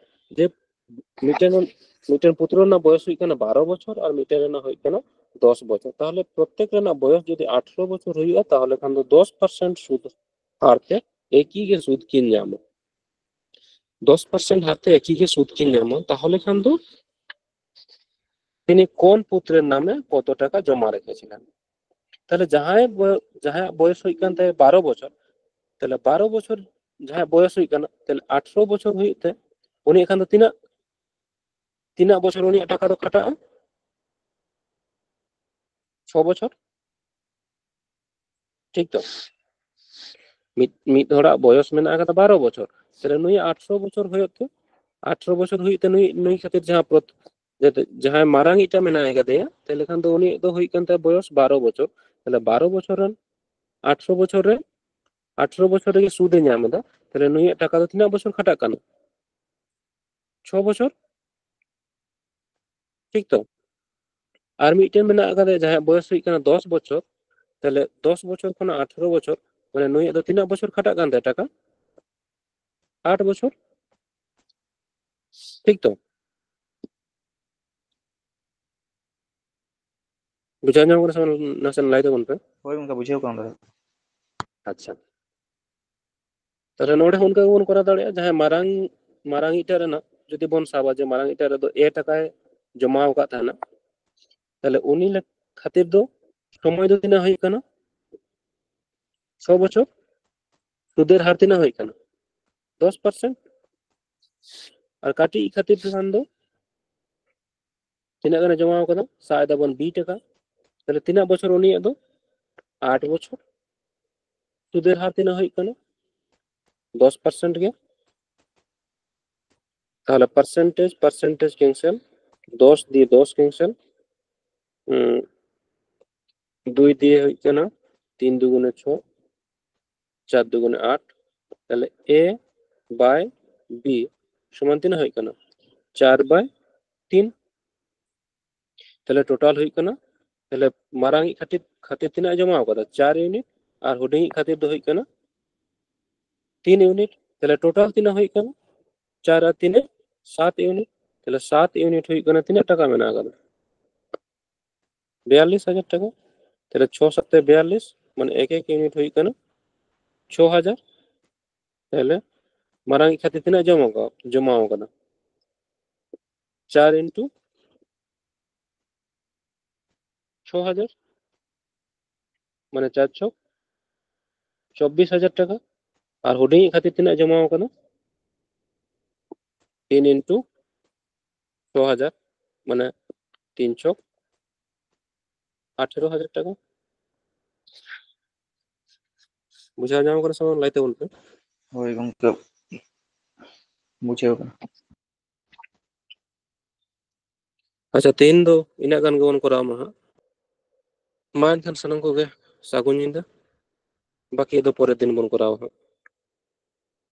ᱡᱮ ᱢᱤᱫᱴᱮᱱ ᱢᱤᱫᱴᱮᱱ ᱯᱩᱛᱨᱚ ᱨᱮᱱᱟᱜ ᱵᱚᱭᱚᱥ ᱦᱩᱭᱩᱜ ᱠᱟᱱᱟ ᱵᱟᱨᱚ ᱵᱚᱪᱷᱚᱨ ᱟᱨ ᱢᱤᱫᱴᱮᱱ ᱨᱮᱱᱟᱜ ᱦᱩᱭᱩᱜ ᱠᱟᱱᱟ ᱫᱚᱥ ᱵᱚᱪᱷᱚᱨ᱾ ᱛᱟᱦᱚᱞᱮ ᱯᱨᱚᱛᱮᱠ ᱨᱮᱱᱟᱜ ᱵᱚᱭᱚᱥ ᱡᱩᱫᱤ ᱟᱴᱷᱨᱚ ᱵᱚᱪᱷᱚᱨ ᱦᱩᱭᱩᱜᱼᱟ, ᱛᱟᱦᱚᱞᱮ ᱠᱷᱟᱱ ᱫᱚ ᱫᱚᱥ ᱯᱟᱨᱥᱮᱱᱴ ᱥᱩᱫ ᱦᱟᱨ ᱛᱮ ᱮᱠᱤ ᱜᱮ ᱥᱩᱫ ᱠᱤᱱ ᱧᱟᱢᱟ᱾ ᱫᱚᱥ ᱯᱟᱨᱥᱮᱱᱴ ᱦᱟᱨ ᱛᱮ ᱮᱠᱤ ᱜᱮ ᱥᱩᱫ ᱠᱤᱱ ᱧᱟᱢᱟ᱾ ᱛᱟᱦᱚᱞᱮ ᱠᱷᱟᱱ ᱫᱚ ᱛᱤᱱᱤ ᱠᱚᱱ ᱯᱩᱛᱨᱮᱨ ᱱᱟᱢᱮ ᱠᱚᱛᱚ ᱴᱟᱠᱟ ᱡᱚᱢᱟ ᱨᱮᱠᱷᱮᱪᱷᱤᱞᱮᱱ? ᱛᱟᱦᱚᱞᱮ ᱡᱟᱦᱟᱸᱭ ᱵᱚᱭ- ᱡᱟᱦᱟᱸᱭᱟᱜ ᱵᱚᱭᱚᱥ ᱦᱩᱭᱩᱜ ᱠᱟᱱ ᱛᱟᱭᱟ ᱵᱟᱨᱚ ᱵᱚᱪᱷᱚᱨ, ᱛᱟᱦᱚᱞᱮ ᱵᱟᱨᱚ ᱵᱚᱪᱷᱚᱨ ᱡᱟᱦᱟᱸᱭᱟᱜ ᱵᱚᱭᱚᱥ ᱦᱩᱭᱩᱜ ᱠᱟᱱᱟ, ᱛᱟᱦᱚᱞᱮ ᱟᱴᱷᱨᱚ ᱵᱚᱪᱷᱚᱨ ᱦᱩᱭᱩᱜ ᱛᱮ ᱩᱱᱤᱭᱟᱜ ᱠᱷᱟᱱ ᱫᱚ ᱛᱤᱱᱟᱹᱜ ᱛᱤᱱᱟᱹᱜ ᱵᱚᱪᱷᱚᱨ ᱩᱱᱤᱭᱟᱜ ᱴᱟᱠᱟ ᱫᱚ ᱠᱟᱴᱟᱜᱼᱟ? ᱪᱷᱚ ᱵᱚᱪᱷᱚᱨ᱾ ᱴᱷᱤᱠ ᱛᱚ? ᱢᱤᱫ ᱢᱤᱫ ᱦᱚᱲᱟᱜ ᱵᱚᱭᱚᱥ ᱢᱮᱱᱟᱜ ᱟᱠᱟᱫᱟ ᱵᱟᱨᱚ ᱵᱚᱪᱷᱚᱨ, ᱛᱟᱦᱚᱞᱮ ᱱᱩᱭᱟᱜ ᱟᱴᱷᱨᱚ ᱵᱚᱪᱷᱚᱨ ᱦᱩᱭᱩᱜ ᱛᱮ, ᱟᱴᱷᱨᱚ ᱵᱚᱪᱷᱚᱨ ᱦᱩᱭᱩᱜ ᱛᱮ ᱱᱩᱭ ᱱᱩᱭ ᱠᱷᱟᱹᱛᱤᱨ ᱡᱟᱦᱟᱸ ᱯᱨᱚᱛ- ᱡᱟᱛᱮ ᱡᱟᱦᱟᱸᱭ ᱢᱟᱨᱟᱝ ᱤᱡᱴᱟ ᱢᱮᱱᱟᱭ ᱠᱟᱫᱮᱭᱟ, ᱛᱟᱦᱚᱞᱮ ᱠᱷᱟᱱ ᱫᱚ ᱩᱱᱤᱭᱟᱜ ᱫᱚ ᱦᱩᱭᱩᱜ ᱠᱟᱱ ᱛᱟᱭᱟ ᱵᱚᱭᱚᱥ ᱵᱟᱨᱚ ᱵᱚᱪᱷᱚᱨ᱾ ᱛᱟᱦᱚᱞᱮ ᱵᱟᱨᱚ ᱵᱚᱪᱷᱚᱨ ᱨᱮᱱ ᱟᱴᱷᱨᱚ ᱵᱚᱪᱷᱚᱨ ᱨᱮ ᱟᱴᱷᱨᱚ ᱵᱚᱪᱷᱚᱨ ᱨᱮᱜᱮ ᱥᱩᱫ ᱮ ᱧᱟᱢ ᱮᱫᱟ᱾ ᱛᱟᱦᱚᱞᱮ ᱱᱩᱭᱟᱜ ᱴᱟᱠᱟ ᱫᱚ ᱛᱤᱱᱟᱹᱜ ᱵᱚᱪᱷᱚᱨ ᱠᱷᱟᱴᱟᱜ ᱠᱟᱱᱟ? ᱪᱷᱚ ᱵᱚᱪᱷᱚᱨ᱾ ᱴᱷᱤᱠ ᱛᱚ? ᱟᱨ ᱢᱤᱫᱴᱮᱱ ᱢᱮᱱᱟᱜ ᱟᱠᱟᱫᱟ ᱡᱟᱦᱟᱸᱭᱟᱜ ᱵᱚᱭᱚᱥ ᱦᱩᱭᱩᱜ ᱠᱟᱱᱟ ᱫᱚᱥ ᱵᱚᱪᱷᱚᱨ, ᱛᱟᱦᱚᱞᱮ ᱫᱚᱥ ᱵᱚᱪᱷᱚᱨ ᱠᱷᱚᱱᱟᱜ ᱟᱴᱷᱨᱚ ᱵᱚᱪᱷᱚᱨ, ᱢᱟᱱᱮ ᱱᱩᱭᱟᱜ ᱫᱚ ᱛᱤᱱᱟᱹᱜ ᱵᱚᱪᱷᱚᱨ ᱠᱷᱟᱴᱟᱜ ᱠᱟᱱ ᱛᱟᱭᱟ ᱴᱟᱠᱟ? ᱟᱴ ᱵᱚᱪᱷᱚᱨ᱾ ᱴᱷᱤᱠ ᱛᱚ? ᱵᱩᱡᱷᱟᱹᱣ ᱧᱟᱢ ᱠᱟᱱᱟ ᱥᱮ ᱵᱟᱝ? ᱱᱟᱥᱮ ᱞᱟᱹᱭ ᱛᱟᱵᱚᱱ ᱯᱮ᱾ ᱦᱳᱭ ᱜᱚᱝᱠᱮ, ᱵᱩᱡᱷᱟᱹᱣ ᱠᱟᱱ ᱛᱟᱦᱮᱸᱫ᱾ ᱟᱪᱪᱷᱟ, ᱛᱟᱦᱞᱮ ᱱᱚᱰᱮ ᱦᱚᱸ ᱚᱱᱠᱟ ᱜᱮᱵᱚᱱ ᱠᱚᱨᱟᱣ ᱫᱟᱲᱮᱭᱟᱜᱼᱟ᱾ ᱡᱟᱦᱟᱸᱭ ᱢᱟᱨᱟᱝ ᱢᱟᱨᱟᱝ ᱤᱴᱟ ᱨᱮᱱᱟᱜ ᱡᱩᱫᱤ ᱵᱚᱱ ᱥᱟᱵᱟ, ᱡᱮ ᱢᱟᱨᱟᱝ ᱤᱴᱟ ᱨᱮᱫᱚ ᱮ ᱴᱟᱠᱟᱭ ᱡᱚᱢᱟ ᱟᱠᱟᱫ ᱛᱟᱦᱮᱱᱟ, ᱛᱟᱦᱞᱮ ᱩᱱᱤ ᱞᱮ- ᱠᱷᱟᱹᱛᱤᱨ ᱫᱚ ᱥᱚᱢᱚᱭ ᱫᱚ ᱛᱤᱱᱟᱹᱜ ᱦᱩᱭᱩᱜ ᱠᱟᱱᱟ? ᱪᱷᱚ ᱵᱚᱪᱷᱚᱨ᱾ ᱥᱩᱫᱮᱨ ᱦᱟᱨ ᱛᱤᱱᱟᱹᱜ ᱦᱩᱭᱩᱜ ᱠᱟᱱᱟ? ᱫᱚᱥ ᱯᱟᱨᱥᱮᱱᱴ᱾ ᱟᱨ ᱠᱟᱹᱴᱤᱡ ᱠᱷᱟᱹᱛᱤᱨ ᱛᱮ ᱠᱷᱟᱱ ᱫᱚ ᱛᱤᱱᱟᱹᱜ ᱜᱟᱱᱮ ᱡᱚᱢᱟ ᱟᱠᱟᱫᱟ? ᱥᱟᱵ ᱮᱫᱟ ᱵᱚᱱ ᱵᱤ ᱴᱟᱠᱟ᱾ ᱛᱟᱦᱞᱮ ᱛᱤᱱᱟᱹᱜ ᱵᱚᱪᱷᱚᱨ ᱩᱱᱤᱭᱟᱜ ᱫᱚ? ᱟᱴ ᱵᱚᱪᱷᱚᱨ᱾ ᱥᱩᱫᱮᱨ ᱦᱟᱨ ᱛᱤᱱᱟᱹᱜ ᱦᱩᱭᱩᱜ ᱠᱟᱱᱟ? ᱫᱚᱥ ᱯᱟᱨᱥᱮᱱᱴ ᱜᱮ᱾ ᱛᱟᱦᱞᱮ ᱯᱟᱨᱥᱮᱱᱴᱮᱡᱽ ᱯᱟᱨᱥᱮᱱᱴᱮᱡᱽ ᱠᱮᱱᱥᱮᱞ, ᱫᱚᱥ ᱫᱤᱭᱮ ᱫᱚᱥ ᱠᱮᱱᱥᱮᱞ, ᱩᱸ, ᱫᱩᱭ ᱫᱤᱭᱮ ᱦᱩᱭᱩᱜ ᱠᱟᱱᱟ ᱛᱤᱱ ᱫᱩᱜᱩᱱᱮ ᱪᱷᱚ, ᱪᱟᱨ ᱫᱩᱜᱩᱱᱮ ᱟᱴ᱾ ᱛᱟᱦᱞᱮ ᱮ by b ᱥᱚᱢᱟᱱ ᱛᱤᱱᱟᱹᱜ ᱦᱩᱭᱩᱜ ᱠᱟᱱᱟ? ᱪᱟᱨ by ᱛᱤᱱ᱾ ᱛᱟᱦᱞᱮ ᱴᱳᱴᱟᱞ ᱦᱩᱭᱩᱜ ᱠᱟᱱᱟ, ᱛᱟᱦᱞᱮ ᱢᱟᱨᱟᱝ ᱤᱡ ᱠᱷᱟᱹᱛᱤᱨ ᱠᱷᱟᱹᱛᱤᱨ ᱛᱤᱱᱟᱹᱜ ᱡᱚᱢᱟ ᱟᱠᱟᱫᱟ? ᱪᱟᱨ ᱤᱭᱩᱱᱤᱴ᱾ ᱟᱨ ᱦᱩᱰᱤᱧ ᱤᱡ ᱠᱷᱟᱹᱛᱤᱨ ᱫᱚ ᱦᱩᱭᱩᱜ ᱠᱟᱱᱟ ᱛᱤᱱ ᱤᱭᱩᱱᱤᱴ᱾ ᱛᱟᱦᱞᱮ ᱴᱳᱴᱟᱞ ᱛᱤᱱᱟᱹᱜ ᱦᱩᱭᱩᱜ ᱠᱟᱱᱟ? ᱪᱟᱨ ᱟᱨ ᱛᱤᱱ, ᱥᱟᱛ ᱤᱭᱩᱱᱤᱴ᱾ ᱛᱟᱦᱞᱮ ᱥᱟᱛ ᱤᱭᱩᱱᱤᱴ ᱦᱩᱭᱩᱜ ᱠᱟᱱᱟ ᱛᱤᱱᱟᱹᱜ ᱴᱟᱠᱟ ᱢᱮᱱᱟᱜ ᱟᱠᱟᱫᱟ? ᱵᱤᱭᱟᱞᱞᱤᱥ ᱦᱟᱡᱟᱨ ᱴᱟᱠᱟ᱾ ᱛᱟᱦᱞᱮ ᱪᱷᱚ ᱥᱟᱛᱮ ᱵᱤᱭᱟᱞᱞᱤᱥ, ᱢᱟᱱᱮ ᱮᱠ ᱮᱠ ᱤᱭᱩᱱᱤᱴ ᱦᱩᱭᱩᱜ ᱠᱟᱱᱟ ᱪᱷᱚ ᱦᱟᱡᱟᱨ᱾ ᱛᱟᱦᱞᱮ ᱢᱟᱨᱟᱝ ᱤᱡ ᱠᱷᱟᱹᱛᱤᱨ ᱛᱤᱱᱟᱹᱜ ᱡᱚᱢᱟ ᱟᱠᱟᱫᱟ? ᱡᱚᱢᱟ ᱟᱠᱟᱫᱟ ᱪᱟᱨ ᱤᱱᱴᱩ ᱪᱷᱚ ᱦᱟᱡᱟᱨ, ᱢᱟᱱᱮ ᱪᱟᱨ ᱪᱷᱚᱠ ᱪᱚᱵᱵᱤᱥ ᱦᱟᱡᱟᱨ ᱴᱟᱠᱟ᱾ ᱟᱨ ᱦᱩᱰᱤᱧ ᱤᱡ ᱠᱷᱟᱹᱛᱤᱨ ᱛᱤᱱᱟᱹᱜ ᱡᱚᱢᱟ ᱟᱠᱟᱱᱟ? ᱛᱤᱱ ᱤᱱᱴᱩ ᱪᱷᱚ ᱦᱟᱡᱟᱨ, ᱢᱟᱱᱮ ᱛᱤᱱ ᱪᱷᱚᱠ ᱟᱴᱷᱮᱨᱚ ᱦᱟᱡᱟᱨ ᱴᱟᱠᱟ᱾ ᱵᱩᱡᱷᱟᱹᱣ ᱧᱟᱢ ᱠᱟᱱᱟ ᱥᱮ ᱵᱟᱝ? ᱞᱟᱹᱭ ᱛᱟᱵᱚᱱ ᱯᱮ᱾ ᱦᱳᱭ ᱜᱚᱢᱠᱮ, ᱵᱩᱡᱷᱟᱹᱣ ᱠᱟᱱᱟ᱾ ᱟᱪᱪᱷᱟ, ᱛᱮᱦᱮᱧ ᱫᱚ ᱤᱱᱟᱹᱜ ᱜᱟᱱ ᱜᱮᱵᱚᱱ ᱠᱚᱨᱟᱣ ᱢᱟ ᱦᱟᱸᱜ᱾ ᱢᱟ ᱮᱱᱠᱷᱟᱱ ᱥᱟᱱᱟᱢ ᱠᱚᱜᱮ ᱥᱟᱹᱜᱩᱱ ᱧᱤᱫᱟᱹ᱾ ᱵᱟᱹᱠᱤ ᱫᱚ ᱯᱚᱨᱮᱨ ᱫᱤᱱ ᱵᱚᱱ ᱠᱚᱨᱟᱣᱟ ᱦᱟᱸᱜ᱾